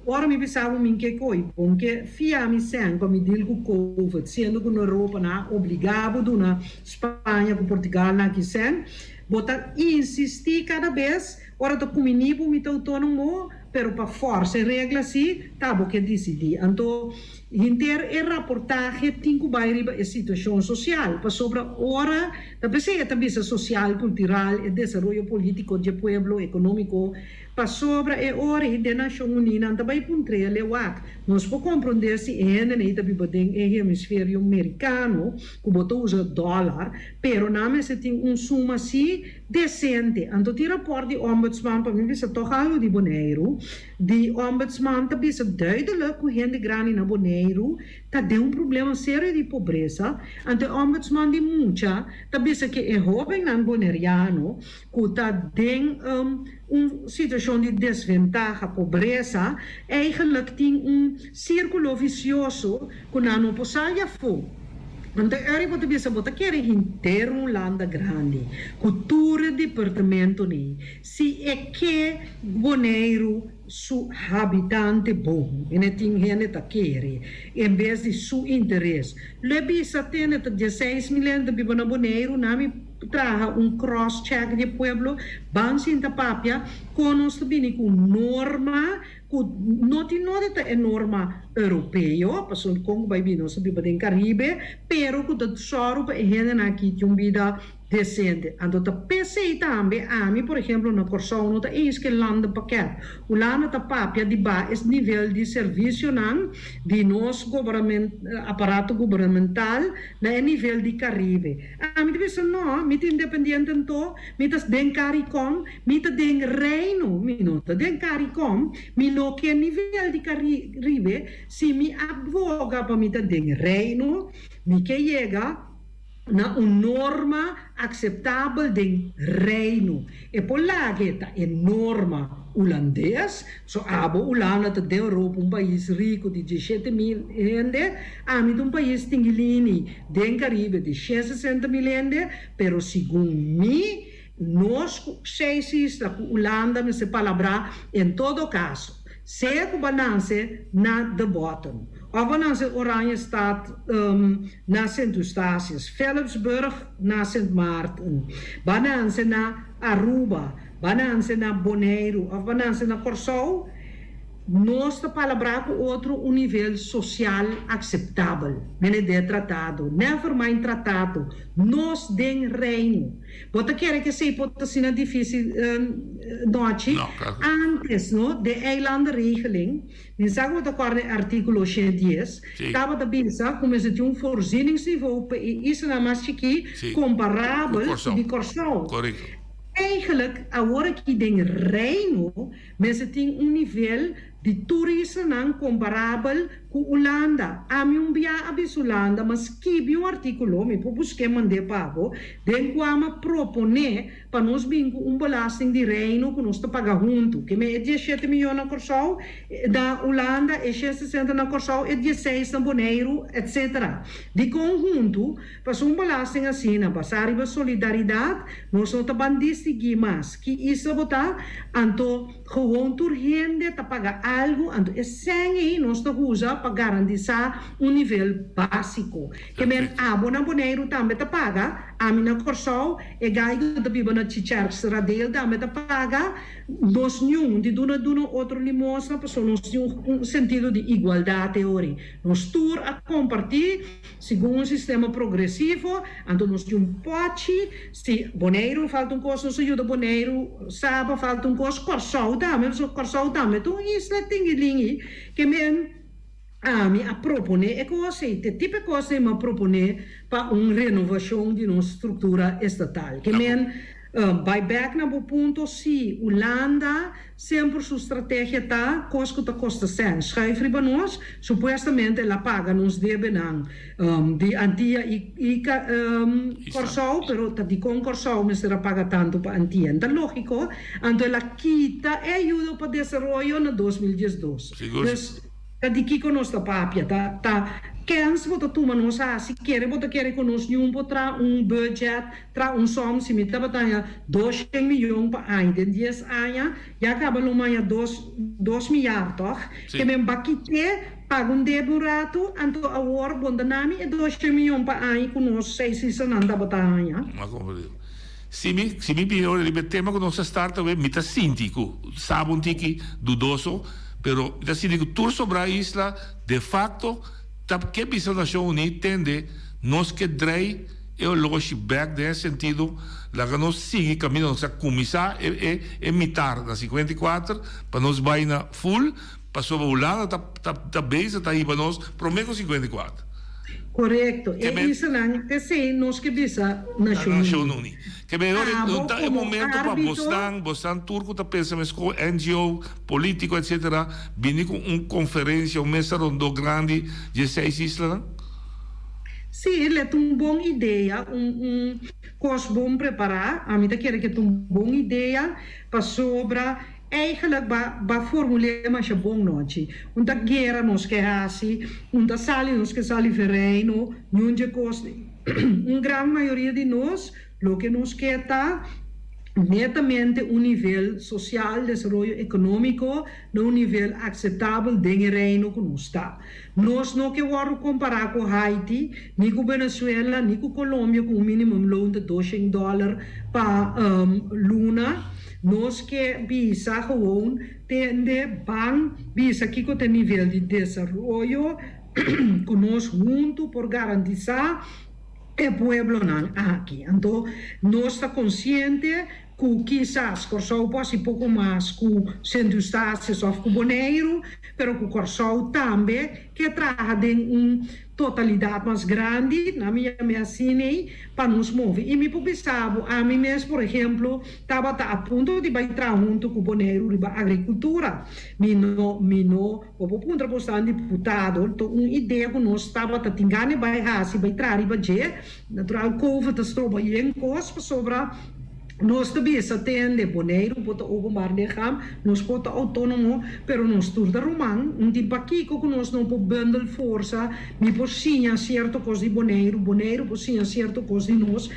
ora mi bisa bo mi ke koi, bon ke fia mi sèn pa mi deal ku covid, siendo ku na Europa nan a obligá bo duna Spaña ku Portugal nan ki sèn, bo ta insistí kada bes ora ta kuminí bo mi ta outónomo, pero pa fòrsa e regla si ta bo ke disidí. Anto Henter e raportahe tin ku bai riba e situashon sosial, pasobra ora ta p'esei e ta bisa sosial, kultural, e desaroyo polítiko dje pueblo, ekonómiko, pasobra e ora ei den Nashon Uní nan ta bai puntr'é lewak. Nos por komprondé si e hendenan ei ta biba den e hemisferio merikano ku bo ta usa dòlar, pero nan mester tin un suma si desente. Anto tin rapòrt di Ombudsman pa mi bisa tòg algu di Boneiru. Di Ombudsman ta bisa duidelijk ku hende grandi na Boneiru ta den un problema serio di pobresa, anto e Ombudsman di mucha ta bisa ke e hobennan boneriano ku ta den un situashon di desventaha, pobresa, eigenlijk tin un sirkulo visioso ku nan no por sali afó. Anto e ora bo ta bisa bo ta kere henter un landa grandi ku tur e departamentonan. Si e ke Boneiru su habitante bon, en e tin hende ta kere, en bes di su interes. Lo e bisa tende ta dieseis mil hende ta biba na Boneiru, na mi traha un cross check di e pueblo, ban sinta papia kon nos ta bini ku norma ku no tin nodi ta e norma europeo, pasobra kon ku bai bini nos ta biba den Caribe, pero ku ta sòru pa e hendenan aki tin un bida Desente. Anto ta p'esei tambe ami, por ehemplo, na Kòrsou no ta eens ku e landenpakket. Hulanda ta papia di ba es nivel di servisionan di nos aparato gubernamental na e nivel di Karibe. Ami ta bisa no, mi ta independiente anto, mi ta den Caricom, mi ta den Reino, mi no ta den Caricom, mi no ke nivel di Karibe, si mi aboga pa mi ta den Reino, mi ke yega na un norma akseptabel den Reino. E por lage ta e norma Hulandes, so abo Hulanda ta den Europa un pais riku di diesshete mil hende, ami ta un pais tingilini den Karibe di shesesenta mil hende, pero segun mi nos ku seis isla ku Hulanda mester palabrá en todo kaso, sea ku ba nanse na The Bottom òf ba nanse Oranjestad na Sint Eustatius, Philipsburg na Sint Maarten, ba nanse na Aruba, ba nanse na Boneiru òf ba nanse na Kòrsou, nos ta palabrá ku otro un nivel sosial akseptabel, mene de tratado, never mind tratado, nos den Reino. Bo ta kere ke esei por ta asina difísil nochi? No, claro. Antes, no, de eilandenregeling, mi sa ku bo ta kòrda e artíkulo 110, Sí. tabata bisa ku mester tin un voorzieningsniveau pa e islanan mas chikí Sí. komparabel Ku Kòrsou. di Kòrsou. Korekto. Eigenlijk, awor aki den Reino mester tin un nivel di tur islanan komparabel ku Hulanda. Ami un bia a bisa Hulanda, ma skibi un artíkulo, mi por busk'é mand'é pa bo, den kua mi a proponé pa nos bin ku un belasting di Reino ku nos ta paga huntu. Ke men e diesshete miyon na Kòrsou, na Hulanda, e shesesenta na Kòrsou, e diesseis na Boneiru, etcetera. Dikon huntu? Pasobra un belasting asina, basá riba solidaridat, nos no ta ban distinguí mas ki isla bo ta, anto gewoon tur hende ta paga. algu, anto e sèn ei nos ta usa pa garantisá un nivel básiko. Ke men abo na Boneiru tambe ta paga, ami na Kòrsou, e gai ku ta biba na Chicherkseradeel tambe ta paga, nos niun di duna duna otro limosna pasobra nos tin un sentido di igualdat e ora ei. Nos tur a kompartí segun un sistema progresivo, anto nos tin un pòchi, si Boneiru falta un kos nos a yuda Boneiru, Saba falta un kos, Kòrsou tambe, pasobra Kòrsou tambe ta un isla tinguilingui, ke men ami a proponé e kos ei, te tipo e kos ei mi a proponé pa un renovashon di nos struktura estatal. Ke men bai bèk na bo punto, si Hulanda Semper su strategia ta kos ku ta kosta sèn. Schuif riba nos, supuestamente el a paga nos debenan di Antia i Kòrsou, pero ta dikon Kòrsou mester a paga tantu pa Antia? N ta lógiko, anto el a kita e ayudo pa desaroyo na 2012. Dus ta di kiko nos ta papia? Ta ta kens bo ta tuma nos hasi? Kere bo ta kere ku nos niun por traha un budget Tra un som, si mi tabata haña doshen miyon pa aña den dies aña, ya kaba lo maña dos dos miyar, tòg? Sí. Ke men bakit'é, paga un debe un ratu, anto awor bon ta na mi e doshen miyon pa aña ku nos seis islanan tabata haña. M'a komprendé. Si mi, si mi bini ora riba e tema ku nos a start awe, mi ta sinti ku saba un tiki dudoso, pero mi ta sinti ku tur sobrá isla de facto ta ke bisa Nashon Uní tende nos ke drei E oloshi bek den e sentido laga nos sigui kaminda nos a kuminsá e e e mitar na 54 pa nos bai na full pasobra Hulanda ta ta ta bezig ta hiba nos promé ku 54. Korekto. Ke E men islanan esei nos ke bisa Na Nashon Nashon Uní. Uní. Ke men ora Abo ta e komo momento pa árbitro. bosnan bosnan tur ku ta pensa meskos NGO, polítiko etcetera bini ku un konferensia un mesa rondó grandi dje seis islanan? Sí, le ta un bon idea, un un kos bon prepará. Ami ta kere ke ta un bon idea pasobra eigenlijk ba ba formul'é masha bon nochi. Un ta guera nos ke hasi, un ta sali nos ke sali Vereino, niun dje kos. Un gran mayoria di nos Loke nos ke ta netamente un nivel sosial, desaroyo ekonómiko na un nivel akseptabel den e reino ku nos ta. Nos no ke wòrdu kompará ku Haiti, ni ku Venezuela, ni ku Colombia ku un minimum loon ta doshen dòler pa luna. Nos ke bisa gewoon tende ban bisa kiko ta e nivel di desaroyo ku nos huntu por garantisá. E pueblonan aki. Anto nos ta konsiente ku kisas Kòrsou por hasi poko mas ku Sint Eustatius òf ku Boneiru, pero ku Kòrsou tambe ke traha den un totalidat mas grandi, na mi yam'é asina ei, pa nos move. I mi por bisa bo, ami mes por ehemplo tabata a punto di bai traha huntu ku Boneiru riba agrikultura. Mi no, mi no. Bo por puntra bo stan diputado, to un idea ku nos tabata tin gana bai hasi, bai traha riba dje. Natural covid ta stroba yen kos pasobra nos ta bisa tende Boneiru por ta openbaar lichaam, nos por ta outónomo, pero nos tur ta ruman. Un tin pakiko ku nos no por bundel forsa, mi por siña sierto kos di Boneiru, Boneiru por siña sierto kos di nos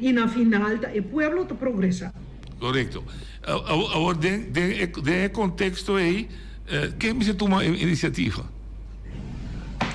i na final ta e pueblo ta progresa. Korekto. Awor den den e konteksto ei ken mester tuma e inisiativa?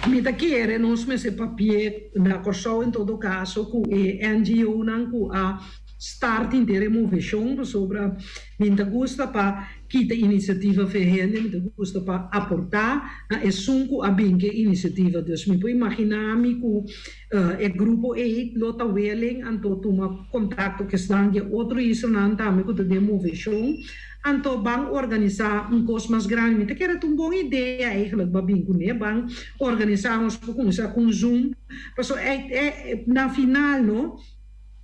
Mi ta kere nos mester papia na Kòrsou en todo kaso ku e NGO-nan ku a start henter e moveshon pasobra mi ta gusta pa kita inisiativa fe hende, mi ta gusta pa aportá na esun ku a bin ke inisiativa. Dus mi por imaginá mi ku E grupo ei lo ta willing anto tuma kontakto ku esnan di e otro islanan tambe ku ta den moveshon, anto ban organisá un kos mas grandi. Mi ta kere ta un bon idea eigenlijk ba bin kuné, ban organisá nos por kuminsá ku un zoom, pasobra e na final no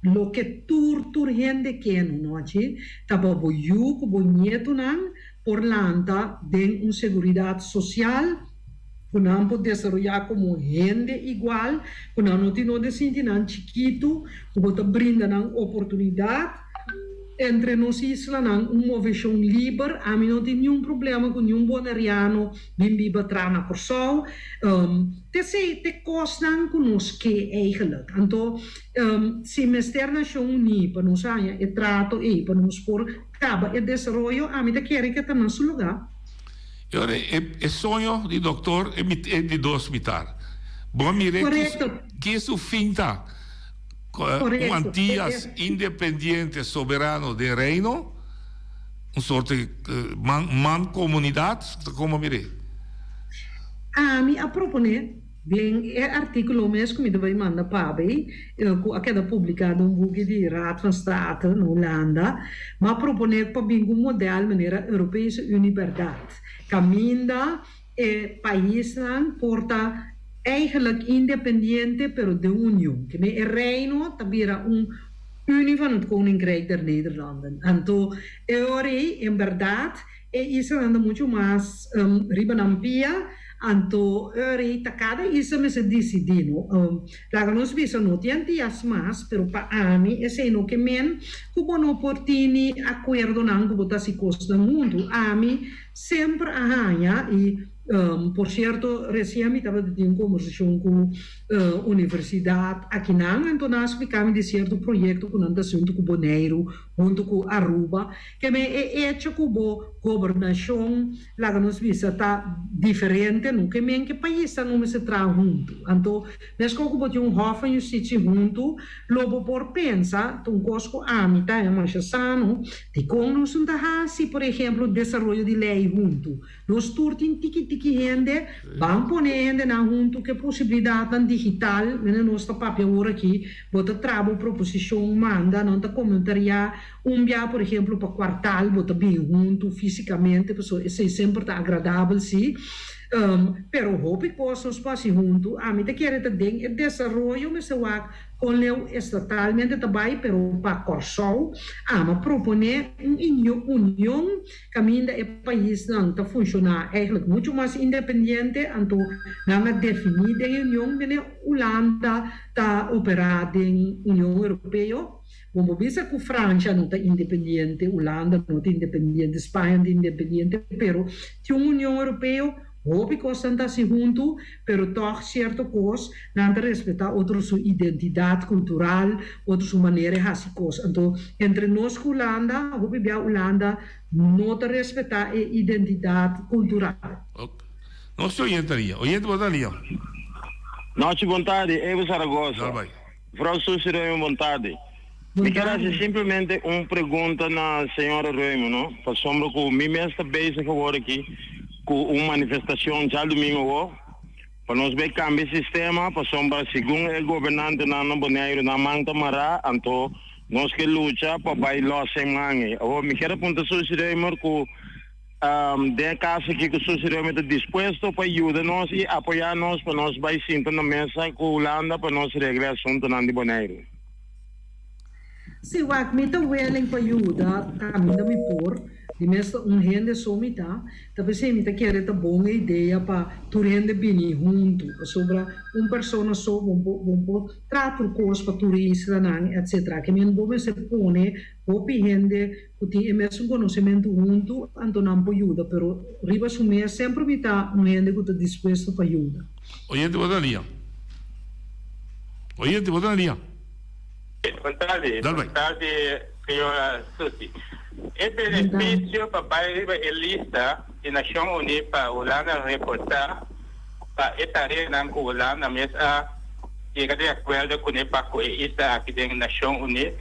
loke tur tur hende ke no nochi ta pa bo yu ku bo ñetunan por lanta den un seguridat sosial, ku nan por desaroyá komo hende igual, ku nan no tin nodi sinti nan chikitu, ku bo ta brinda nan oportunidat. Entre nos islanan un moveshon liber, ami no tin niun problema ku niun boneriano bin biba tra na Kòrsou. T'esei t'e kosnan ku nos ke eigenlijk. Anto si mester Nashon Uní pa nos haña e trato ei pa nos por kaba e desaroyo, ami ta kere ke ta na su lugá. E ora e e soño di doktor e mit e di dos mitar. Bo a mira Correcto. ki su fin ta. Un Correcto. Antillas independiente soberano den Reino, un soort man mancomunidad, kon bo a mir'é? Ami a proponé den e artíkulo mes ku mi ta bai manda pabei, ku a keda publiká den un buki di Raad van State na Hulanda, mi a proponé pa bin ku un modèl manera Europese Unie bèrdat, kaminda e paisnan por ta eigenlijk independiente pero den union. Ke men e Reino ta bira un Unie van het Koninkrijk der Nederlanden. Anto e ora ei en bèrdat E islanan ta muchu mas riba nan pia, anto eri ta kada isla mester disidí, no? Laga nos bisa no tin Antias mas, pero pa ami esei no ke men ku bo no por tini akuerdonan ku bo ta hasi kosnan huntu. Ami semper a haña i por sierto resien mi tabata tin un kombersashon ku universidat akinan, anto nan a splika mi di sierto proyekto ku nan ta hasi huntu ku Boneiru, huntu ku Aruba. Ke men e echo ku bo gobernashon, laga nos bisa, ta diferente, no ke men ke paisnan no mester traha huntu. Anto, meskos ku bo tin un Hof van Justitie huntu, lo bo por pensa, ta un kos ku ami ta haña masha sano, dikon nos no ta hasi, por ehemplo, desaroyo di lei huntu? Nos tur tin tiki tiki hende, ban pone e hendenan huntu ku e posibilidatnan digital, mene nos ta papia awor aki, bo ta traha bo proposishon, manda, nan ta komentariá, un bia por ehemplo pa kuartal bo ta bin huntu físikamente, pasobra esei semper ta agradabel sí, pero hopi kos nos por hasi huntu, ami ta kere ta den e desaroyo mester wak Kon leu estatalmente ta bai, pero pa Kòrsou ama proponé un union kaminda e paisnan ta funshoná eigenlijk muchu mas independiente, anto nan a definí den e union mene Hulanda ta operá den Union Europeo. Bon bo bisa ku Fransha no ta independiente, Hulanda no ta independiente, Spaña no ta independiente, pero tin un Union Europeo. Hopi kosnan ta hasi huntu, pero tòg sierto kos nan ta respetá otro su identidat kultural, otro su manera e hasi kos. Anto, entre nos ku Hulanda, hopi bia Hulanda no ta respetá e identidat kultural. Ok. Nos tin oyente alia. Oyente bo ta alia. Nochi bon tardi, Evo Zaragoza. Dal bai. Mevrouw Susie Reumer bon tardi. Bon Mi kier hasi tardi. simplemente un pregunta na señora Reumer, no? Pasobra cu mi mes ta bezig awor aki cu un manifestacion djadumingo awor pa nos bay cambia e sistema pasobra segun e gobernantenan na Boneiru nan man ta mara anto nos ke lucha pa bay los e man ey. Awor mi kier a puntra Susie Reumer cu Den e kaso aki ku Susi Reumer ta dispuesto pa yuda nos i apoyá nos pa nos bai sinta na mesa ku Hulanda pa nos regla e asuntunan di Boneiru. Si, wak, mi ta willing pa yuda kaminda mi por. Di mes ta un hende so mi ta. Ta p'esei mi ta kere ta bon e idea pa tur hende bini huntu, pasobra un persona so bo bo por traha tur kos pa tur islanan, etcetera. Ke men bo mester pone hopi hende Ku tin e mesun konosementu huntu, anto nan por yuda, pero riba su mes semper mi ta un hende ku ta dispuesto pa yuda. Oyente bo ta na liña. Oyente bo ta na liña. Bon tardi, Dal bon bai. tardi señora Susi. E beneficio pa bai riba e lista di Nacion Uni pa Hulanda reporta pa e tareanan cu Hulanda mes a yega di acuerdo cune pa cu e isla aki den Nacion Uni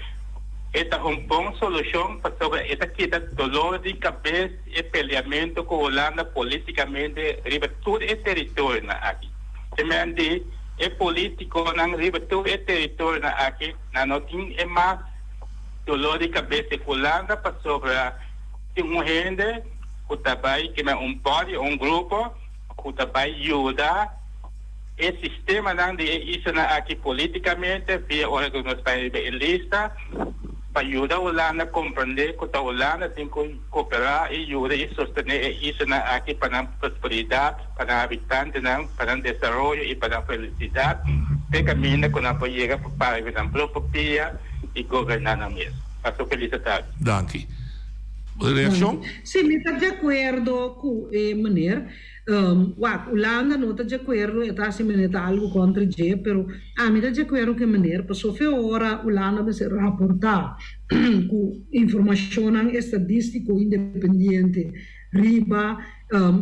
e ta un bon solucion pasobra e ta kita dolor di cabes e peleamento cu Hulanda politicamente riba tur e territorionan aki. Te men di e politiconan riba tur e territorionan aki nan no tin e mas dolor di cabes di Hulanda pasobra tin un hende cu ta bay kema un body o un grupo cu ta bay yuda e sistemanan di e islanan aki politicamente via ora cu nos bay riba e lista pa yuda Hulanda comprende cu ta Hulanda tin cu coopera y yuda y sostene e islanan aki pa nan prosperidad, pa nan habitantenan, pa nan desaroyo y pa nan felicidad te caminda cu nan por yega pa para riba nan propio pia y goberna nan mes. Paso feliz atardi. Danki. Reakshon? Si, mi ta di akuerdo ku e meneer. Wak, Hulanda no ta di akuerdo, e ta hasi meneer ta algu kontra dje, pero ami ta di akuerdo ku e meneer, pasobra fe ora Hulanda mester raportá ku informashonnan estadístiko independiente riba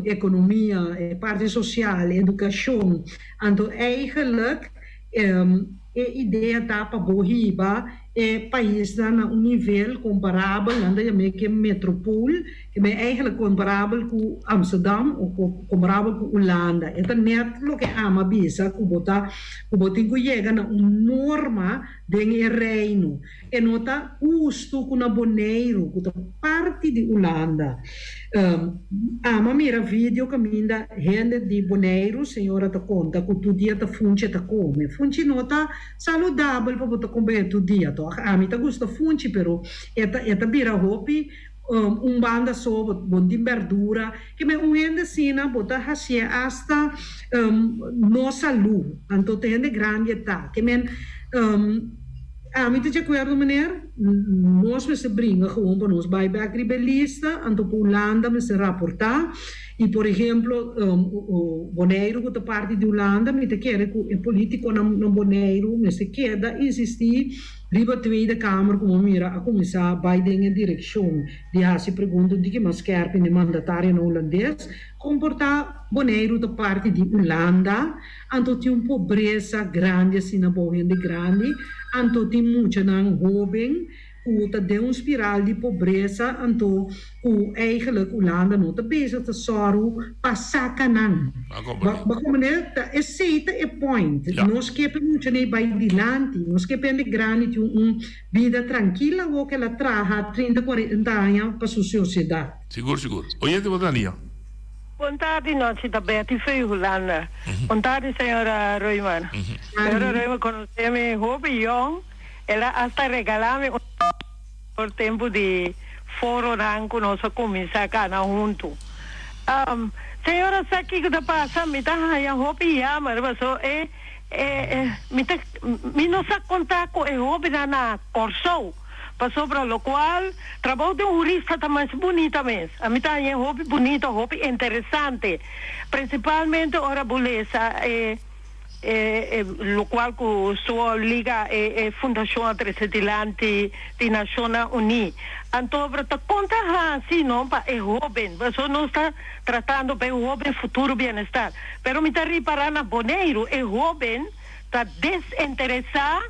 ekonomia, e parti sosial, edukashon, anto eigenlijk e idea ta pa bo hiba e paisnan na un nivel komparabel, nan ta yam'é ke metropool, ke men eigenlijk komparabel ku Amsterdam o komparabel ku Hulanda. E ta nèt loke Ama bisa ku bo ta ku bo tin ku yega na un norma den e Reino. E no ta hustu ku na Boneiru, ku ta parti di Hulanda. Ama mira video kaminda hende di Boneiru, señora ta konta ku tur dia ta funchi e ta kome. Funchi no ta saludabel pa bo ta kome tur dia tòg. Ami ta gusta funchi pero e ta e ta bira hopi un banda so, bo bo no tin berdura. Keme un hende asina bo ta hasié asta no salú. Anto ta hende grandi e ta. Kemen ami ta di akuerdo meneer, nos mester bringa gewoon pa nos bai bek riba e lista, anto pa Hulanda mester raportá. I por ehemplo Boneiru ku ta parti di Hulanda, mi ta kere ku e politikonan na Boneiru mester keda insistí riba Tweede Kamer ku bo mira a kuminsá bai den e direkshon di hasi pregunta un tiki mas skèrpi n'e mandatarionan hulandes, kon por ta Boneiru ta parti di Hulanda, anto tin un pobresa grandi asina bou hende grandi, anto tin muchanan hóben ku ta den un spiral di pobresa, anto ku eigenlijk Hulanda no ta bezig ta sòru pa saka nan. Bo komprendé? Ta esei ta e point. Nos ke pa e muchanan ei bai dilanti, nos ke pa hende grandi tin un bida trankil awor ku el a traha trinta, kuarenta aña pa su sosiedat. Sigur, sigur. Oyente bo ta lia. Bon tardi nochi ta Betty Fey Hulanda. Bon tardi señora Reumer. Señora Reumer conoce mi hopi yong. El a hasta regala mi un por tempo di foronan cu nos a cuminsa cana hunto. Señora sa kico ta pasa? Mi ta haya hopi jammer paso e e mi ta mi no sa conta cu e hobennan na Corsou. Pasobra locual trabou di un hurista ta mas bunita mes. Ami ta hañ'e hopi bunito, hopi interesante. Principalmente ora bo lesa e e locual cu su liga e e fundacion a trece dilanti di Nacionnan Uní. Antobra ta conta haci no pa e hoben, pasobra nos ta tratando pa e hoben futuro bienestar. Pero mi ta ripara na Boneiru e hoben ta desinteresa.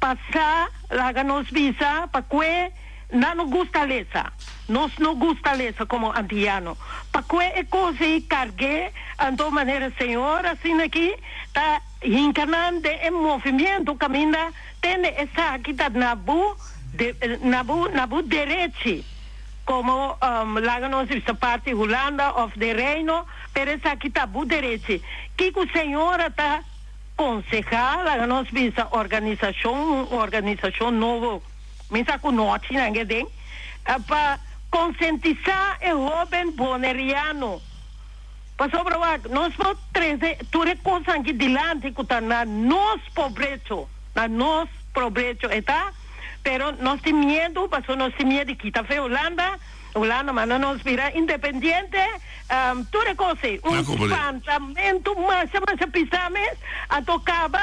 Pasa, laga nos bisa pa kue nan no gusta lesa. Nos no gusta lesa komo antiyano. Pa kue e kos ei karg'é, anto manera Señor asina aki ta hinka nan den e movimiento kaminda tende esaki ta na bo na bo na bo derechi komo laga nos bisa parti Hulanda òf den Reino, pero esaki ta bo derechi. Kiko Señor a ta. Konsehá, laga nos bisa organisashon, un organisashon nobo, mi sa ku nochi nan ke den, pa konsientisá e hóben boneriano. Pasobra wak, nos por trese tur e kosnan aki dilanti ku ta na nos pobrecho, na nos probrecho e ta, pero nos tin miedu, pasobra nos tin miedu di kita fe Hulanda, Hulanda manda nos bira independiente, tur e kos ei, un spantamentu masha masha pisá mes, anto kaba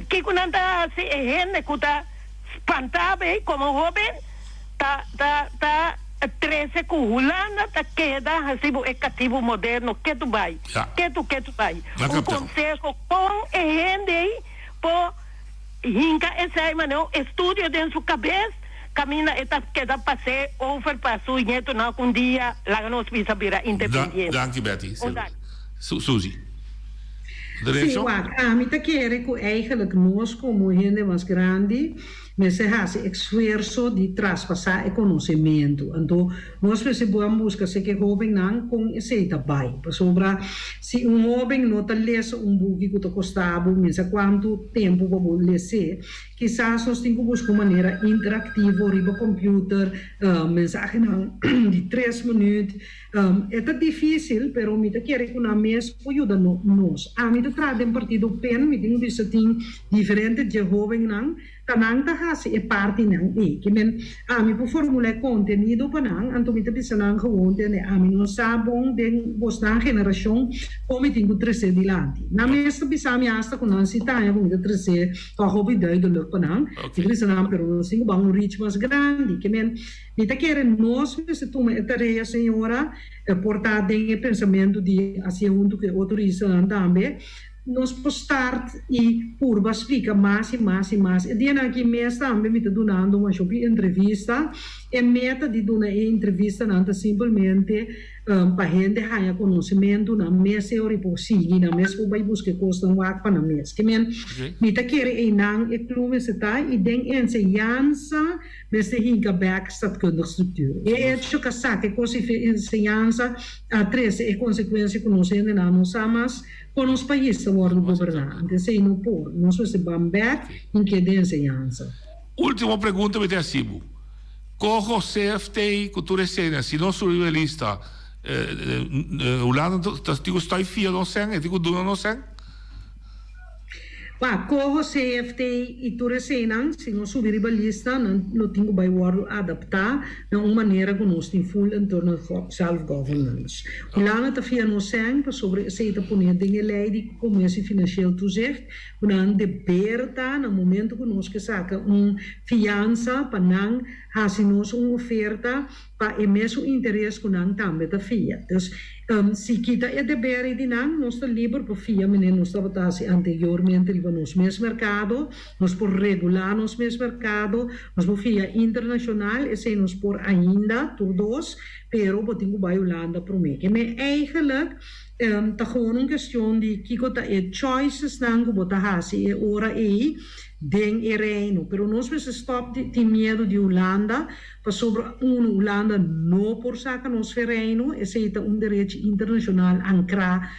kiko nan ta hasi e hende ku ta spantá bei komo hóben ta ta ta trese ku Hulanda ta keda hasi bo e katibu moderno ketu bai, ketu ketu bai. Un konseho kon e hende ei por hinka esei manera un estudio den su kabes. Caminda e ta keda pas'é over pa su ñetonan un dia laga nos bisa bira independiente. Danki Betty. Un danki. Suzy. Sí, Reaccion? wak, ami ta kere ku eigenlijk nos komo hende mas grandi mester hasi esfuerso di traspasá e konosementu. Anto nos mester buan buska seke e hóbennan kon esei ta bai. Pasobra si un hóben no ta lesa un buki ku ta kosta bo mester kuantu tempu pa bo les'é, Kisas nos tin ku buska un manera interaktivo riba computer, mensahenan di tres minuut. E ta difísil, pero mi ta kere ku nan mes por yuda nos. Ami ta traha den partido pen, mi tin ku bisa tin diferente dje hóbennan. Ta nan ta hasi e partinan ei. Ke men, ami por formula e kontenido pa nan, anto mi ta bisa nan gewoon tende, ami no sa bon den bosnan generashon kon mi tin ku tresé dilanti. Nan mes ta bisa mi asta ku nan si taña ku mi ta tresé tòg hopi duidelik pa nan. Mi ta bisa nan, pero nos tin ku ban un reach mas grandi. Ke men, mi ta kere nos mester tuma e tarea, señora, por ta den e pensamentu di hasié huntu ku e otro islanan tambe. Nos por start y purba splica mas y mas y mas. E dianan aki mes tambe mi ta dunando un mashopi entrevista. E meta di duna e entrevistanan ta simpelmente pa hende haña conocimento nan mes e ora y por sigui nan mes por bay busca e cosnan wak pa nan mes. Ke men mi ta kere eynan e clue mester ta y den enseñansa mester hinca bek stadkundig structuur. E hecho cu a saca e cos y enseñansa a trece e consecuencia cu nos hendenan no sa mas. Kon nos pais ta wòrdu goberná? Ante esei no por. Nos mester ban bèk en ke den enseñansa. Ultimo pregunta mi ta hasi bo. Koho CFT ku tur esena si nos subi riba e lista Hulanda ta tin ku stoi fia nos sèn e tin ku duna nos sèn? Pa koho CFT i tur eseinan si nos subi riba lista nan lo tin ku bai wòrdu adaptá na un manera ku nos tin full internal self-governance. Hulanda ta fia nos sèn pasobra esei ta pone den e lei di Komersio Financieel Toezicht ku nan deber ta na momento ku nos ke saka un fiansa pa nan hasi nos un oferta pa e mesun interes ku nan tambe ta fia. Dus, si kita e deber ei di nan, nos ta liber pa fia manera nos tabata hasi anteriormente riba nos mes merkado, nos por regulá nos mes merkado, nos por fia internashonal, esei nos por ainda, tur dos, pero bo tin ku bai Hulanda promé. Ke men eigenlijk ta gewoon un kestion di kiko ta e choicesnan ku bo ta hasi e ora ei den e Reino. Pero nos mester stòp di tin miedu di Hulanda. Pasobra unu, Hulanda no por saka nos fe Reino, esei ta un derechi internashonal ankrá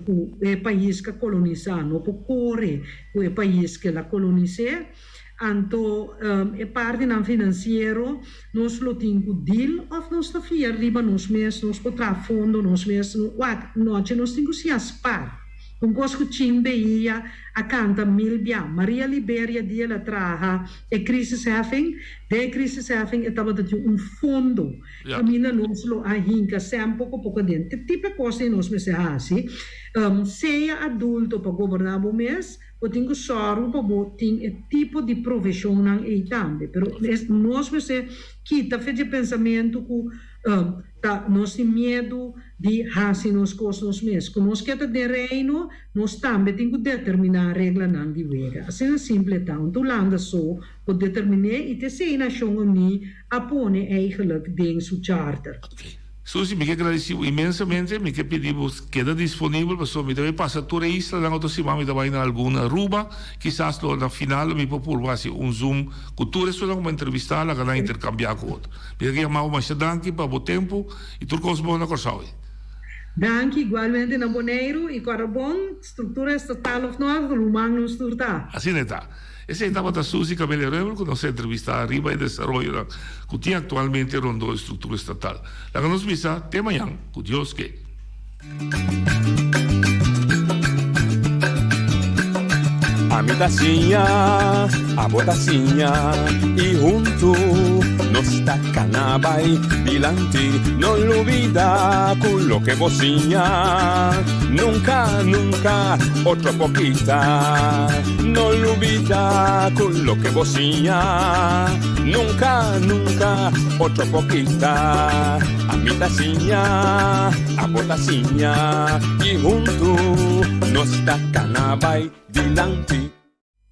ku e pais ku a kolonisá no por kore ku e pais ku el a kolonis'é. Anto e partinan finansiero nos lo tin ku deal òf nos ta fia riba nos mes, nos por traha fondo nos mes. Wak, nochi nos tin ku siña spar. Un kos ku Chin Behia a kanta mil bia. Maria Liberia dia el a traha e crisisheffing. Den e crisisheffing e tabata tin un fondo kaminda nos lo a hinka sèn poko poko aden. Te tipo e kos ei nos mester hasi. Sea adulto pa goberná bo mes, bo tin ku sòru pa bo tin e tipo di provishonnan ei tambe. Pero nos mester kita fe dje pensamentu ku Ta nos tin miedu di hasi nos kos nos mes. Ku nos ke ta den Reino, nos tambe tin ku determiná reglanan di wega. Asina simple ta. Un ta Hulanda so por determiné i ta esei Nashon Uní a pone eigenlijk den su charter. Susi, mi ke gradisí bo inmensamente. Mi ke pidi bo keda disponibel pasobra mi ta bai pasa tur e islanan otro siman. Mi ta bai na algun na Aruba. Kisas lo na final lo mi por purba hasi un zoom ku tur esunnan ku mi a entrevistá laga nan interkambiá ku otro. Mi ta yama bo masha danki pa bo tempu i tur kos bon na Kòrsou. Danki igualmente na Boneiru i kòrda bon, struktura estatal of no, ruman nos tur ta. Asina e ta. Esei tabata Suzy Camelia Römer ku nos a entrevistá riba e desaroyonan ku tin aktualmente rondó e struktura estatal. Laga nos bisa te mañan ku Dios ke. Ami ta siña, abo ta siña y huntu nos ta cana bay dilanti. No lubida cu loke bo siña nunca, nunca otro por kita. No lubida cu loke bo siña nunca, nunca otro por kita. Ami ta siña, abo ta siña y huntu nos ta cana bay dilanti.